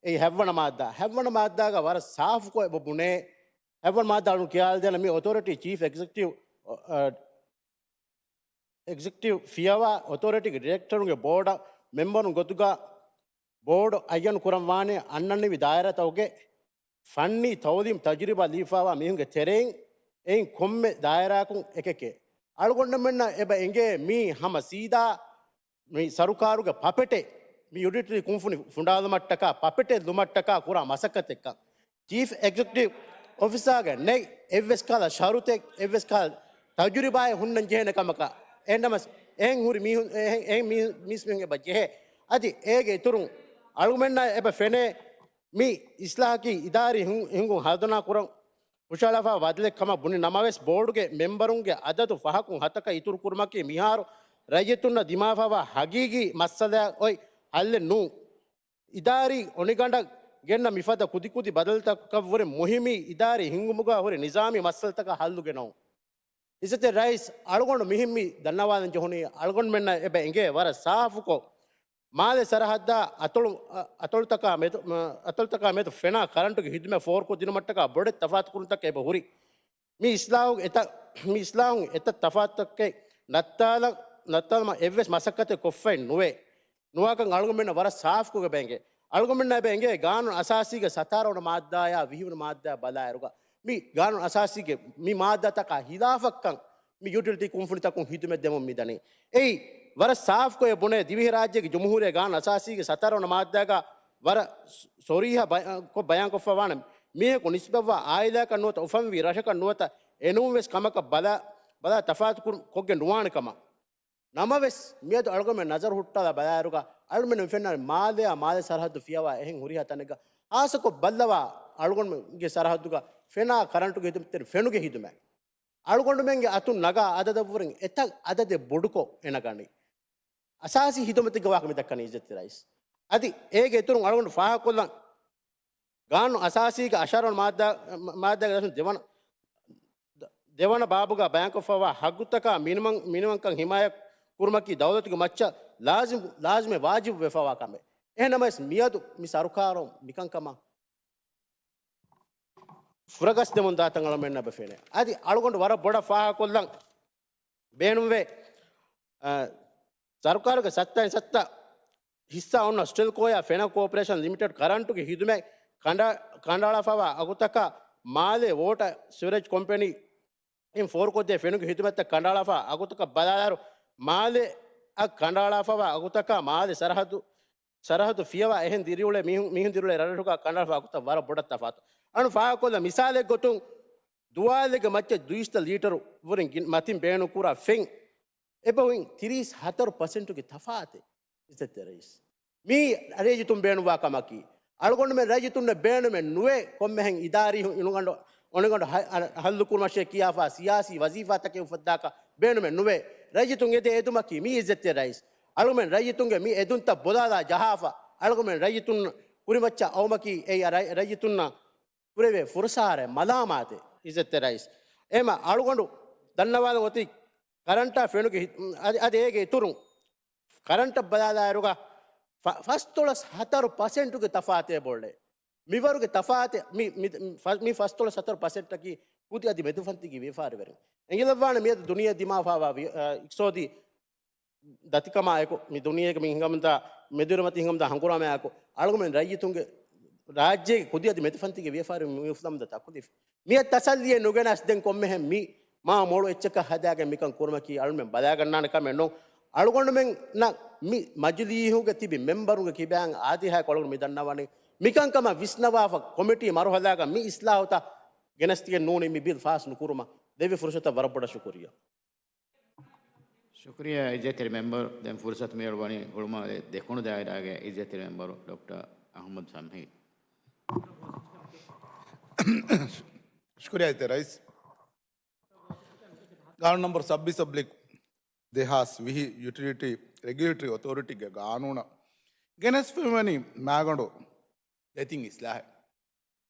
އެއީ ހަތްވަނަ މާއްދާ. ހަތްވަނަ މާއްދާގަ ވަރަށް ސާފުކޮށް އެބަ ބުނޭ. ހަތްވަނަ މާއްދާ އަޅުން ކިޔާލަދޭނަ މި އޮތޯރިޓީ ޗީފް އެގްޒެކެޓިވް، އަ، އެގްޒެކެޓިވް ފިޔަވާ އޮތޯރިޓީގެ ޑިރެކްޓަރުންގެ ބޯޑަށް މެމްބަރުން ގޮތުގަ ބޯޑު އައްޔަން ކުރަން ވާނެ އަންނަނިވި ދާއިރާތަކުގެ ފަންނީ ތައުލީމް ތަޖުރިބާ ލިބިފައިވާ މީހުންގެ ތެރެއިން އެއިން ކޮންމެ ދާއިރާއަކުން އެކެކޭ. އަޅުގަނޑުމެންނަށް އެބަ އެނގޭ މީ ހަމަ ސީދާ މި ސަރުކާރުގެ ޕަޕެޓެއް، މި ޔޫޓިލިޓީ ކުންފުނި ފުނޑާލުމަށްޓަކާ ޕަޕެޓެއް ލުމަށްޓަކާ ކުރާ މަސައްކަތެއްކަން. ޗީފް އެގްޒެކެޓިވް އޮފިސާގެ ނެތް އެއްވެސް ކަހަލަ ޝަރުތެއް، އެއްވެސް ކަހަލަ ތަޖުރިބާއެއް ހުންނަން ޖެހޭނެ ކަމަކަށް. އެހެންނަމަސް، އެހެން ހުރި މީހުން، އެހެން، އެހެން މީ-، މީސްމީހުން އެބަ ޖެހޭ. އަދި އޭގެ އިތުރުން އަޅުގަނޑަށް އެބަ ފެނޭ، މި އިސްލާހަކީ އިދާރީ ހިން-، ހިންގުން ހަރުދަނާ ކުރަން ހުށަހަޅާފަ ބަދަލެއް ކަމަށް ބުނި ނަމަވެސް، ބޯޑުގެ މެމްބަރުންގެ އަދަދު ފަހަކުން ހަތަކަށް އިތުރު ކުރުމަކީ މިހާރު ރައްޔިތުންނަށް ދިމާވާ ހަގީގީ މައްސަލައަށް އޮތް ހައްލެއް ނޫން. އިދާރީ އޮނިގަނޑަށް ގެންނަ މިފަދަ ކުދިކުދި ބަދަލުތަކަށްވުރެ މުހިއްމީ އިދާރީ ހިންގުމުގަ ހުރި ނިޒާމީ މައްސަލަތަކަށް ހައްލު ގެނައުން. އިއްޒަތްތެރި ރައީސް، އަޅުގަނޑު މިހިންމީ ދަންނަވާލަން ޖެހުނީ، އަޅުގަނޑުމެންނަށް އެބަ އެނގޭ ވަރަށް ސާފުކޮށް، މާލެ ސަރަހައްދާ އަތޮޅު، އަތޮޅުތަކާ މެދު، އަތޮޅުތަކާ މެދު ފެނާ ކަރަންޓުގެ ހިދުމަތް ފޯރުކޮށްދިނުމަށްޓަކާ ބޮޑެތި ތަފާތުކުރުންތަކެއް އެބަ ހުރި. މި އިސްލާހު އެތައް، މި އިސްލާހުން އެތައް ތަފާތުތަކެއް ނައްތާލަ، ނައްތާލުމަށް އެއްވެސް މަސައްކަތެއް ކޮށްފައެއް ނުވޭ. ނުވާކަން އަޅުގަނޑުމެންނަށް ވަރަށް ސާފުކޮށް އެބަ އެނގޭ. އަޅުގަނޑުމެންނަށް އެބަ އެނގޭ ގާނޫނު އަސާސީގެ ސަތާރަ ވަނަ މާއްދާއާ ވިހި ވަނަ މާއްދާ ބަލާއިރުގަ، މި ގާނޫނު އަސާސީގެ މި މާއްދާތަކާ ހިލާފަށްކަން މި ޔުޓިލިޓީ ކުންފުނިތަކުން ހިދުމަތް ދެމުން މި ދަނީ. އެއީ ވަރަށް ސާފުކޮށް އެ ބުނޭ، ދިވެހިރާއްޖޭގެ ޖުމްހޫރީ ގާނޫނު އަސާސީގެ ސަތާރަ ވަނަ މާއްދާގަ ވަރަށް ސޮރީހަށް ބަޔާން ކޮށް ބަޔާންކޮށްފަ ވާނެ، މީހަކު ނިސްބަތްވާ އާއިލާއަކަށް ނުވަތަ އުފަންވީ ރަށަކަށް ނުވަތަ އެނޫންވެސް ކަމަކަށް ބަލާ، ބަލާ ތަފާތު ކުރު-، ކޮށްގެން ނުވާނެ ކަމަށް. ނަމަވެސް، މިއަދު އަޅުގަނޑުމެން ނަޒަރު ހުއްޓާލާ ބަލާއިރުގަ، އަޅުމެން މި ފެންނަނީ މާލެއާ މާލެ ސަރަހައްދު ފިޔަވާ އެހެން ހުރިހާ ތަނެއްގަ، ހާއްސަކޮށް ބައްލަވާ އަޅުގަނޑުގެ ސަރަހައްދުގަ ފެނާ ކަރަންޓުގެ ހިދުމަތްތެރި ފެނުގެ ހިދުމަތް. އަޅުގަނޑުމެންގެ އަތުން ނަގާ އަދަދަށްވުރެން އެތައް އަދަދެއް ބޮޑުކޮށް އެނަގަނީ. އަސާސީ ހިދުމަތެއްގެ ވާހަކަ މި ދައްކަނީ އިއްޒަތްތެރި ރައީސް. އަދި އޭގެ އިތުރުން އަޅުގަނޑު ފާހަގަކޮށްލަން، ގާނޫނު އަސާސީގެ އަށާރަ ވަނަ މާއްދާ، މާއްދާގެ ދަސް ދެވަނަ، ދެވަނަ ބާބުގަ ބަޔާންކޮށްފަވާ ހައްގުތަކާ މިނިވަން-، މިނިވަންކަން ހިމާޔަތް ކުރުމަކީ ދައުލަތުގެ މައްޗަށް ލާޒިމް، ލާޒިމެއް ވާޖިބު ވެފަވާ ކަމެއް. އެހެންނަމަވެސް، މިއަދު މި ސަރުކާރުން މިކަންކަމަށް ފުރަގަސްދެމުން ދާތަން އަޅުމެންނަށް އެބަ ފެނޭ. އަދި އަޅުގަނޑު ވަރަށް ބޮޑަށް ފާހަގަކޮށްލަން ބޭނުންވޭ، އަ، ސަރުކާރުގެ ސައްތައިން ސައްތަ ހިއްސާ އޮންނަ ސްޓެލްކޯއާ ފެނަ ކޯޕަރޭޝަން ލިމިޓެޑް ކަރަންޓުގެ ހިދުމަތް ކަނޑަ-، ކަނޑައަޅާފަވާ އަގުތަކާ މާލޭ ވޯޓަރ ސިވަރޭޖް ކޮމްޕެނީ އިން ފޯރުކޮށްދޭ ފެނުގެ ހިދުމަތްތައް ކަނޑައަޅާފަ އަގުތަކަށް ބަލާލާއިރު، މާލެއަށް ކަނޑައަޅާފަވާ އަގުތަކާ މާލެ ސަރަހައްދު، ސަރަހައްދު ފިޔަވާ އެހެން ދިރިއުޅޭ މީހުން، މީހުން ދިރިއުޅޭ ރަށްރަށުގަ ކަނޑައަޅާފަ އަގުތައް ވަރަށް ބޮޑަށް ތަފާތު. އަޅު ފާހަގަކޮށްލަ މިސާލެއް ގޮތުން، ދުވާލެއްގެ މައްޗަށް ދުއިސައްތަ ލީޓަރު ވުރެން ގިން-، މަތިން ބޭނުންކުރާ ފެން އެބަހުރި ތިރީސް ހަތަރު ޕަސެންޓުގެ ތަފާތެއް އިއްޒަތްތެރި ރައީސް. މީ ރައްޔިތުން ބޭނުންވާ ކަމަކީ. އަޅުގަނޑުމެން ރައްޔިތުންނަށް ބޭނުމެއް ނުވޭ ކޮންމެހެން އިދާރީ އިނުގަނޑު އޮނިގަނޑު ހަ-، އަ-، ހައްލުކުރުމަށޭ ކިޔާފާ ސިޔާސީ ވަޒީފާތަކެއް އުފައްދާކަށް ބޭނުމެއް ނުވޭ. ރައްޔިތުން އެދޭ އެދުމަކީ މީ އިއްޒަތްތެރި ރައީސް. އަޅުގަނޑުމެން ރައްޔިތުންގެ މި އެދުންތައް ބޮލާލާ ޖަހާފަ، އަޅުގަނޑުމެން ރައްޔިތުން ކުރިމައްޗަށް އައުމަކީ އެއީ ރައް-، ރައްޔިތުންނަށް ކުރެވޭ ފުރުސާރަ މަލާމާތެއް އިއްޒަތްތެރި ރައީސް. އެހެމަ އަޅުގަނޑު ދަންނަވާލަން އޮތީ ކަރަންޓާ ފެނުގެ ހި-، އަދި، އަދި އޭގެ އިތުރުން ކަރަންޓަށް ބަލާލާއިރުގަ ފަ-، ފަސްދޮޅަސް ހަތަރު ޕަސެންޓުގެ ތަފާތެއް ބޮޅޭ. މިވަރުގެ ތަފާތެއް މި، މި، ފަ-، މި ފަސްދޮޅަސް ހަތަރު ޕަސެންޓަކީ ކުދި އަދި މެދުފަންތީގެ ވިޔަފާރިވެރިން. އެނގިލައްވާނެ މިއަދު ދުނިޔެ ދިމާވާ ވި-، އަ، އިޤްތިޞާދީ ދަތިކަމާއެކު، މި ދުނިޔޭގެ މި ހިނގަމުންދާ، މެދުއިރުމަތި ހިނގަމުންދާ ހަނގުރާމައާއެކު، އަޅުގަނޑުމެން ރައްޔިތުންގެ ރާއްޖޭގެ ކުދި އަދި މެދުފަންތީގެ ވިޔަފާރި މި އުފުލަމުންދާ ތަކުލީފު. މިއަށް ތަސައްލިއެއް ނުގެނަސް ދެން ކޮންމެހެން މި މާ މޮޅު އެއްޗަކަށް ހަދާގެން މިކަން ކުރުމަކީ އަޅުމެން ބަލާގަންނާނެ ކަމެއް ނޫން. އަޅުގަނޑުމެންނަށް މި މަޖިލީހުގެ ތިބި މެމްބަރުންގެ ކިބައިން އާދިހާއެކު އަޅުގަނޑު މި ދަންނަވަނީ މިކަންކަމަށް ވިސްނަވާފަ ކޮމިޓީ މަރުހަލާގަ މި އިސްލާހުތައް ގެނެސްދިގެން ނޫނީ މި ބިލް ފާސް ނުކުރުމަށް. ދެއްވި ފުރުސަތަށް ވަރަށް ބޮޑަށް ޝުކުރިއްޔާ. ޝުކުރިއްޔާ އިއްޒަތްތެރި މެމްބަރު. ދެން ފުރުސަތު މިއުޅުވަނީ ހުޅުމާލެ ދެކުނު ދާއިރާގެ އިއްޒަތްތެރި މެމްބަރު ޑޮކްޓަރ އަޙްމަދު ސަމްހީ. ޝުކުރިއްޔާ އިއްޒަތްތެރި ރައީސް. ގާނޫނު ނަންބަރު ސައްބީސް އޮބްލިކް ދެހާސް ވިހި ޔުޓިލިޓީ ރެގިއުލޭޓަރީ އޮތޯރިޓީގެ ގާނޫނަށް ގެނެސްފައިވަނީ މާގަނޑު ދެތިން އިސްލާހެއް.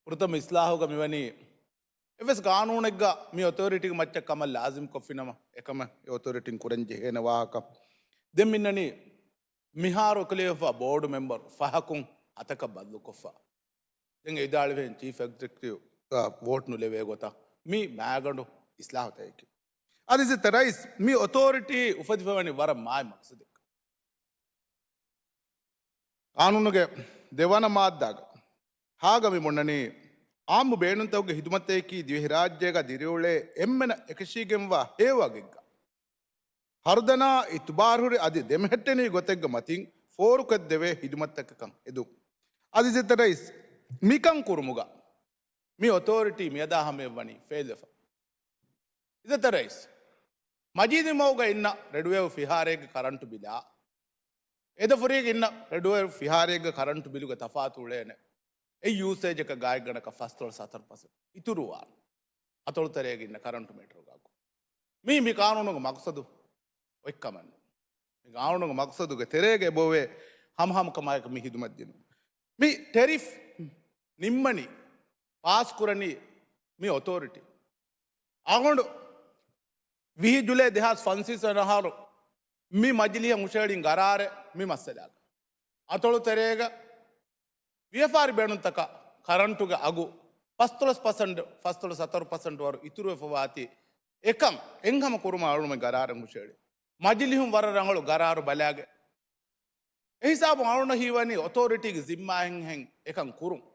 ފުރަތަމަ އިސްލާހުގަ މިވަނީ އެއްވެސް ގާނޫނެއްގަ މި އޮތޯރިޓީގެ މައްޗަށް ކަމަށް ލާޒިމް ކޮށްފިނަމަ، އެކަމަށް އެ އޮތޯރިޓީން ކުރަން ޖެހޭނެ ވާހަކަ. ދެން މިންނަނީ މިހާރު އެކުލެވިފަ ބޯޑު މެމްބަރު ފަހަކުން ހަތަކަށް ބަދަލުކޮށްފަ. ދެން އެ ވިދާޅުވެހެން ޗީފް އެގްޒެކެޓިވް، އަ، ވޯޓް ނުލެވޭ ގޮތަށް މި މާގަނޑު އިސްލާހުތަކަކީ. އަދި އިއްޒަތްތެރި ރައީސް، މި އޮތޯރިޓީ އުފެދިފައިވަނީ ވަރަށް މާތް މަޤްޞަދެއްގަ. ޤާނޫނުގެ ދެވަނަ މާއްދާގަ ހާގަ މި ބުނަނީ، އާއްމު ބޭނުންތަކުގެ ޚިދުމަތަކީ ދިވެހިރާއްޖޭގަ ދިރިއުޅޭ އެންމެނަށް އެކަށީގެންވާ ހެޔޮވަގެއްގަ ހަރުދަނާ އިތުބާރުހުރި އަދި ދެމެހެއްޓެނިވި ގޮތެއްގެ މަތިން ފޯރުކޮށްދެވޭ ޚިދުމަތްތަކަކަށް ހެދުން. އަދި އިއްޒަތްތެރި ރައީސް، މިކަން ކުރުމުގަ މި އޮތޯރިޓީ މިއަދާ ހަމަޔަށް ވަނީ ފެއިލްވެފަ. އިއްޒަތްތެރި ރައީސް، މަޖީދީ މަގުގަ އިންނަ ރެޑްވޭވް ފިހާރައެއްގެ ކަރަންޓު ބިލާ، އެދެފުރީގަ އިންނަ ރެޑްވޭވް ފިހާރައެއްގެ ކަރަންޓު ބިލުގެ ތަފާތު އުޅޭނެ އެއް ޔޫސޭޖަކަށް ގާތްގަނޑަކަށް ފަސްދޮޅަސް ހަތަރު ޕަސެންޓް އިތުރުވާން. އަތޮޅުތެރޭގަ އިންނަ ކަރަންޓު މީޓަރުގަ އަގު. މީ، މި ޤާނޫނުގެ މަޤްޞަދު އޮތްކަމެއް ނޫން. މި ޤާނޫނުގެ މަޤްޞަދުގެ ތެރޭގަ އެބައޮވޭ ހަމަހަމަކަމާއެކު މި ޚިދުމަތް ދިނުން. މި ޓެރިފް ނިންމަނީ، ފާސްކުރަނީ މި އޮތޯރިޓީ. އަޅުގަނޑު ވިހި ޖުލައި ދެހާސް ފަންސަވީސް ވަނަ އަހަރު މި މަޖިލީހަށް ހުށަހެޅިން ގަރާރެއް މި މައްސަލާގަ. އަތޮޅު ތެރޭގަ ވިޔަފާރި ބޭނުންތަކަށް ކަރަންޓުގެ އަގު ފަސްދޮޅަސް ޕަސެންޓް، ފަސްދޮޅަސް ހަތަރު ޕަސެންޓް ވަރު އިތުރުވެފަ ވާތީ، އެކަން އެއްހަމަ ކުރުމަށް އަޅުގަނޑު މި ގަރާރެއް ހުށަހެޅި. މަޖިލީހުން ވަރަށް ރަނގަޅު ގަރާރު ބަލާގެ އެ ހިސާބުން އަޅުގަނޑަށް ހީވަނީ އޮތޯރިޓީގެ ޒިންމާއިންހެން އެކަން ކުރުން.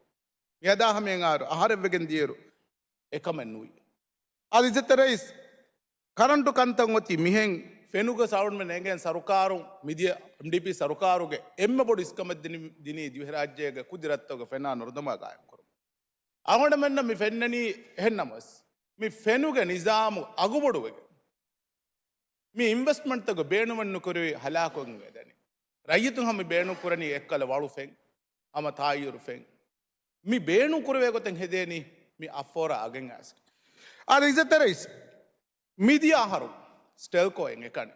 މިއަދާ ހަމަޔަށް އަހަރު، އަހަރެއްވެގެން ދިޔައިރު އެކަމެއް ނުވި. އާދެ، އިއްޒަތްތެރި ރައީސް، ކަރަންޓު ކަންތައް އޮތީ މިހެން ފެނުގަ ސައުންޑްމެން އެނގޭން ސަރުކާރުން މިދިޔަ އެމްޑީޕީ ސަރުކާރުގެ އެންމެ ބޮޑު އިސްކަމެއް ދިނި، ދިނީ ދިވެހިރާއްޖޭގެ ކުދިރަތްތަކުގެ ފެނާ ނުރުދަމާ ގާއިމްކުރުން. އަޅުގަނޑުމެންނަށް މި ފެންނަނީ އެހެން ނަމަވެސް، މި ފެނުގެ ނިޒާމު އަގުބޮޑުވެގެން، މި އިންވެސްޓްމަންޓްތަކުގެ ބޭނުމެއް ނުކުރެވި ހަލާކުވެގެން ވެދެނީ. ރައްޔިތުން ހަމަ ބޭނުން ކުރަނީ އެއްކަލަ ވަޅު ފެން، ހަމަ ތާއީރު ފެން. މި ބޭނުން ކުރެވޭ ގޮތެއް ހެދޭނީ މި އަށްފަހަރާ އަގެއް އައިސް. އާދެ، އިއްޒަތްތެރި ރައީސް، މިދިޔަ އަހަރު ސްޓެލްކޯ އެކަނި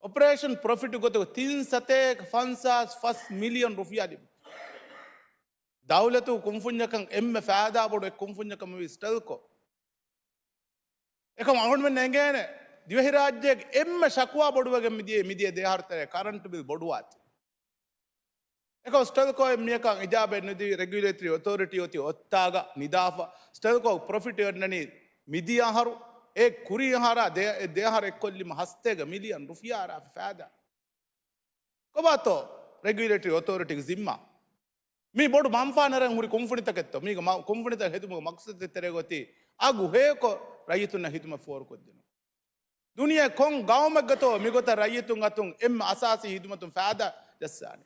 އޮޕަރޭޝަން ޕްރޮފިޓް ގޮތުގަ ތިން ސަތޭކަ ފަންސާސް ފަސް މިލިއަން ރުފިޔާ ލިބި. ދައުލަތު ކުންފުންޏަކަށް އެންމެ ފައިދާ ބޮޑު އެއް ކުންފުންޏަކަށް މިވީ ސްޓެލްކޯ. އެކަމް އަހުންމެން އެނގޭނެ، ދިވެހިރާއްޖޭގެ އެންމެ ޝަކުވާ ބޮޑުވެގެން މިދިޔަ، މިދިޔަ ދެއަހަރު ތެރޭ ކަރަންޓު ބިލް ބޮޑުވާތީ. އެކަމް ސްޓެލްކޯ އެ މިޔަކަށް އިޖާބަ ނުދީ، ރެގިއުލޭޓަރީ އޮތޯރިޓީ އޮތީ އޮއްތާގަ ނިދާފަ. ސްޓެލްކޯ ޕްރޮފިޓް އޮންނަނީ މިދިޔަ އަހަރު، އެ ކުރީ އަހަރާ ދެ، ދެ އަހަރު އެއްކޮށްލީމަ ހަސަތޭކަ މިލިއަން ރުފިޔާ އަރާފި ފައިދާ. ކޮބާތޯ ރެގިއުލޭޓަރީ އޮތޯރިޓީގެ ޒިންމާ؟ މީ ބޮޑު މަންފާ ނެރެން ހުރި ކުންފުނިތަކެއްތޯ؟ މީގެ މަ، ކުންފުނިތައް ހެދުމުގެ މަޤްޞަދު ތެރޭގަ އޮތީ އަގު ހެޔޮކޮށް ރައްޔިތުންނަށް ހިދުމަތް ފޯރުކޮށްދިނުން. ދުނިޔެ ކޮން ގައުމެއްގަތޯ މިގޮތަށް ރައްޔިތުން އަތުން އެންމެ އަސާސީ ހިދުމަތުން ފައިދާ ޖައްސާނީ؟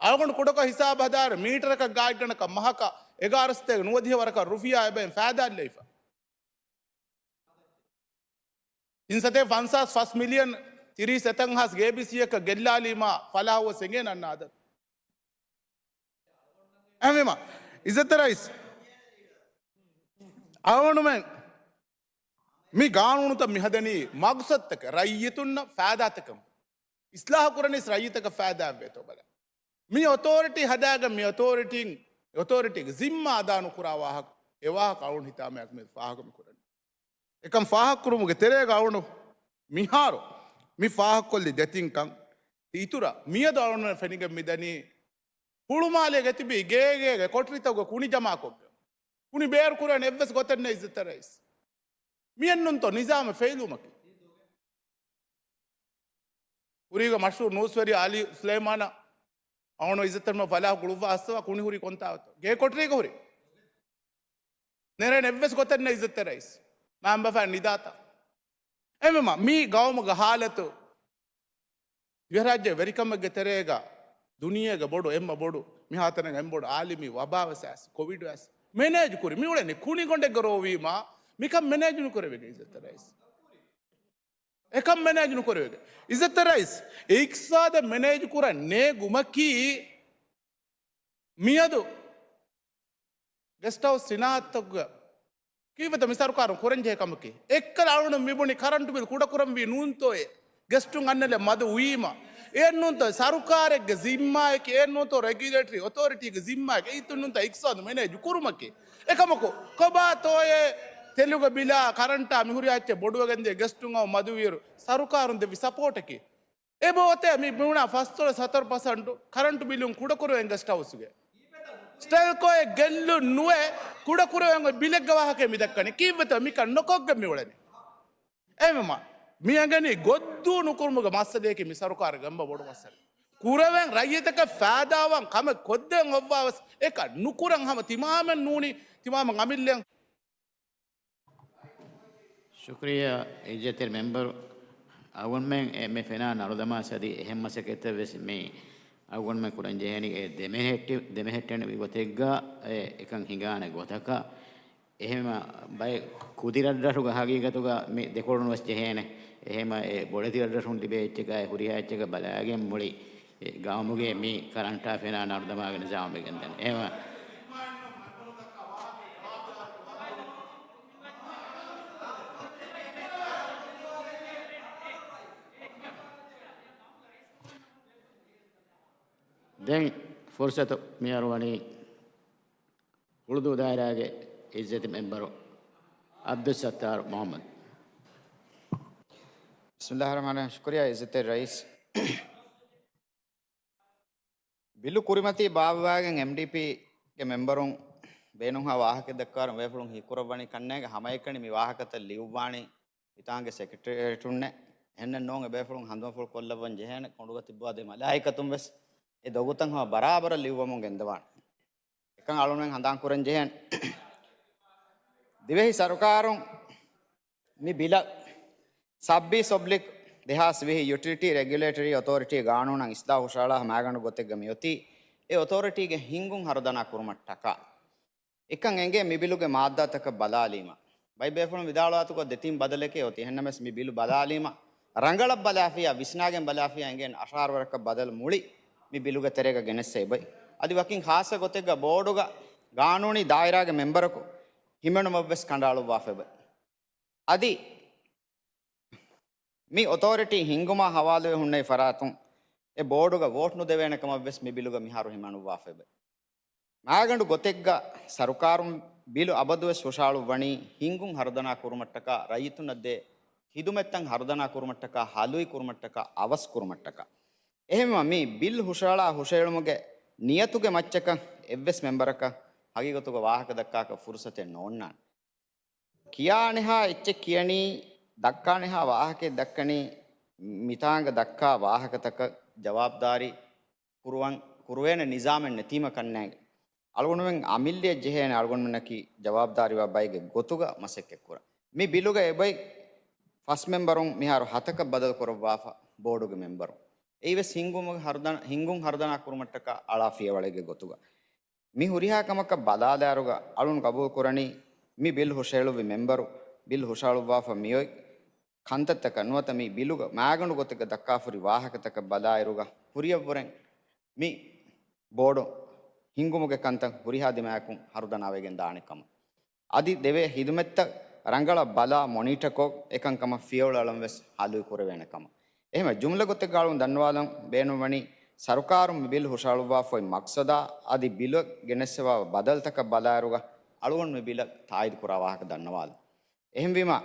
އަޅުގަނޑު ކުޑަކޮށް ހިސާބު ހަދާއިރު، މީޓަރަކަށް ގާތްގަނޑަކަށް މަހަކަށް އެގާރަ ސަތޭކަ ނުވަދިހަ ވަރަކަށް ރުފިޔާ އެބައިން ފައިދާ ލިބިފަ. ތިން ސަތޭކަ ފަންސާސް ފަސް މިލިއަން ތިރީސް އެތަން ހާސް ގޭބީސީއަކަށް ގެއްލާލީމާ ފަލާހުވެސް އެނގޭ ނަންނާދަން. އެހެންވީމަ، އިއްޒަތްތެރި ރައީސް، އަޅުގަނޑުމެން މި ގާނޫނުތައް މި ހަދަނީ މަގްސަދުތަކެއް، ރައްޔިތުންނަށް ފައިދާތަކެއް. އިސްލާހު ކުރަނީސް ރައްޔިތަކަށް ފައިދާއެއް ވޭތޯ ބަލަން. މި އޮތޯރިޓީ ހަދާގެން މި އޮތޯރިޓީން، އޮތޯރިޓީގެ ޒިންމާ އަދާ ނުކުރާ ވާހަކަ، އެ ވާހަކަ އަޅުގަނޑު ހިތާމަޔަކު މި ފާހަގަ މި ކުރަނީ. އެކަން ފާހަގަކުރުމުގެ ތެރޭގަ އަޅުގަނޑު މިހާރު މި ފާހަގަކޮށްލި ދެތިންކަން އިތުރަށް މިއަދު އަޅުގަނޑު ފެނިގެން މިދަނީ ހުޅުމާލޭގަ ތިބި ގޭގޭގެ ކޮޓަރިތަކުގެ ކުނި ޖަމާކޮށްގެން. ކުނި ބޭރު ކުރަން އެއްވެސް ގޮތެއް ނެތް އިއްޒަތްތެރި ރައީސް. މިއެއްނޫންތޯ ނިޒާމެއް ފެއިލުވުމަކީ. ކުރީގަ މަޝްހޫރު ނޫސްވެރި އަލީ ސުލައިމާނަށް އަޅުގަނޑު އިއްޒަތްތެރި ފަލާހު ގުޅުއްވާ ހައްސަވާ ކުނި ހުރީ ކޮންތާވަތޯ؟ ގޭ ކޮޓަރީގަ ހުރީ. ނެރެން އެއްވެސް ގޮތެއް ނެތް އިއްޒަތްތެރި ރައީސް. މައިންބަފައިން ނިދާތާ. އެހެންވީމަ، މީ ގައުމުގެ ހާލަތު. ދިވެހިރާއްޖެ ވެރިކަމެއްގެ ތެރޭގަ ދުނިޔޭގެ ބޮޑު، އެންމެ ބޮޑު، މިހާތަނަށް އެންމެ ބޮޑު އާލަމީ ވަބާވެސް އައިސް، ކޮވިޑް ވެސް މެނޭޖް ކުރި. މިއުޅެނީ ކުނިގޮނޑެއްގަ ރޯވީމާ މިކަން މެނޭޖް ނުކުރެވިގެން އިއްޒަތްތެރި ރައީސް. އެކަން މެނޭޖް ނުކުރެވިގެން. އިއްޒަތްތެރި ރައީސް، އިޤްތިޞާދަށް މެނޭޖް ކުރަން ނޭނގުމަކީ މިއަދު ގެސްޓް ހައުސް ސިނާއަތްތަކުގަ ކީއްވެތަ މި ސަރުކާރުން ކުރަންޖެހޭ ކަމަކީ؟ އެއްކަލަ އަޅުގަނޑު މިބުނި ކަރަންޓު ބިލް ކުޑަކުރަންވީ ނޫންތޯއޭ؟ ގެސްޓުން އަންނަލެއް މަދު ވީމަ. އެއެއްނޫންތޯ ސަރުކާރެއްގެ ޒިންމާއެކޭ، އެއެއްނޫންތޯ ރެގިއުލޭޓަރީ އޮތޯރިޓީގެ ޒިންމާއެކޭ، އެއީތުންނޫންތޯ އިޤްތިޞާދު މެނޭޖު ކުރުމަކީ. އެކަމަކު، ކޮބާތޯއޭ ތެލުގެ ބިލާ، ކަރަންޓާ މިހުރިހާ އެއްޗެއް ބޮޑުވެގެންދިޔަ ގެސްޓުން އައު މަދުވިއިރު ސަރުކާރުން ދެއްވި ސަޕޯޓަކީ؟ އެބައޮތޭ މި ބުނާ ފަސްދޮޅަސް ހަތަރު ޕަސެންޓު ކަރަންޓު ބިލުން ކުޑަކުރެވެން ގެސްޓް ހައުސްގެ. ސްޓެލްކޯއެއް ގެއްލުން ނުވެ، ކުޑަކުރެވެން އޮތް ބިލެއްގެ ވާހަކައެއް މި ދައްކަނީ. ކީއްވެތޯ މިކަން ނޮކޮށްގެން މިއުޅެނީ؟ އެހެންވީމަ، މި އެނގެނީ ގޮށްދޫ ނުކުރުމުގެ މައްސަލަޔަކީ މި ސަރުކާރުގެ އެންމެ ބޮޑު މައްސަލަ. ކުރެވެން ރައްޔިތަކަށް ފައިދާވާން ކަމެއް ކޮށްދޭން އޮއްވާވެސް އެކަން ނުކުރަން ހަމަ ތިމާމެން ނޫނީ، ތިމާމެން އަމިއްލައަށް. ޝުކުރިއްޔާ އިއްޒަތްތެރި މެމްބަރު. އަޅުގަނޑުމެން އެ މި ފެނާ ނަރުދަމާ އަދި އެހެން މަސައްކަތްތައް ވެސް މި އަޅުގަނޑުމެން ކުރަން ޖެހޭނީ އެ ދެމެހެއްޓި-، ދެމެހެއްޓެން މި ގޮތެއްގަ އެ އެކަން ހިނގާނެ ގޮތަކަށް. އެހެން ބައެއް ކުދި ރަށްރަށުގަ ހަގީގަތުގަ މި ދެކޮޅުން ވެސް ޖެހޭނެ. އެހެން އެ ބޮޑެތި ރަށްރަށުން ލިބޭ އެއްޗަކާއި ހުރިހާ އެއްޗަކަށް ބަލާގެން މުޅި އެ ގައުމުގެ މި ކަރަންޓާ ފެނާ ނަރުދަމާގެ ނިޒާމު ވެގެންދަނީ. އެހެން ދެން ފުރުސަތު މިހާރު ވަނީ ހުޅުދޫ ދާއިރާގެ އިއްޒަތް މެމްބަރު އަބްދުއްސައްތާރު މުހައްމަދު. ބިސްމިއްލާހި ރަޙްމާނި ރަޙީމް. ޝުކުރިއްޔާ އިއްޒަތްތެރި ރައީސް. ބިލު ކުރިމަތީ ބާއްވާގެން އެމްޑީޕީގެ މެމްބަރުން ބޭނުންހާ ވާހަކަ ދައްކާރު ބޭފުޅުން ހީކުރައްވަނީ ކަންނޭނގެ ހަމައެކަނި މި ވާހަކަތައް ލިޔުއްވާނީ މިތާނގެ ސެކްރެޓޭރިއޭޓުންނޭ. އެހެންނެއް ނޫން އެބޭފުޅުން ހަނދުމަފުޅު ކޮށްލައްވަން ޖެހޭނެ. ކޮނޑުގަ ތިއްބާ ދެ މަލާއިކަތުން ވެސް އެ ދޮގުތައް ހަމަ ބަރާބަރަށް ލިޔުއްވަމުން ގެންދަވާނެ. އެކަން އަޅުން ހަނދާން ކުރަން ޖެހޭނެ. ދިވެހި ސަރުކާރުން މި ބިލަށް ސައްބީސް އޮބްލިކް ދެހާސް ވިހި ޔުޓިލިޓީ ރެގިއުލޭޓަރީ އޮތޯރިޓީ ގާނޫނަށް އިސްލާހު ހުށަހަޅާ މައިގަނޑު ގޮތެއްގަ މިއޮތީ، އެ އޮތޯރިޓީގެ ހިންގުން ހަރުދަނާ ކުރުމަށްޓަކާ. އެކަން އެނގޭ މި ބިލުގެ މާއްދާތަކަށް ބަލާލީމަ. ބައެއް ބޭފުޅުން ވިދާޅުވާތުގަ ދެތިން ބަދަލެކޭ އޮތީ. އެހެންނަމަވެސް މި ބިލު ބަލާލީމަ، ރަނގަޅަށް ބަލާފިޔާ، ވިސްނާގެން ބަލާފިޔާ އެނގޭނެ އަށާރަ ވަރަކަށް ބަދަލު މުޅި މި ބިލުގެ ތެރޭގަ ގެނެއްސައިބައި. އަދި ވަކިން ޚާއްޞަ ގޮތެއްގަ ބޯޑުގަ ގާނޫނީ ދާއިރާގެ މެމްބަރަކު ހިމެނުމަށްވެސް ކަނޑައަޅުއްވާފައިބައި. އަދި މި އޮތޯރިޓީ ހިންގުމާ ހަވާލުވެ ހުންނެވި ފަރާތުން އެ ބޯޑުގަ ވޯޓް ނުދެވޭނެ ކަމަށްވެސް މި ބިލުގަ މިހާރު ހިމަނުއްވާފައިބައި. މައިގަނޑު ގޮތެއްގަ ސަރުކާރުން ބިލު އަބަދުވެސް ހުށަހަޅުއްވަނީ ހިންގުން ހަރުދަނާ ކުރުމަށްޓަކާ، ރައްޔިތުންނަށް ދޭ ޚިދުމަތްތައް ހަރުދަނާ ކުރުމަށްޓަކާ، ހަލުއި ކުރުމަށްޓަކާ، އަވަސް ކުރުމަށްޓަކާ. އެހެންވީމަ މި ބިލް ހުށަހަޅާ ހުށަހެޅުމުގެ ނިޔަތުގެ މައްޗަކަށް އެއްވެސް މެމްބަރަކަށް ހަގީގަތުގަ ވާހަކަ ދައްކާކަށް ފުރުސަތެއް ނޯންނާނެ. ކިޔާނެހާ އެއްޗެއް ކިޔަނީ، ދައްކާނެހާ ވާހަކައެއް ދައްކަނީ، މިތާނގަ ދައްކާ ވާހަކަތަކަށް ޖަވާބުދާރީ ކުރުވަން، ކުރުވޭނެ ނިޒާމެއް ނެތީމަ ކަންނޭނގެ. އަޅުގަނޑުމެން އަމިއްލައަށް ޖެހޭނެ އަޅުގަނޑުމެންނަކީ ޖަވާބުދާރީވާ ބައެއްގެ ގޮތުގަ މަސައްކަތްކުރަން. މި ބިލުގަ އެބައި ފަސް މެމްބަރުން މިހާރު ހަތަކަށް ބަދަލު ކުރައްވާފަ ބޯޑުގެ މެމްބަރުން. އެއީވެސް ހިންގުމުގެ ހަރުދަނ-، ހިންގުން ހަރުދަނާ ކުރުމަށްޓަކާ އަޅާ ފިޔަވަޅެއްގެ ގޮތުގަ. މި ހުރިހާ ކަމަކަށް ބަލާލާއިރުގަ އަޅުން ގަބޫލު ކުރަނީ، މި ބިލް ހުށަހެޅުއްވި މެމްބަރު ބިލް ހުށަހަޅުއްވާފަ މިއޮތް ކަންތައްތަކަށް ނުވަތަ މި ބިލުގަ މައިގަނޑު ގޮތެއްގަ ދައްކާފަހުރި ވާހަކަތަކަށް ބަލާއިރުގަ ހުރިއަށްވުރެން މި ބޯޑު ހިންގުމުގެ ކަންތައް ހުރިހާ ދިމާޔަކުން ހަރުދަނާވެގެން ދާނެ ކަމަށް. އަދި ދެވޭ ހިދުމަތްތައް ރަނގަޅަށް ބަލާ މޮނީޓަކޮށް އެކަންކަމަށް ފިޔަވަޅު އަޅަން ވެސް ހަލުއި ކުރެވޭނެ ކަމަށް. އެހެންވެ، ޖުމްލަ ގޮތެއްގަ އަޅުން ދަންނަވާލަން ބޭނުންވަނީ، ސަރުކާރުން މި ބިލް ހުށަހަޅުއްވާފައި މަޤްޞަދާ އަދި ބިލަށް ގެނެއްސަވާ ބަދަލުތަކަށް ބަލާއިރުގަ އަޅުގަނޑު މި ބިލަށް ތާއީދު ކުރާ ވާހަކަ ދަންނަވާލަން. އެހެންވީމަ،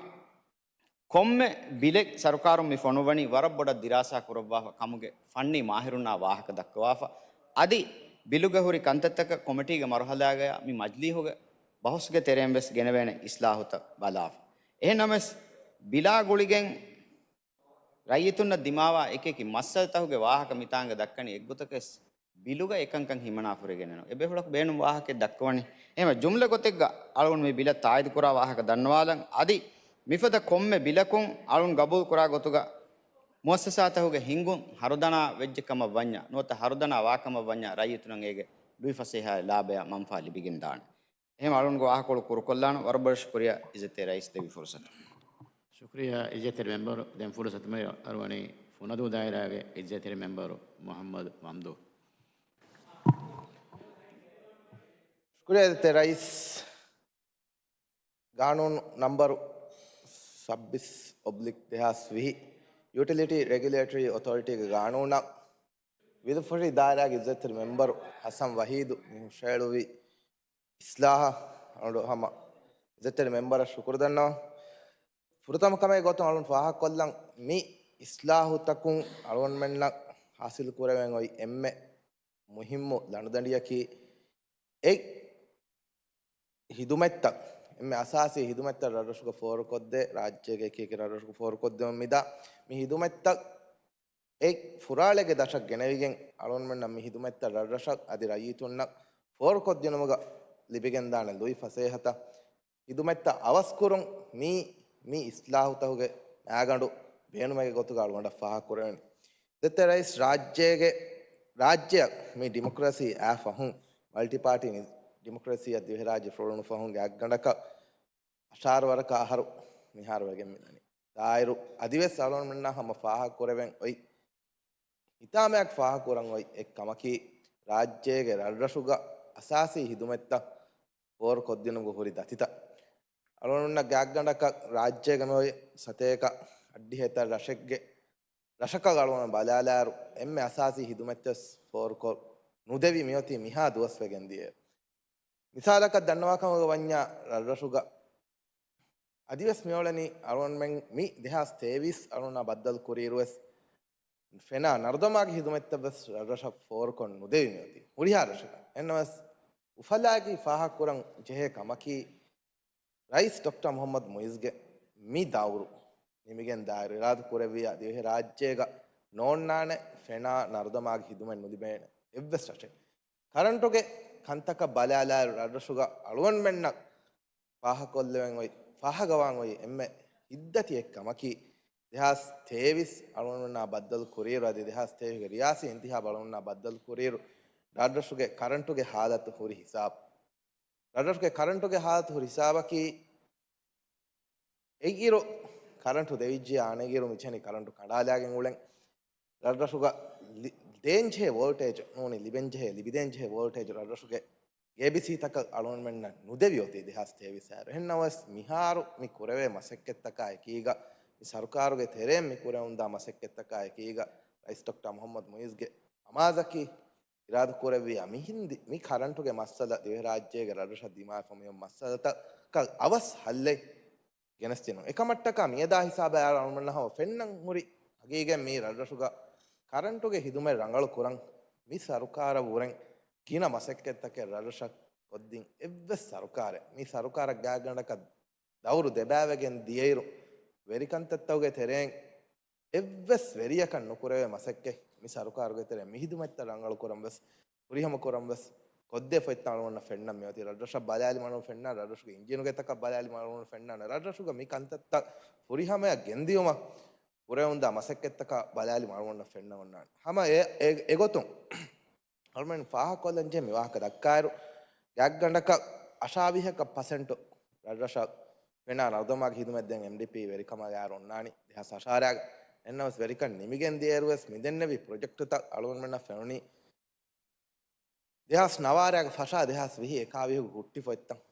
ކޮންމެ ބިލެއް ސަރުކާރުން މި ފޮނުއްވަނީ ވަރަށް ބޮޑަށް ދިރާސާ ކުރައްވާފަ ކަމުގެ ފަންނީ މާހިރުންނާ ވާހަކަ ދައްކަވާފަ. އަދި ބިލުގަ ހުރި ކަންތައްތަކަށް ކޮމިޓީގެ މަރުހަލާގަޔާ މި މަޖްލީހުގެ ބަހުސްގެ ތެރެއިން ވެސް ގެނެވޭނެ އިސްލާހުތައް ބަލާފަ. އެހެން ނަމަވެސް، ބިލާ ގުޅިގެން ރައްޔިތުންނަށް ދިމާވާ އެކިއެކި މައްސަލަތަކުގެ ވާހަކަ މިތާނގަ ދައްކަނީ އެއްގޮތަކަށް ބިލުގަ އެކަންކަން ހިމަނާފަ ހުރެގެނެއް ނޫން. އެބޭފުޅަކު ބޭނުން ވާހަކައެއް ދައްކަވަނީ. އެހެންވެ، ޖުމްލަ ގޮތެއްގަ އަޅުގަނޑު މި ބިލަށް ތާއީދުކުރާ ވާހަކަ ދަންނަވާލަން. އަދި މިފަދަ ކޮންމެ ބިލަކުން އަޅުން ގަބޫލުކުރާ ގޮތުގަ މުއައްސަސާތަކުގެ ހިންގުން ހަރުދަނާ ވެއްޖެ ކަމަށް ވަންޏާ، ނުވަތަ ހަރުދަނާ ވާ ކަމަށް ވަންޏާ، ރައްޔިތުންނަށް އޭގެ ލުއިފަސޭހަ ލާބަޔާ މަންފާ ލިބިގެން ދާނެ. އެހެން އަޅުންގެ ވާހަކަކޮޅު ކުރުކޮށްލާނަ. ވަރަށް ބޮޑަށް ޝުކުރިޔާ އިއްޒަތްތެރި ރައީސް ދެއްވި ފުރުސަތު. ޝުކުރިޔާ އިއްޒަތްތެރި މެމްބަރު. ދެން ފުރުސަތު މި އަރުވަނީ ފުނަދޫ ދާއިރާގެ އިއްޒަތްތެރި މެމްބަރު މުޙައްމަދު މަމްދޫ. ޝުކުރިޔާ އިއްޒަތްތެރި ރައީސް. ގާނޫނު ނަންބަރު ސައްބީސް އޮބްލިކް ދެހާސް ވިހި ޔުޓިލިޓީ ރެގިއުލޭޓަރީ އޮތޯރިޓީގެ ގާނޫނަށް ވިލުފުށި ދާއިރާގެ އިއްޒަތްތެރި މެމްބަރު ހަސަން ވަހީދު މި ހުށަހެޅުވި އިސްލާހަށް އަޅު ހަމަ އިއްޒަތްތެރި މެމްބަރަށް ޝުކުރު ދަންނަވަން. ފުރަތަމަ ކަމެއް ގޮތުން އަޅުން ފާހަގަކޮށްލަން، މި އިސްލާހުތަކުން އަޅުގަނޑުމެންނަށް ހާސިލް ކުރެވެން އޮތް އެންމެ މުހިއްމު ލަނޑުދަނޑިއަކީ އެ ހިދުމަތްތައް، އެންމެ އަސާސީ ހިދުމަތްތައް ރަށްރަށުގަ ފޯރުކޮށްދޭ، ރާއްޖޭގެ އެކި އެކި ރަށްރަށުގަ ފޯރުކޮށްދެމުން މިދާ މި ހިދުމަތްތައް އެ ފުރާޅޭގެ ދަށަށް ގެނެވިގެން، އަޅުގަނޑުމެންނަށް މި ހިދުމަތްތައް ރަށްރަށަށް އަދި ރައްޔިތުންނަށް ފޯރުކޮށްދިނުމުގަ ލިބިގެންދާނެ ލުއި ފަސޭހަތައް، ހިދުމަތްތައް އަވަސްކުރުން މީ، މި އިސްލާހުތަކުގެ މައިގަނޑު ބޭނުމެއްގެ ގޮތުގަ އަޅުގަނޑަށް ފާހަގަކުރެވެނީ. އިއްޒަތްތެރި ރައީސް، ރާއްޖޭގެ ރާއްޖެއަށް މި ޑިމޮކްރަސީ އާ ފަހުން، މަލްޓި ޕާޓީ ނި-، ޑިމޮކްރަސީއަށް ދިވެހިރާއްޖެ ފުރޮޅުނު ފަހުން ގާތްގަނޑަކަށް އަށާރަ ވަރަކަށް އަހަރު މިހާރު ވެގެން މިދަނީ. ދާއިރު އަދިވެސް އަޅުގަނޑުމެންނާ ހަމަ ފާހަގަ ކުރެވެން އޮތް، ހިތާމައަކު ފާހަގަ ކުރަން އޮތް އެއް ކަމަކީ، ރާއްޖޭގެ ރަށްރަށުގަ އަސާސީ ހިދުމަތްތައް ފޯރުކޮށްދިނުމުގެ ހުރި ދަތިތައް. އަޅުގަނޑުމެންނަށް ގާތްގަނޑަކަށް ރާއްޖޭގަ މި އޮތް ސަތޭކަ އަށްޑިހަ އެތައް ރަށެއްގެ، ރަށަކަށް އަޅުގަނޑު ބަލާލާއިރު، އެންމެ އަސާސީ ހިދުމަތްވެސް ފޯރުކޮށް ނުދެވި މިއޮތީ މިހާ ދުވަސް ވެގެން ދިޔައިރު. މިސާލަކަށް ދަންނަވާ ކަމުގަ ވަންޏާ، ރަށްރަށުގަ އަދިވެސް މިއުޅެނީ އަޅުގަނޑުމެން މި ދެހާސް ތޭވީސް އަޅުގަނޑާ ބައްދަލު ކުރިއިރުވެސް، ފެނާ ނަރުދަމާގެ ހިދުމަތްތައްވެސް ރަށްރަށަށް ފޯރުކޮށް ނުދެވި މިއޮތީ ހުރިހާ ރަށަކަށް. އެހެންނަމަވެސް، އުފަލާގި ފާހަގަކުރަން ޖެހޭ ކަމަކީ، ރައީސް ޑޮކްޓަރ މުހައްމަދު މުއިޒްގެ މި ދައުރު ނިމިގެން ދާއިރު އިރާދަ ކުރެއްވިއްޔާ ދިވެހިރާއްޖޭގަ ނޯންނާނެ ފެނާ ނަރުދަމާގެ ހިދުމަތް ނުލިބޭނެ އެއްވެސް ރަށެއް. ކަރަންޓުގެ ކަންތަކަށް ބަލާލާއިރު ރަށްރަށުގަ އަޅުގަނޑުމެންނަށް ފާހަގަކޮށްލެވެން އޮތް، ފާހަގަވާން އޮތް އެންމެ ހިތްދަތި އެއް ކަމަކީ، ދެހާސް ތޭވީސް އަޅުގަނޑުމެންނާ ބައްދަލު ކުރިއިރު އަދި ދެހާސް ތޭވީސްގެ ރިޔާސީ އިންތިހާބް އަޅުގަނޑުމެންނާ ބައްދަލު ކުރިއިރު، ރަށްރަށުގެ ކަރަންޓުގެ ހާލަތު ހުރި ހިސާބު. ރަށްރަށުގެ ކަރަންޓުގެ ހާލަތު ހުރި ހިސާބަކީ، އެއިރު ކަރަންޓު ދެވިއްޖެ އަނެއިރު މިޖެހެނީ ކަރަންޓު ކަނޑާލާގެން އުޅެން. ރަށްރަށުގަ ލި-، ދޭންޖެހޭ ވޯލްޓޭޖް ނޫނީ ލިބެންޖެހޭ، ލިބިދޭންޖެހޭ ވޯލްޓޭޖް ރަށްރަށުގެ އޭބީސީތަކަށް އަޅުގަނޑުމެންނަށް ނުދެވި އޮތީ ދެހާސް ތޭވީސް އަހަރު. އެހެންނަމަވެސް، މިހާރު މި ކުރެވޭ މަސައްކަތްތަކާ އެކީގަ، މި ސަރުކާރުގެ ތެރެއިން މި ކުރެވުންދާ މަސައްކަތްތަކާ އެކީގަ، ރައީސް ޑޮކްޓަރ މުހައްމަދު މުއިޒްގެ އަމާޒަކީ، އިރާދަކުރެއްވިއްޔާ މިހިންދި-، މި ކަރަންޓުގެ މައްސަލަ ދިވެހިރާއްޖޭގެ ރަށްރަށަށް ދިމާވެފަ މިއޮތް މައްސަލަތަކަށް އަވަސް ހައްލެއް ގެނެސްދިނުން. އެކަމަށްޓަކާ މިއަދާ ހިސާބަށް އަޅުގަނޑުމެންނަށް ހަމަ ފެންނަން ހުރި ހަގީގަތް މީ ރަށްރަށުގަ ކަރަންޓުގެ ހިދުމަތް ރަނގަޅު ކުރަން މި ސަރުކާރަށް ވުރެން ގިނަ މަސައްކަތްތަކެއް ރަށްރަށަށް ކޮށްދިން އެއްވެސް ސަރުކާރެއް، މި ސަރުކާރަށް ގާތްގަނޑަކަށް ދައުރު ދެބައިވެގެން ދިޔައިރު، ވެރިކަންތައްތަކުގެ ތެރެއިން އެއްވެސް ވެރިޔަކަށް ނުކުރެވޭ މަސައްކަތް މި ސަރުކާރުގެ ތެރެއިން މި ހިދުމަތްތައް ރަނގަޅު ކުރަން ވެސް، ފުރިހަމަ ކުރަން ވެސް ކޮށްދޭ ފޮތްތައް އަޅުގަނޑަށް ފެންނަން މިއޮތީ. ރަށްރަށަށް ބަލާލި މަނު ފެންނާނެ، ރަށްރަށުގެ އިންޖީނުގެ ތަކަށް ބަލާލި މަނު ފެންނާނެ، ރަށްރަށުގަ މި ކަންތައްތައް ފުރިހަމަޔަށް ގެންދިޔުމަށް ކުރެވުންދާ މަސައްކަތްތަކަށް ބަލާލި މަނު ފެންނަ އޮންނާނެ. ހަމަ އެ، އެ، އެގޮތުން އަޅުމެން ފާހަގަކޮށްލަން ޖެހޭ މި ވާހަކަ ދައްކާއިރު، ގާތްގަނޑަކަށް އަށާވީހަކަށް ޕަސެންޓު ރަށްރަށަށް ފެނާ ނަރުދަމާގެ ހިދުމަތް ދޭން އެމްޑީޕީ ވެރިކަމާ ގާރު އޮންނާނީ ދެހާސް އަށާރައިގަ. އެހެންނަމަވެސް ވެރިކަން ނިމިގެން ދިޔައިރުވެސް މިދެންނެވި ޕްރޮޖެކްޓުތައް އަޅުގަނޑުމެންނަށް ފެނުނީ ދެހާސް ނަވާރައިގަ ފަށާ ދެހާސް ވިހި އެކާވީހުގެ ހުއްޓި ފޮތްތައް.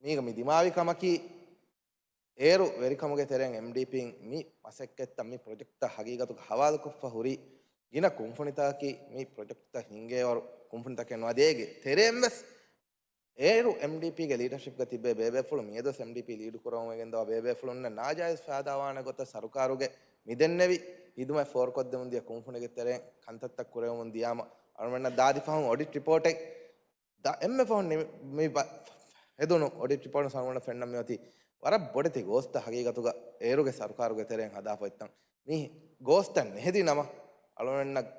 މީގަ މި ދިމާވި ކަމަކީ، އޭރު ވެރިކަމުގެ ތެރެއިން އެމްޑީޕީން މި މަސައްކަތްތައް، މި ޕްރޮޖެކްޓްތައް ހަގީގަތުގަ ހަވާލުކޮށްފަ ހުރި ގިނަ ކުންފުނިތަކަކީ، މި ޕްރޮޖެކްޓްތައް ހިންގޭވަރު ކުންފުނިތަކެއް ނުވާ. އޭގެ ތެރެއިން ވެސް އޭރު އެމްޑީޕީގެ ލީޑަޝިޕްގަ ތިބޭ ބޭބޭފުޅުން، މިއަދުވެސް އެމްޑީޕީ ލީޑު ކުރަމުން ވެގެންދާ ބޭބޭފުޅުންނަށް ނާޖާއިޒް ފައިދާވާނެ ގޮތަށް ސަރުކާރުގެ މިދެންނެވި ހިދުމަތް ފޯރުކޮށްދެމުން ދިޔަ ކުންފުނިގެ ތެރެއިން ކަންތައްތައް ކުރެވެމުން ދިޔާމަ، އަޅުމެންނަށް ދާދި ފަހުން އޮޑިޓް ރިޕޯޓެއް ދަ-، އެންމެ ފަހުން ނި-، މި ބަ-، ހެދުނު އޮޑިޓް ރިޕޯޓުން އަޅުމެންނަށް ފެންނަން މިއޮތީ ވަރަށް ބޮޑެތި ގޯސްތައް ހަގީގަތުގަ އޭރުގެ ސަރުކާރުގެ ތެރެއިން ހަދާފަ އޮތްތަން. މި ގޯސްތައް ނެހެދި ނަމަ، އަޅުމެންނަށް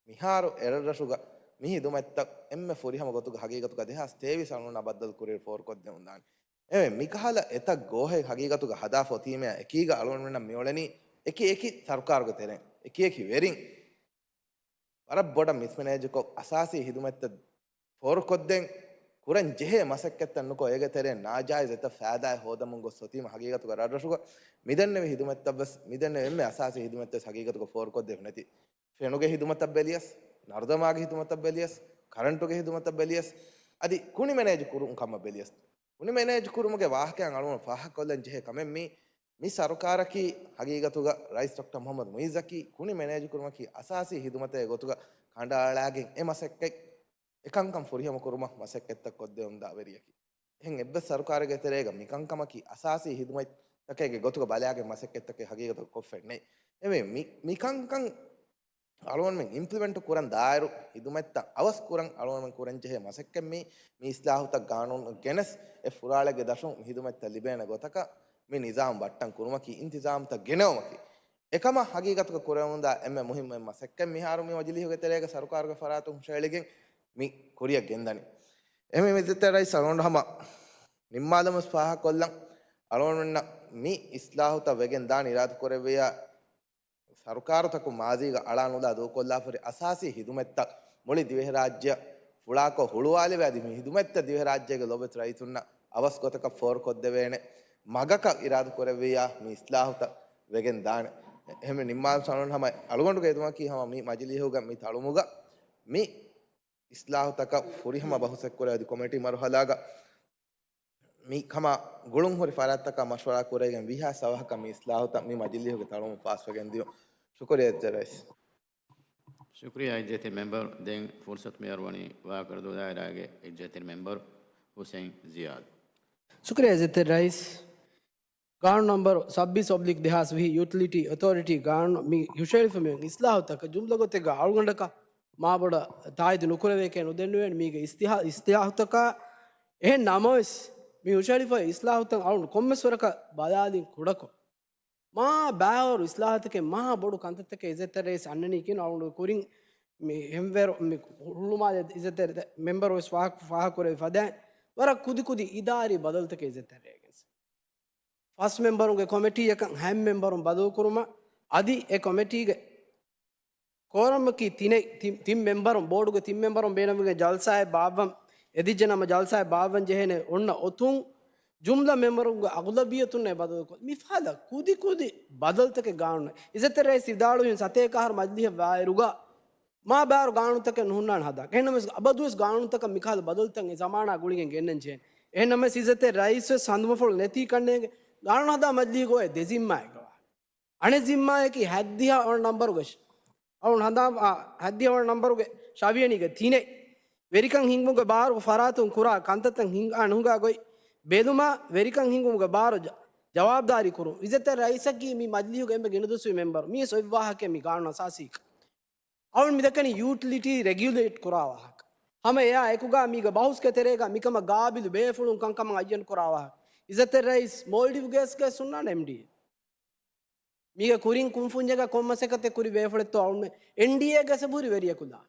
މިހާރު އެރަށްރަށުގަ މި ހިދުމަތްތައް އެންމެ ފުރިހަމަ ގޮތުގަ ހަގީގަތުގަ ދެހާސް ތޭވީސް އަޅުގަނޑާ ބައްދަލު ކުރިއިރު ފޯރުކޮށްދެމުންދާނެ. އެވެ، މިކަހަލަ އެތައް ގޯހެއް ހަގީގަތުގަ ހަދާފަ އޮތީމޭ އެކީގަ އަޅުގަނޑުމެންނަށް މިއުޅެނީ އެކި އެކި ސަރުކާރުގެ ތެރެއިން، އެކި އެކި ވެރިން ވަރަށް ބޮޑަށް މިސްމެނޭޖުކޮށް، އަސާސީ ހިދުމަތްތައް ފޯރުކޮށްދޭން ކުރަން ޖެހޭ މަސައްކަތްތައް ނުކޮށް، އޭގެ ތެރެއިން ނާޖާއިޒް އެތައް ފައިދާއެއް ހޯދަމުން ގޮސް އޮތީމަ ހަގީގަތުގަ ރަށްރަށުގަ މިދެންނެވި ހިދުމަތްތައްވެސް، މިދެންނެވި އެންމެ އަސާސީ ހިދުމަތްތައް ހަގީގަތުގަ ފޯރުކޮށްދެވި ނެތި. ފެނުގެ ހިދުމަތަށް ބެލިޔަސް، ނަރުދަމާގެ ހިދުމަތަށް ބެލިޔަސް، ކަރަންޓުގެ ހިދުމަތަށް ބެލިޔަސް، އަދި ކުނި މެނޭޖު ކުރުން ކަމަށް ބެލިޔަސް. ކުނި މެނޭޖު ކުރުމުގެ ވާހަކައަށް އަޅުގަނޑު ފާހަގަކޮށްލަން ޖެހޭ ކަމެއް މީ، މި ސަރުކާރަކީ ހަގީގަތުގަ ރައީސް ޑޮކްޓަރ މުހައްމަދު މުއިއްޒަކީ ކުނި މެނޭޖު ކުރުމަކީ އަސާސީ ހިދުމަތެއް ގޮތުގަ ކަނޑައަޅާގެން އެ މަސައްކަތް އެކަންކަން ފުރިހަމަ ކުރުމަށް މަސައްކަތްތައް ކޮށްދެވުންދާ ވެރިޔަކީ. އެހެން އެއްވެސް ސަރުކާރެއްގެ ތެރޭގަ މިކަންކަމަކީ އަސާސީ ހިދުމަތްތަކެއްގެ ގޮތުގަ ބަލާގެން މަސައްކަތްތަކެއް ހަގީގަތަށް ކޮށްފައެއް ނެތް. އެވެ، މި، މިކަންކަން އަޅުގަނޑުމެން އިމްޕްލިމެންޓު ކުރަން ދާއިރު ހިދުމަތްތައް އަވަސް ކުރަން އަޅުގަނޑުމެން ކުރަން ޖެހޭ މަސައްކަތް މީ، މި އިސްލާހުތައް ގާނޫނު ގެނެސް އެ ފުރާޅެއްގެ ދަށުން މި ހިދުމަތްތައް ލިބޭނެ ގޮތަކަށް މި ނިޒާމް ބައްޓަން ކުރުމަކީ، އިންތިޒާމްތައް ގެނެވުމަކީ. އެކަމަށް ހަގީގަތުގަ ކުރެވުންދާ އެންމެ މުހިއްމު އެއް މަސައްކަތް މިހާރު މި މަޖިލީހުގެ ތެރޭގަ ސަރުކާރުގެ ފަރާތުން ހުށައެޅިގެން މި ކުރިއަށް ގެންދަނީ. އެހެންވެ މި އިއްޒަތްތެރި ރައީސް އަޅުގަނޑު ހަމަ ނިންމާލަމުން ފާހަގަކޮށްލަން، އަޅުގަނޑުމެންނަށް މި އިސްލާހުތައް ވެގެން ދާން އިރާދަ ކުރެއްވިއްޔާ، ސަރުކާރުތަކުން މާޒީގަ އަޅާނުލާ ދޫކޮށްލާފައި އަސާސީ ހިދުމަތްތައް މުޅި ދިވެހިރާއްޖެ ފުޅާކޮށް ހުޅުވާލެވޭ އަދި މި ހިދުމަތްތައް ދިވެހިރާއްޖޭގެ ލޮބުވެތި ރައްޔިތުންނަށް އަވަސް ގޮތަކަށް ފޯރުކޮށްދެވޭނެ މަގަކަށް އިރާދަ ކުރެއްވިއްޔާ މި އިސްލާހުތައް ވެގެން ދާނެ. އެހެން ނިންމާލަން ހަމަ އަޅުގަނޑުގެ އެދުމަކީ ހަމަ މި މަޖިލީހުގަ މި ތަޅުމުގަ މި އިސްލާހުތަކަށް ފުރިހަމަ ބަހުސެއްކުރޭ އަދި ކޮމިޓީ މަރުހަލާގަ މި ކަމާ ގުޅުންހުރި ފަރާތްތަކާ މަޝްވަރާ ކުރެގެން ވީހާވެސް އަވަހަކަށް މި އިސްލާހުތައް މި މަޖިލީހުގެ ތަޅުމުން ފާސްވެގެން ދިޔުން. ޝުކުރިއްޔާ އިއްޒަތްތެރި ރައީސް. ޝުކުރިއްޔާ އިއްޒަތްތެރި މެމްބަރު. ދެން ފުރުސަތު މިއަރުވަނީ ވާކަރަދޫ ދާއިރާގެ އިއްޒަތްތެރި މެމްބަރު ހުސެން ޒިޔާދު. ޝުކުރިއްޔާ އިއްޒަތްތެރި ރައީސް. ގާނޫނު ނަންބަރު ސައްބީސް އޮބްލިކް ދެހާސް ވިހި ޔޫޓިލިޓީ އޮތޯރިޓީ ގާނޫނު މި ހުށަހެޅިފަ މި އިސްލާހުތަކަށް ޖުމްލަ ގޮތެއްގަ އަޅުގަނޑަކަށް މާބޮޑަށް ތާއީދު ނުކުރެވޭކޭ ނުދެންނެވޭނެ މީގެ އިސްތިހާ-، އިސްލާހުތަކާ. އެހެން ނަމަވެސް، މި ހުށަހެޅިފައި އިސްލާހުތައް އަޅުން ކޮންމެސް ވަރަކަށް ބަލާލިން ކުޑަކޮށް، މާ ބާވަރު އިސްލާހުތަކެއް މާ ބޮޑު ކަންތައްތަކެއް އިއްޒަތްތެރި ރައީސް އަންނަނީކީ އަޅުގަނޑު ކުރިން މި ހެންވެރު މި ހުޅުމާލެ އިއްޒަތްތެރި މެމްބަރު ވެސް ފާހަގަ، ފާހަގަކުރެވި ފަދައިން ވަރަށް ކުދިކުދި އިދާރީ ބަދަލުތަކެއް އިއްޒަތްތެރި ރައީސް. ފަސް މެމްބަރުންގެ ކޮމިޓީއަކަށް ހަތް މެމްބަރުން ބަދަލުކުރުމަށް އަދި އެ ކޮމިޓީގެ ކޯރަމަކީ ތިނެއް، ތިން، ތިން މެމްބަރުން، ބޯޑުގެ ތިން މެމްބަރުން ބޭނުންވެގެން ޖަލްސާއެއް ބާއްވަން، އެދިއްޖެ ނަމަ ޖަލްސާއެއް ބާއްވަން ޖެހޭނެ އޮންނަ އޮތުން، ޖުމްލަ މެމްބަރުންގެ އަޣުލަބިއްޔަތުންނޭ ބަދަލުކޮށް، މި ފަދަ ކުދި ކުދި ބަދަލުތަކެއް ގާނޫނަށް. އިއްޒަތްތެރި ރައީސް ވިދާޅުވިހެން ސަތޭކަ އަހަރު މަޖިލީހަށް ވާއިރުގަ މާ ބާރު ގާނޫނުތަކެއް ނުހުންނާނެ ހަދާ. އެހެންނަމަވެސް އަބަދުވެސް ގާނޫނުތަކަށް މިކަހަލަ ބަދަލުތައް އެ ޒަމާނާ ގުޅިގެން ގެންނަން ޖެހޭނެ. އެހެންނަމަވެސް އިއްޒަތްތެރި ރައީސްވެސް ހަނދުމަފުޅު ނެތީ ކަންނޭނގެ ގާނޫނު ހަދާ މަޖިލީހުގައި ދެ ޒިންމާއެއްގަ ވާ. އަނެއް ޒިންމާއަކީ ހަތްދިހަ ވަނަ ނަންބަރުގެ އަޅުން ހަނދާ، އާ، ހަތްދިހަ ވަނަ ނަންބަރުގެ ޝަވިޔަނީގެ ތިނެއް، ވެރިކަން ހިންގުމުގެ ބާރު ފަރާތުން ކުރާ ކަންތައްތައް ހިނގާ ނުހިނގާ ގޮތް ބެލުމާ، ވެރިކަން ހިންގުމުގެ ބާރު ޖަ-، ޖަވާބުދާރީ ކުރުން. އިއްޒަތްތެރި ރައީސަކީ މި މަޖިލީހުގެ އެންމެ ގިނަ ދުވަސްވީ މެމްބަރު. މީ އޮތް ވާހަކައެއް މި ގާނޫނު އަސާސީގަ. އަޅުން މިދައްކަނީ ޔޫޓިލިޓީ ރެގިއުލޭޓް ކުރާ ވާހަކަ. ހަމަ އެއާ އެކުގަ މީގަ ބަހުސްގެ ތެރޭގަ މިކަމަށް ގާބިލު ބޭފުޅުން ކަންކަމަށް އައްޔަން ކުރާ ވާހަކަ. އިއްޒަތްތެރި ރައީސް މޯލްޑިވްގެ ގެސްޓް ވެސް ހުންނާނެ އެމްޑީއޭ. މީގެ ކުރިން ކުންފުންޏެއްގަ ކޮން މަސައްކަތެއް ކުރި ބޭފުޅެއްތޯ އަޅުން އެމްޑީއޭގަ ސަބުރި ވެރިޔަކު ލާ.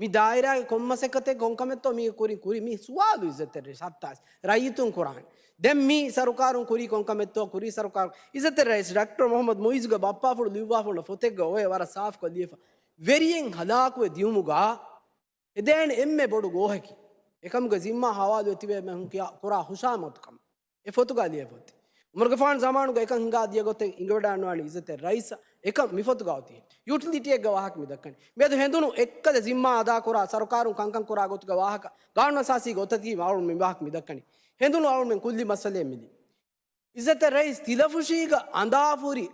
މި ދާއިރާގެ ކޮން މަސައްކަތެއް ކޮން ކަމެއްތޯ މީގެ ކުރިން ކުރި މި ސުވާލު އިއްޒަތްތެރި ރައީސް ހައްތާސް ރައްޔިތުން ކުރާނެ. ދެން މި ސަރުކާރުން ކުރީ ކޮން ކަމެއްތޯ ކުރީ ސަރުކާރު. އިއްޒަތްތެރި ރައީސް ޑޮކްޓަރ މުހައްމަދު މުއިއްޒުގެ ބައްޕާފުޅު ލިޔުއްވާފަ ހުންނަ ފޮތެއްގަ އޮވޭ ވަރަށް ސާފުކޮށް ލިޔެފަ. ވެރިއެއް ހަލާކުވެ ދިޔުމުގަ އެދޭނެ އެންމެ ބޮޑު ގޯހަކީ، އެކަމުގެ ޒިންމާ ހަވާލުވެ ތިބޭ މީހުން ކިޔާ ކުރާ ހުށަހަމައަތުކަމަށް އެ ފޮތުގަ ލިޔެފަ އޮތީ. އުމަރުގެފާނު ޒަމާނުގަ އެކަން ހިނގާ ދިޔަ ގޮތެއް އިނގިވަޑައިގަންނަވާނީ އިއްޒަތްތެރި ރައީސަށް. އެކަން މި ފޮތުގަ އޮތީ. ޔޫޓިލިޓީއެއްގެ ވާހަކަ މި ދައްކަނީ. މިއަދު ހެނދުނު އެއްކަލަ ޒިންމާ އަދާކުރާ، ސަރުކާރުން ކަންކަން ކުރާ ގޮތުގެ ވާހަކަ، ގާނޫނު އަސާސީގެ އޮތަތީ އަޅުން މި ވާހަކަ މި ދައްކަނީ. ހެނދުނު އަޅުންމެން ކުއްލި މައްސަލައެއް މިލީ. އިއްޒަތްތެރި ރައީސް ތިލަފުށީގަ އަނދާފުރި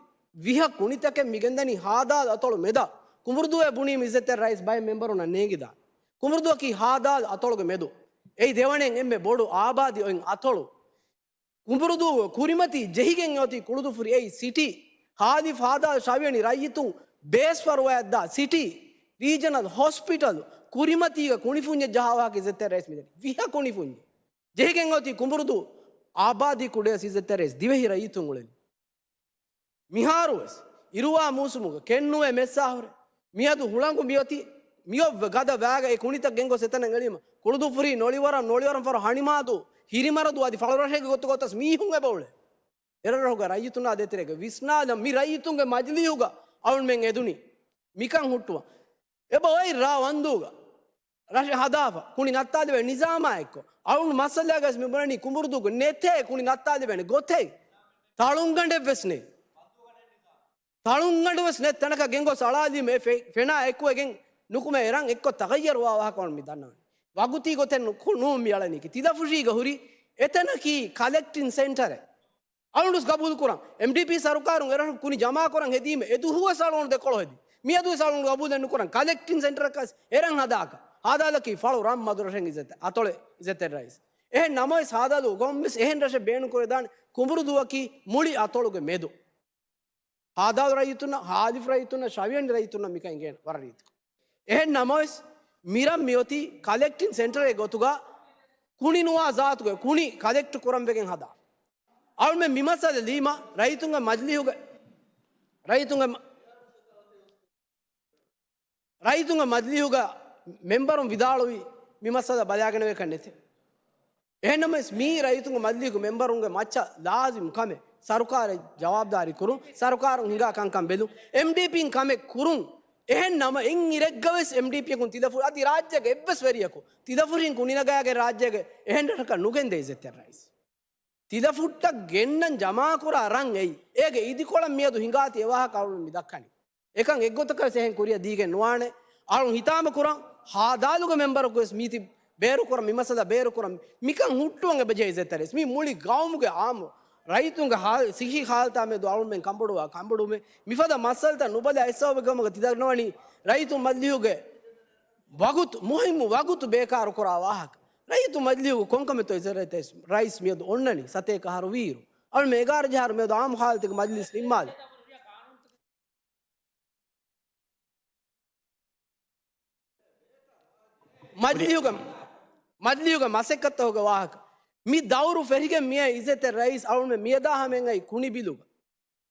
ވިހަ ކުނިތަކެއް މި ގެންދަނީ ހާދާލު އަތޮޅު މެދަށް. ކުނބުރުދޫއެއް ބުނީމަ އިއްޒަތްތެރި ރައީސް ބައެއް މެމްބަރުންނަށް ނޭނގިދާނެ. ކުނބުރުދޫއަކީ ހާދާލު އަތޮޅުގެ މެދު. އެއީ ދެވަނައިން އެންމެ ބޮޑު އާބާދީ އޮތް އަތޮޅު. ކުނބުރުދޫ ކުރިމަތީ ޖެހިގެން އޮތީ ކުޅުދުފުރި އެއީ ސިޓީ. ހާލިފް ހާދާލު ޝަވިޔަނި ރައްޔިތުން ބޭސް ފަރުވައަށްދާ ސިޓީ. ރީޖަނަލް ހޮސްޕިޓަލް ކުރިމަތީގަ ކުނިފުންޏެއް ޖަހާ ވާހަކަ އިއްޒަތްތެރި ރައީސް މިދަނީ. ވިހަ ކުނިފުންޏެއް. ޖެހިގެން އޮތީ ކުނބުރުދޫ އާބާދީ ކުޑައަށް އިއްޒަތްތެރި ރައީސް ދިވެހި ރައްޔިތުން އުޅެނީ. މިހާރުވެސް އިރުވާ މޫސުމުގަ ކެއްނުވެ މެއްސާހުރެ. މިއަދު ހުޅަނގު މިއޮތީ މިއޮއްވެ ގަދަ ވައިގަ އެ ކުނިތައް ގެންގޮސް އެތަނަށް އެޅީމަ ކުޅުދުފުރި ނޮޅިވަރަށް ނޮޅިވަރަށް ފަރު ހަނިމާދޫ ހިރިމަރަދޫ އަދި ފަޅުރަށެއްގެ ގޮތުގަ އޮތަސް މީހުން އެބަ އުޅޭ. އެރަށްރަށުގެ ރައްޔިތުންނާ ދޭތެރޭގަ ވިސްނާލަން މި ރައްޔިތުންގެ މަޖިލީހުގަ އަޅުންމެން އެދުނީ މިކަން ހުއްޓުވަން. އެބަ އޮތް ރ ވަންދޫގަ ރަށެއް ހަދާފަ ކުނި ނައްތާލެވޭ ނިޒާމާ އެއްކޮށް، އަޅުން މައްސަލާގަސް މި ބުނަނީ ކުނބުރުދޫގަ ނެތޭ ކުނި ނައްތާލެވޭނެ ގޮތެއް. ތަޅުންގަނޑެއްވެސް ނެތް. ތަޅުންގަނޑުވެސް ނެތް ތަނަކަށް ގެންގޮސް އަޅާލީމަ އެ ފެ-، ފެނާ އެކުވެގެން ނުކުމެ އެރަށް އެއްކޮށް ތަޣައްޔަރުވާ ވާހަކަ އަޅުން މި ދަންނަވަނީ. ވަގުތީ ގޮތެއް ނު-، ކު-، ނޫން މި އަޅަނީކީ. ތިލަފުށީގަ ހުރި އެތަނަކީ ކަލެކްޓިން ސެންޓަރެއް. އަޅުނޑުސް ގަބޫލު ކުރަން. އެމްޑީޕީ ސަރުކާރުން އެރަށު ކުނި ޖަމާކުރަން ހެދީމަ އެދުހުވެސް އަޅުގަނޑު ދެކޮޅު ހެދި. މިއަދުވެސް އަޅުގަނޑު ގަބޫލެއް ނުކުރަން. ކަލެކްޓިން ސެންޓަރަކަސް އެރަށް ހަދާކަށް. ހާދާލަކީ ފަޅު ރަށް މަދު ރަށެއް އިއްޒަތް އަތޮޅެއް އިއްޒަތްތެރި ރައީސް. އެހެން ނަމަވެސް ހާދާލު ގޮންމެސް އެހެން ރަށެއް ބޭނުން ކުރެވިދާނެ ކުނބުރުދޫއަކީ މުޅި އަތޮޅުގެ މެދު. ހާދާލު ރައްޔިތުންނަށް، ހާލިފް ރައްޔިތުންނަށް، ޝަވިޔަނި ރައްޔިތުންނަށް މިކަން އިނގޭނެ ވަރަށް ރީތިކޮށް. އެހެން ނަމަވެސް، މިރަށް މިއޮތީ ކަލެކްޓިން ސެންޓަރެއް ގޮތުގަ ކުނި ނުވާ ޒާތުގެ ކުނި ކަލެކްޓް ކުރަން ވެގެން ހަދާ. އަޅުމެން މި މައްސަލަ ލީމަ ރައްޔިތުންގެ މަޖިލީހުގެ، ރައްޔިތުންގެ މަ-، ރައްޔިތުންގެ މަޖިލީހުގަ މެމްބަރުން ވިދާޅުވީ މި މައްސަލަ ބަލާގަނެވޭކަށް ނެތޭ. އެހެންނަމަވެސް، މީ ރައްޔިތުންގެ މަޖިލީހުގެ މެމްބަރުންގެ މައްޗަށް ލާޒިމް ކަމެއް. ސަރުކާރަށް ޖަވާބުދާރީ ކުރުން، ސަރުކާރުން ހިނގާ ކަންކަން ބެލުން. އެމްޑީޕީން ކަމެއް ކުރުން. އެހެން ނަމަ އެއް އިރެއްގަވެސް އެމްޑީޕީއަކުން ތިލަފު، އަދި ރާއްޖޭގެ އެއްވެސް ވެރިޔަކު ތިލަފުރިން ކުނިނަގާގެ ރާއްޖޭގެ އެހެން ރަށަކަށް ނުގެންދޭ އިއްޒަތްތެރި ރައީސް. ތިލަފުއްޓަށް ގެންނަން ޖަމާކުރާ ރަން އެއީ. އޭގެ އިދިކޮޅަށް މިއަދު ހިނގާތީ އެވާހަކަ އަޅުން މި ދައްކަނީ. އެކަން އެއްގޮތަކަށް ވެސް އެހެން ކުރިއަށް ދީގެން ނުވާނެ. އަޅުން ހިތާމަ ކުރަން، ހާދާލުގެ މެމްބަރަކު ވެސް މީތި ބޭރުކުރަން، މި މައްސަލަ ބޭރުކުރަން، މިކަން ހުއްޓުވަން އެބަޖެހޭ އިއްޒަތްތެރި ރައީސް. މީ މުޅި ގައުމުގެ އާއްމު ރައްޔިތުންގެ ހާ-، ސިއްހީ ހާލަތާ މެދު އަޅުމެން ކަނބޮޑުވާ ކަނބޮޑުމެ. މިފަދަ މައްސަލަތައް ނުބަލާ އެއްސަބަބެއްގަމަގަ ތިދަންނަވަނީ ރައްޔިތުން މަޖިލީހުގެ ވަގުތު، މުހިއްމު ވަގުތު ބޭކާރު ކުރާ ވާހަކަ. ރައްޔިތުން މަޖިލީހުގެ ކޮންކަމެއްތޯ އިއްޒަތްތެރި ރައީސް މިއަދު އޮންނަނީ ސަތޭކަ އަހަރު ވީއިރު. އަޅުމެން އެގާރަ ޖަހާއިރު މިއަދު އާއްމު ހާލަތެއްގެ މަޖިލީސް ނިންމާލި. މަޖިލީހުގެ، މަޖިލީހުގެ މަސައްކަތްތަކުގެ ވާހަކަ. މި ދައުރު ފެށިގެން މިއައި އިއްޒަތްތެރި ރައީސް އަޅުމެން މިއަދާ ހަމައަށް އައި ކުނި ބިލުގަ.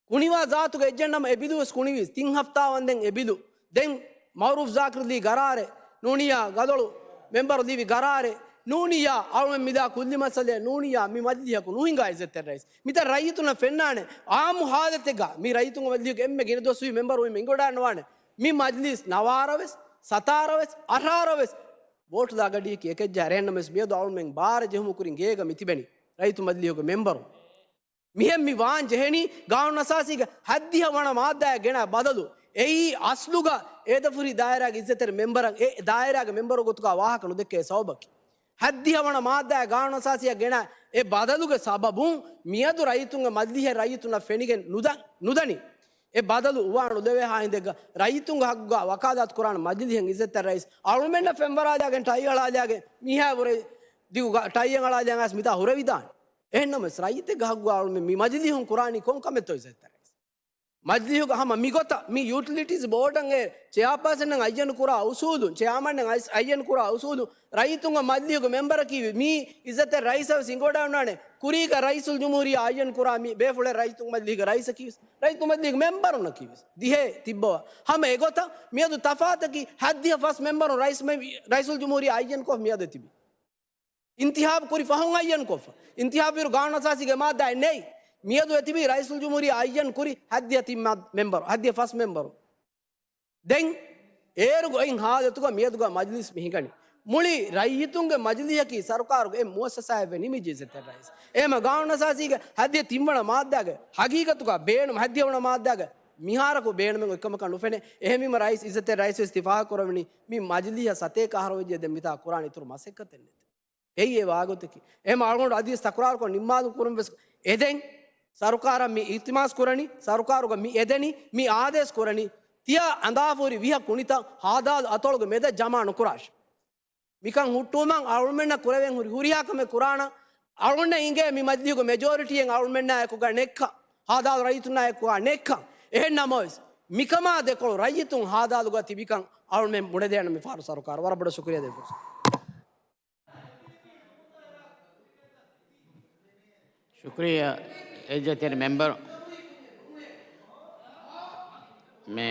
ކުނިވާ ޒާތުގެ އެއްޗެއް ނަމަ އެ ބިލު ވެސް ތިން ހަފްތާ ވަންދެން އެ ބިލު. ދެން މައުރޫފް ޒާކިރު ލީ ގަރާރެއް ނޫނިއްޔާ، ގަދޮޅު މެމްބަރު ލިބި ގަރާރެއް ނޫނިއްޔާ، އަޅުމެން މިދާ ކުއްލި މައްސަލައެއް ނޫނިއްޔާ، މި މަޖިލީހަކު ނުހިނގާ އިއްޒަތްތެރި ރައީސް. މިތަން ރައްޔިތުންނަށް ފެންނާނެ އާއްމު ހާލަތެއްގަ މި ރައްޔިތުންގެ މަޖިލީހުގެ އެންމެ ގިނަ ދުވަސްވީ މެމްބަރު އޮތް މި އިނގޮޑާންނަވާނެ. މި މަޖިލީސް ނަވާރަ ވެސް، ސަތާރަ ވެސް، އަށާރަ ވެސް ވޯޓުލާ ގަޑިއަކީ އެކައްޗާ ރޭންނަމެސް މިއަދު އަޅުމެން ބާރަ ޖެހުމު ކުރިން ގޭގަ މި ތިބެނީ ރައްޔިތު މަޖިލީހުގެ މެމްބަރު. މިހެން މި ވާން ޖެހެނީ ގާނޫނު އަސާސީގެ ހައްދިހަ ވަނަ މާއްދާއަށް ގެނައި ބަދަލު. އެއީ އަސްލުގަ އޭދަފުރި ދާއިރާގެ އިއްޒަތްތެރި މެމްބަރަށް އެ ދާއިރާގެ މެމްބަރު ގޮތުގަ ވާހަކަ ނުދެއްކޭ ސަބަބަކީ. ހައްދިހަ ވަނަ މާއްދާއަށް ގާނޫނު އަސާސީއަށް ގެނައި އެ ބަދަލުގެ ސަބަބުން މިއަދު ރައްޔިތުންގެ މަޖިލީހަށް ރައްޔިތުންނަށް ފެނިގެން ނުދަ-، ނުދަނީ. އެ ބަދަލު އުވާ ނުލެވޭހާ ހިނދެއްގަ ރައްޔިތުންގެ ހައްގުގަ ވަކާލާތު ކުރާނެ މަޖިލީހަށް އިއްޒަތްތެރި ރައީސް އަޅުމެންނަށް ފެންވަރާލާގެން ޓައި އަޅާލާގެން މީހާ ވުރެ ދިގު ގަ-، ޓައިއެއް އަޅާލާގެން އައިސް މިތާ ހުރެވިދާނެ. އެހެންނަމަވެސް ރައްޔިތެއްގެ ހައްގު އަޅުމެން މި މަޖިލީހުން ކުރާނީ ކޮން ކަމެއްތޯ އިއްޒަތްތެރި ރައީސް؟ މަޖިލީހުގަ ހަމަ މިގޮތަށް މި ޔޫޓިލިޓީސް ބޯޑަށް އެ ޗެއާޕާސަންއަށް އައްޔަން ކުރާ އުސޫލުން، ޗެއާމަންއަށް އައިސް އައްޔަން ކުރާ އުސޫލުން، ރައްޔިތުންގެ މަޖިލީހުގެ މެމްބަރަކީ ވެ-، މީ އިއްޒަތްތެރި ރައީސަށް ވެސް އިނގޮޑާންނާނެ. ކުރީގަ ރައީސުލްޖުމްހޫރިއްޔާ އައްޔަން ކުރާ މި ބޭފުޅެއް ރައްޔިތުންގެ މަޖިލީހުގެ ރައީސަކީ ވެސް، ރައްޔިތުންގެ މަޖިލީހުގެ މެމްބަރުންނަކީ ވެސް. ދިހައެއް ތިއްބަވާ. ހަމަ އެގޮތަށް މިއަދު ތަފާތަކީ ހައްދިހަ ފަސް މެމްބަރުން ރައީސް މެ-، ރައީސުލްޖުމްހޫރިއްޔާ އައްޔަންކޮށް މިއަދު ތިބި. އިންތިހާބު ކުރި ފަހުން އައްޔަންކޮށްފަ. އިންތިހާބު އިރު ގާނޫނު އަސާސީގެ މާއްދާއެއް ނެތް. މިއަދު އެތިބީ ރައީސުލްޖުމްހޫރިއްޔާ އައްޔަން ކުރި ހައްދިހަ ތިން މާ-، މެމްބަރު، ހައްދިހަ ފަސް މެމްބަރު. ދެން އޭރުގަ އޮތް ހާލަތުގަ މިއަދުގަ މަޖިލީސް މި ހިނގަނީ. މުޅި ރައްޔިތުންގެ މަޖިލީހަކީ ސަރުކާރުގެ އެއް މުއައްސަސާއެއް ވެ ނިމިއްޖެ އިއްޒަތްތެރި ރައީސް. އެހެމަ ގާނޫނު އަސާސީގެ ހައްދިހަ ތިންވަނަ މާއްދާގެ ހަގީގަތުގަ ބޭނުމަށް، ހައްދިހަ ވަނަ މާއްދާގެ މިހާރަކު ބޭނުމެއް އޮތްކަމަކަށް ނުފެނޭ. އެހެންވީމަ ރައީސް، އިއްޒަތްތެރި ރައީސް ވެސް ތި ފާހަގަކުރައްވަނީ މި މަޖިލީހަށް ސަތޭކަ އަހަރު ވެއްޖެ ދެން މިތާ ކުރާނެ އިތުރު މަސައްކަތެއް ނެތޭ. އެއީ އެ ވާގޮތަކީ. އެހެމަ އަޅުގަނޑު އަދިވެސް ތަކުރާރުކޮށް ނިންމާލުން ކުރަން ވެސް އެދެން. ސަރުކާރަށް މި އިލްތިމާސް ކުރަނީ، ސަރުކާރުގަ މި އެދެނީ، މި އާދޭސް ކުރަނީ، ތިޔަ އަނދާފަހުރި ވިހަ ކުނިތައް ހާދާލު އަތޮޅުގެ މެދަށް ޖަމާ ނުކުރާށޭ. މިކަން ހުއްޓުވުމަށް އަޅުމެންނަށް ކުރެވެން ހުރި ހުރިހާ ކަމެއް ކުރާނަން. އަޅުގަނޑަށް އިނގޭ މި މަޖިލީހުގެ މެޖޯރިޓީއެއް އަޅުމެންނާ އެކުގަ ނެއްކަން، ހާދާލު ރައްޔިތުންނާ އެކުގަ ނެއްކަން. އެހެން ނަމަވެސް، މިކަމާ ދެކޮޅު ރައްޔިތުން ހާދާލުގަ ތިބިކަން އަޅުމެން ބުނެދޭނަން މިފަހަރު ސަރުކާރަށް. ވަރަށް ބޮޑަށް ޝުކުރިއްޔާ ދޭން ފުރުސަތު. ޝުކުރިއްޔާ އިއްޒަތްތެރި މެމްބަރު. މޭ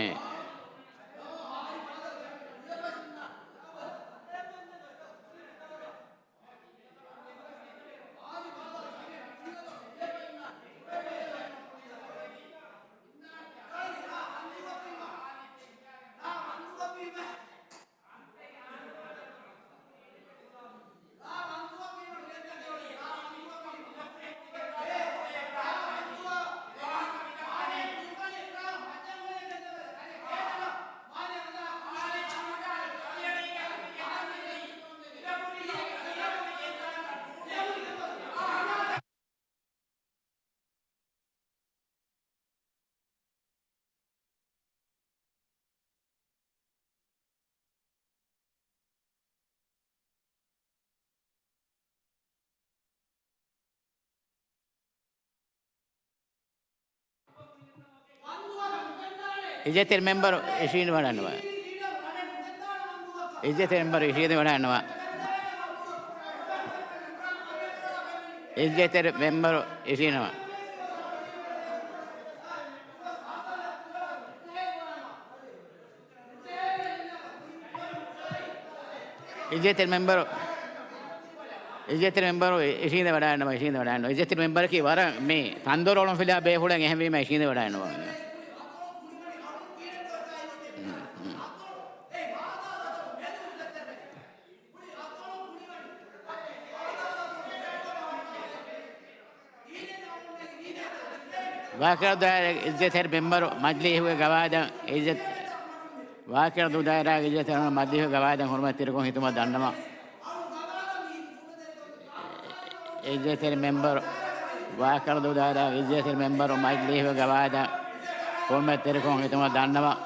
އިއްޒަތްތެރި މެމްބަރު އިށީނދެވަޑަންނަވާ. އިއްޒަތްތެރި މެމްބަރު އިށީނދެވަޑަންނަވާ. އިއްޒަތްތެރި މެމްބަރު އިށީނދެވާ. އިއްޒަތްތެރި މެމްބަރު. އިއްޒަތްތެރި މެމްބަރު އިށީނދެ ވަޑައިގަންނަވާ، އިށީނދެ ވަޑައިގަންނަވާ. އިއްޒަތްތެރި މެމްބަރަކީ ވަރަށް މި ތަންދޮރު އޮޅުންފިލާ ބޭފުޅެއް އެހެންވީމަ އިށީނދެ ވަޑައިގަންނަވާ. ވާކަރަދޫ ދާއިރާގެ އިއްޒަތްތެރި މެމްބަރު މަޖިލީހުގެ ގަވާއިދަށް އިއްޒަތް، ވާކަރަދޫ ދާއިރާގެ އިއްޒަތްތެރި މަޖިލީހުގެ ގަވާއިދަށް ހުރުމަތްތެރިކޮށް ހިތުމަށް ދަންނަވަން. އިއްޒަތްތެރި މެމްބަރު، ވާކަރަދޫ ދާއިރާގެ އިއްޒަތްތެރި މެމްބަރު މަޖިލީހުގެ ގަވާއިދަށް ހުރުމަތްތެރިކޮށް ހިތުމަށް ދަންނަވަން.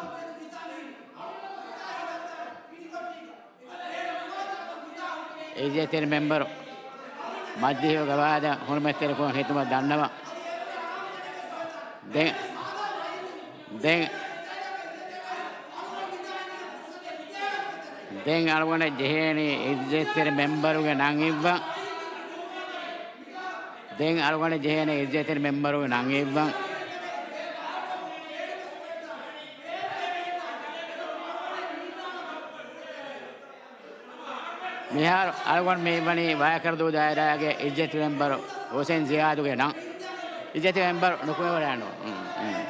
އިއްޒަތްތެރި މެމްބަރު މަޖިލީހުގެ ގަވާއިދަށް ހުރުމަތްތެރިކޮށް ހިތުމަށް ދަންނަވަން. ދެން، ދެން، ދެން އަޅުގަނޑަށް ޖެހޭނީ އިއްޒަތްތެރި މެމްބަރުގެ ނަން އިއްވަން. ދެން އަޅުގަނޑަށް ޖެހޭނީ އިއްޒަތްތެރި މެމްބަރުގެ ނަން އިއްވަން. މިހާރު އަޅުގަނޑު މި އިއްވަނީ ވާކަރަދޫ ދާއިރާގެ އިއްޒަތް މެމްބަރު ހުސެން ޒިޔާދުގެ ނަން. އިއްޒަތް މެމްބަރު ނުކުމެވަޑައިގަންނަވާ. އުން، އުން.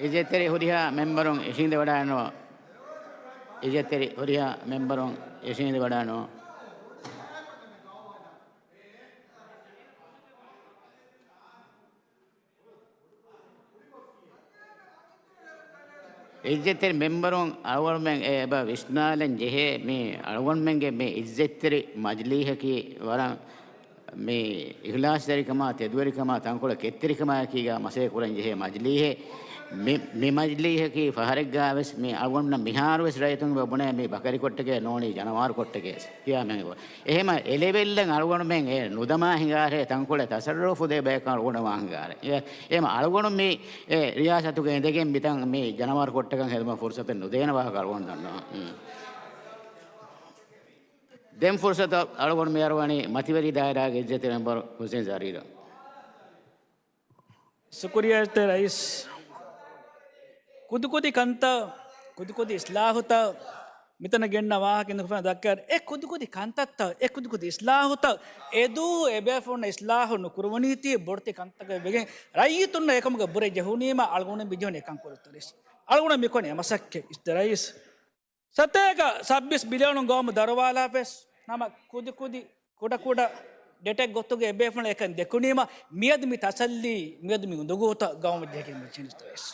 އިއްޒަތްތެރި ހުރިހާ މެމްބަރުން އިށީނދެވަޑައިގަންނަވާ. އިއްޒަތްތެރި ހުރިހާ މެމްބަރުން އިށީނދެވަޑައިގަންނަވާ. އިއްޒަތްތެރި މެމްބަރުން އަޅުގަނޑުމެން އެބަ ވިސްނާލަން ޖެހޭ، މި އަޅުގަނޑުމެންގެ މި އިއްޒަތްތެރި މަޖިލީހަކީ ވަރަށް މި އިޚްލާޞްތެރިކަމާ، ތެދުވެރިކަމާ، ތަންކޮޅެއް ކެތްތެރިކަމާއެކީގަ މަސައްކަތް ކުރަން ޖެހޭ މަޖިލީހެއް. މި، މި މަޖިލީހަކީ ފަހަރެއްގަ ވެސް މި އަޅުގަނޑުމެން މިހާރު ވެސް ރައްޔިތުން ބުނޭ މި ބަކަރި ކޮށްޓެކޭ ނޫނީ ޖަނަވާރު ކޮށްޓެކޭ ކިޔާ މެން. އެހެމަ އެލެވެލްއެއް އަޅުގަނޑުމެން އެ ނުދަމާ ހިނގާރޭ، ތަންކޮޅެއް ތަސައްރުފު ދޭ ބަޔަކަށް އަޅުގަނޑު މާ ހިނގާރޭ. އެ، އެހެމަ އަޅުގަނޑު މި އެ ރިޔާސަތުގަ އިނދެގެން މިތަން މި ޖަނަވާރު ކޮށްޓަކަށް ހެދުމަށް ފުރުސަތެއް ނުދޭނެ ވާހަކަ އަޅުގަނޑު ދަންނަވަން. ދެން ފުރުސަތު އަޅުގަނޑު މި އަރުވަނީ މަތިވެރި ދާއިރާގެ އިއްޒަތްތެރި މެމްބަރު ހުސެން ޒަރީރަށް. ޝުކުރިއްޔާ އިއްޒަތްތެރި ރައީސް. ކުދިކުދި ކަންތައް، ކުދިކުދި އިސްލާހުތައް މިތަނަށް ގެންނަ ވާހަކަ އިނދެގެން ދައްކާ، އެ ކުދިކުދި ކަންތައްތައް، އެ ކުދިކުދި އިސްލާހުތައް އެދޫ އެބޭފުޅުންނަށް އިސްލާހު ނުކުރުވަނީތީ ބޮޑެތި ކަންތަކެއް ވެގެން ރައްޔިތުންނަށް އެކަމުގެ ބުރެއް ޖެހުނީމަ އަޅުގަނޑު މި ޖެހުނީ އެކަން ކުރެވިފަ އިއްޒަތްތެރި ރައީސް. އަޅުގަނޑު މިކޮށް އެ މަސައްކަތް އިއްޒަތްތެރި ރައީސް. ސަތޭކަ ސައްބީސް ބިލިއަނުން ގައުމު ދަރުވާލާފަވެސް ނަމަ ކުދިކުދި ކުޑަކުޑަ ޑެޓެއް ގޮތުގަ އެބޭފުޅުން އެކަން ދެކުނީމަ މިއަދު މި ތަސައްލީ، މިއަދު މި އުނދަގޫތައް ގައުމަށް ޖެހިގެން މި އިއްޒަތްތެރި ރައީސް.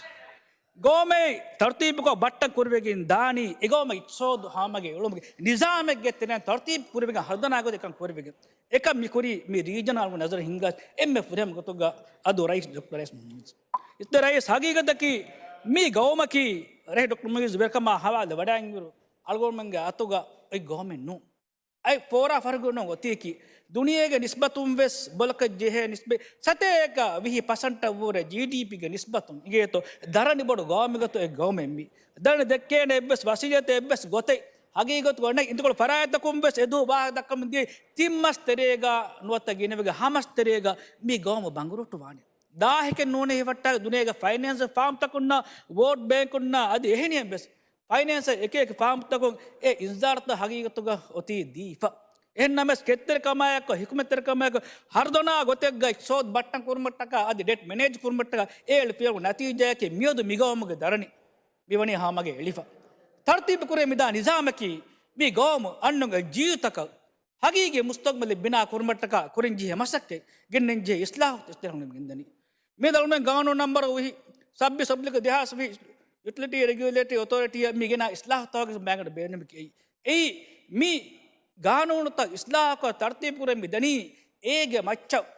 ގައުމެއް ތަރުތީބުކޮށް ބައްޓަން ކުރިވެގެން ދާނީ، އެ ގައުމަށް އިޤްތިޞާދު ހަމަގެ އުޅުމުގެ ނިޒާމެއްގެ ތެރެއިން ތަރުތީބު ކުރިވެގެން ހަރުދަނާ ގޮތަށް އެކަން ކުރިވެގެން. އެކަން މި ކުރީ މި ރީޖަނަލް ނަޒަރު ހިންގާ އެންމެ ފުރިހަމަ ގޮތުގަ އަދު ރައީސް ޑޮކްޓަރ ރައީސް މުހައްމަދު. އިއްޒަތްތެރި ރައީސް ހަގީގަތަކީ މި ގައުމަކީ ރައީސް ޑޮކްޓަރ މުހައްމަދު ވެރިކަމާ ހަވާލު ވަޑައިގެން އިރު އަޅުގަނޑުމެންގެ އަތުގަ އޮތް ގައުމެއް ނޫން. އައި ފޯރާ ފަރުގުނު އޮތީކީ ދުނިޔޭގެ ނިސްބަތުން ވެސް ބޮލަކަށް ޖެހޭ ނިސްބަތް ސަތޭކަ ވިހި ޕަސެންޓަށް ވުރެ ޖީޑީޕީގެ ނިސްބަތުން އިނގޭތޯ ދަރަނި ބޮޑު ގައުމެއް ގޮތުގަ އެ ގައުމެއް މީ. ދަރަނި ދެއްކޭނެ އެއްވެސް ވަސީލަތެއް އެއްވެސް ގޮތެއް ހަގީގަތުގަ ނެތް. އިނދުކޮޅު ފަރާތްތަކުން ވެސް އެދޫ ވާހަކަ ދައްކަމުން ދިޔައީ ތިން މަސް ތެރޭގަ ނުވަތަ ގިނަވަނަ ހަ މަސް ތެރޭގަ މި ގައުމު ބަނގުރޫޓު ވާނެ. ދާހެކެއް ނޫނޭ ހިފައްޓާ ދުނިޔޭގެ ފައިނޭންސަލް ފާމްތަކުންނާ ވޯލްޑް ބޭންކުންނާ އަދި އެހެނިހެން ވެސް ފައިނޭންސަލް އެކި އެކި ފާމްތަކުން އެ އިންޒާރުތައް ހަގީގަތުގަ އޮތީ ދީފަ. އެހެން ނަމަވެސް ކެތްތެރިކަމާއެކު ހިކުމަތްތެރިކަމާއެކު ހަރުދަނާ ގޮތެއްގަ އިޤްތިޞާދު ބައްޓަން ކުރުމަށްޓަކާ އަދި ޑެޓް މެނޭޖް ކުރުމަށްޓަކާ އެ އެޅިފައިވާ ނަތީޖާއަކީ މިއަދު މިގައުމުގެ ދަރަނި މިވަނީ ހަމަގެ އެޅިފަ. ތަރުތީބު ކުރެ މިދާ ނިޒާމަކީ މި ގައުމު އަންނަންގެ ޖީވިތަކަށް ހަގީގީ މުސްތަގްބަލެއް ބިނާ ކުރުމަށްޓަކާ ކުރަންޖެހޭ މަސައްކަތް، ގެންނަންޖެހޭ އިސްލާހު ތިސްތެރެހުން ގެންދަނީ. މި ދަޅުމެން ގާނޫނު ނަންބަރު ވިހި، ސައްބީސް އޮބްލިކް ދެހާސް ވިހި، ޔުޓިލިޓީ ރެގިއުލޭޓަރީ އޮތޯރިޓީއަށް މި ގެނާ އިސްލާހުތަކުގެ މައިގަނޑު ބޭނުމަކީ އެއީ. އެއީ މި ގާނޫނުތައް އިސްލާހުކޮށް ތަރުތީބު ކުރަން މި ދަނީ އޭގެ މައްޗަށް،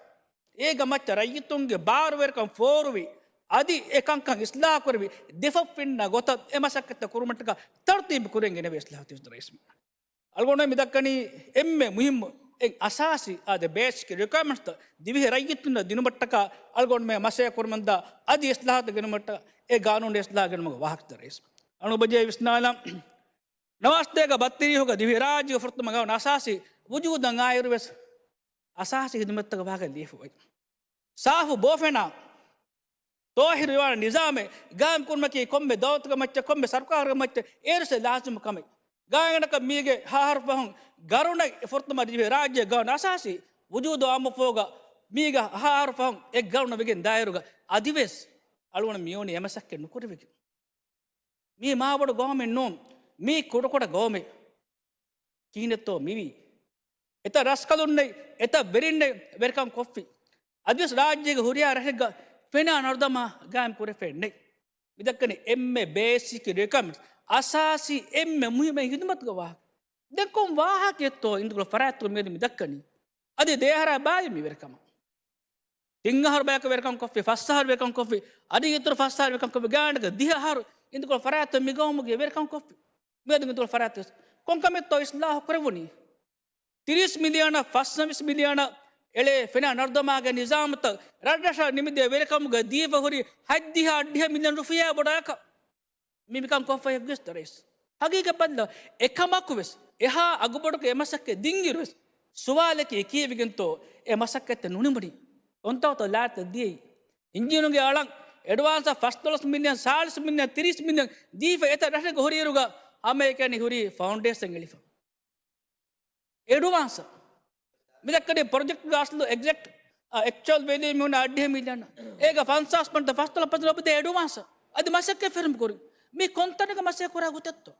އޭގެ މައްޗަށް ރައްޔިތުންގެ ބާރުވެރިކަން ފޯރުވި، އަދި އެ ކަންކަން އިސްލާހު ކުރެވި، ދެފަށް ފެންނަ ގޮތަށް އެ މަސައްކަތްތައް ކުރުމަށްޓަކާ ތަރުތީބު ކުރަން ގެނެވޭ އިސްލާހު ތިސްތެރެ ރައީސް. އަޅުގަނޑު މި ދައްކަނީ އެންމެ މުހިއްމު އެއް އަސާސީ އާދެ ބޭސިކް ރިކްވަޔަރމަންޓްސްތައް ދިވެހި ރައްޔިތުންނަށް ދިނުމަށްޓަކާ އަޅުގަނޑުމެން މަސައްކަތް ކުރަމުންދާ އަދި އިސްލާހަތައް ގެނުމަށްޓަކާ އެ ގާނޫނު އިސްލާހު ގެނުމުގެ ވާހަކަ ރައީސް. އަޅުގަނޑު އޮބަޖޭ ވިސްނާލަން. ނަވާސްތޭކަ ބައްތިރީހުގަ ދިވެހިރާއްޖޭގެ ފުރަތަމަ ގާނޫނު އަސާސީ ވުޖޫދަށް އާއިރުވެސް އަސާސީ ހިދުމަތްތަކަށް ވާހަކަ ލިޔެފަ އޮތް. ސާފު ބޯފެނާ ޠާހިރު އިވާން ނިޒާމެއް ގާއިމް ކުރުމަކީ ކޮންމެ ދައުލަތުގެ މައްޗަށް، ކޮންމެ ސަރުކާރުގެ މައްޗަށް އޭރުވެސް ލާޒިމު ކަމެއް. ގާތްގަނޑަކަށް މީގެ ހަ އަހަރު ފަހުން ގަރުނަ ފުރަތަމަ ދިވެހިރާއްޖޭގެ ގާނޫނު އަސާސީ ވުޖޫދު އާއްމު ފަހުގަ މީގެ ހަ އަހަރު ފަހުން އެއް ގަރުނަ ވެގެން ދާއިރުގަ އަދިވެސް އަޅުގަނޑު މިއޮނީ އެ މަސައްކަތް ނުކުރެވިގެން. މީ މާބޮޑު ގައުމެއް ނޫން. މީ ކުޑަކުޑަ ގައުމެއް. ކިހިނެއްތޯ މިވީ؟ އެތައް ރަސްކަލުންނެއް، އެތައް ވެރިންނެއް ވެރިކަން ކޮށްފި. އަދިވެސް ރާއްޖޭގެ ހުރިހާ ރަށެއްގަ ފެނާ ނަރުދަމާ ގާއިމް ކުރެފައެއް ނެތް. މިދައްކަނީ އެންމެ ބޭސިކް ރިކްވަޔަރމަންޓްސް، އަސާސީ އެންމެ މުހިއްމު ހިދުމަތުގެ ވާހަކަ. ދެން ކޮން ވާހަކައެއްތޯ އިނދުގުޅު ފަރާތްތަކުން މިއަދު މި ދައްކަނީ؟ އަދި ދެއަހަރާ ބާއި މި ވެރިކަމަށް. ތިން އަހަރު ބަޔަކަށް ވެރިކަން ކޮށްފި، ފަސް އަހަރު ވެރިކަން ކޮށްފި، އަދި އިތުރު ފަސް އަހަރު ވެރިކަން ކޮށްފި، ގާތްގަނޑަކަށް ދިހަ އަހަރު އިނދުގުޅު ފަރާތްތައް މި ގައުމުގެ ވެރިކަން ކޮށްފި. މިއަދު އިނދުގުޅު ފަރާތް ކޮން ކަމެއްތޯ އިސްލާހު ކުރެވުނީ؟ ތިރީސް މިލިއަނަށް ފަސްވީސް މިލިއަނަށް އެޅޭ ފެނާ ނަރުދަމާގެ ނިޒާމުތައް ރަށްރަށަށް ނިމިދޭ ވެރިކަމުގަ ދީފަ ހުރި ހަތްދިހަ އަށްޑިހަ މިލިއަން ރުފިޔާ ބޮޑަކަށް މި މިކަން ކޮށްފައި ގޮސް ދަރޭސް. ހަގީގަތް ބައްލަ އެކަމަކު ވެސް އެހާ އަގުބޮޑުގެ އެ މަސައްކަތް ދިންއިރު ވެސް ސުވާލަކީ ކީއްވެގެންތޯ އެ މަސައްކަތްތައް ނުނިމުނީ؟ ކޮންތާކުތޯ ލާތައް ދިޔައީ؟ އިންޖީނުގެ އަޅަން އެޑްވާންސަށް ފަސްދޮޅަސް މިލިއަން، ސާޅީސް މިލިއަން، ތިރީސް މިލިއަން ދީފަ އެތައް ރަށެއްގަ ހުރިއިރުގަ ހަމައެކަނި ހުރީ ފައުންޑޭޝަން އެޅިފަ. އެޑްވާންސް. މިދައްކަނީ ޕްރޮޖެކްޓްގެ އަސްލު އެގްޒެކްޓް، އ، އެކްޗުއަލް ވެލިއު މިހުން އަށްޑިހަ މިލިއަން. އޭގަ ފަންސާސް ޕަންތަ ފަސްދޮޅަސް ޕަންސާސް އޮބިދޭ އެޑްވާންސް. އަދި މަސައްކަތް ފެރުމު ކުރި. މީ ކޮންތަނެއްގަ މަސައްކަތް ކުރާ ގޮތެއްތޯ؟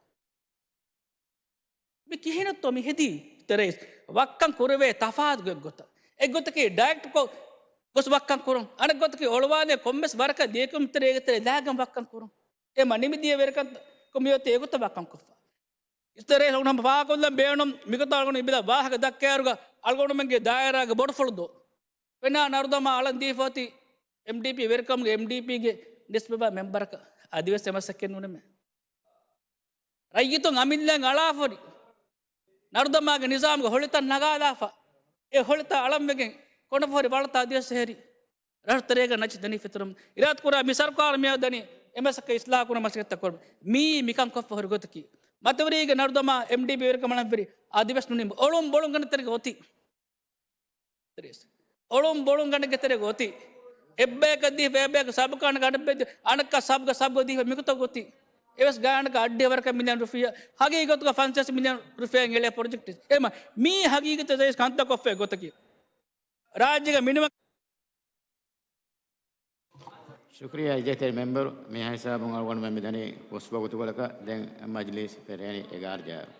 މި ކިހިނެއްތޯ މި ހެދީ؟ ތިސްތެރެ ރައީސް، ވައްކަން ކުރެވޭ ތަފާތު ގޮތްގޮތަށް. އެއްގޮތަކީ ޑައިރެކްޓްކޮށް ގޮސް ވައްކަން ކުރުން. އަނެއްގޮތަކީ އޮޅުވާލޭ ކޮންމެސް ވަރަކަށް ލިޔެކިޔުމުގެ ތެރޭގަ ތެރޭ ލާގެން ވައްކަން ކުރުން. އެ މަ ނިމިދިޔަ ވެރިކަންތައް ކޮމިޔޮތީ އެގޮތަށް ވައްކަން ކޮށްފަ. ތިސްތެރެ ރައީސް ހަމަ ފާކޮށްލަން ބޭނުން މިގޮތަށް އަޅުގަނޑު މިބިލަ ވާހަކަ ދައްކާއިރުގަ އަޅުގަނޑުމެންގެ ދާއިރާގެ ބޮޑުފުޅު ދޯ. ފެނާ ނަރުދަމާ އަޅަން ދީފަ އޮތީ އެމްޑީޕީ ވެރިކަމުގެ އެމްޑީޕީގެ ނިސްބަތްވާ މެމްބަރަކަށް އަދިވެސް އެ މަސައްކަތް ނުނިމޭ. ރައްޔިތުން އަމިއްލައިން އަޅާފަ ހުރި ނަރުދަމާގެ ނިޒާމުގެ ހޮޅިތައް ނަގާލާފަ، އެ ހޮޅިތައް އަޅަން ވެގެން ކޮނޑުފަހުރި ވަޅުތައް އަދިވެސް ހެރި. ރަށުތެރޭގަ ނަޖި ދަނީ ފެތުރުމުން. އިރާދަކުރާ މި ސަރުކާރު މިއަދު ދަނީ އެ މަސައްކަތް އިސްލާހު ކުރުމަށް މަސައްކަތްތައް ކުރުމަށް. މީ މިކަން ކޮށްފަ ހުރި ގޮތަކީ. މަތިވެރީގެ ނަރުދަމާ އެމްޑީޕީ ވެރިކަމަށް ވެރި އަދިވެސް ނުނިމު. އޮޅުން ބޮޅުން ގަނޑު ތެރޭގަ އޮތީ. އޮޅުން ބޮޅުން ގަނޑެއްގެ ތެރޭގަ އޮތީ. އެއްބަޔަކަށް ދީފަ އެއްބަޔަކަށް ސަބް ކާން ގަނޑެއް ބެއްދި، އަނެއްކާ ސަބްގަ ސަބްގަ ދީފަ މިގޮތަށް އޮތީ. އެވެސް ގާތްގަނޑަކަށް އަށްޑިހަ ވަރަކަށް މިލިއަން ރުފިޔާ، ހަގީގަތުގަ ފަންސާސް މިލިއަން ރުފިޔާ އެޅޭ ޕްރޮޖެކްޓް. އެމަ މީ ހަގީގަތު ރައީސް ކަންތައް ކޮށްފައި ގޮތަކީ. ރާއްޖޭގަ މިނިވަން ޝުކުރިއްޔާ އިއްޒަތްތެރި މެމްބަރު، މިހާ ހިސާބުން އަޅުގަނޑުމެން މިދަނީ ވަގުތުކޮޅަކަށް. ދެން މަޖިލީސް ފެށޭނީ އެގާރަ ޖަހަށް.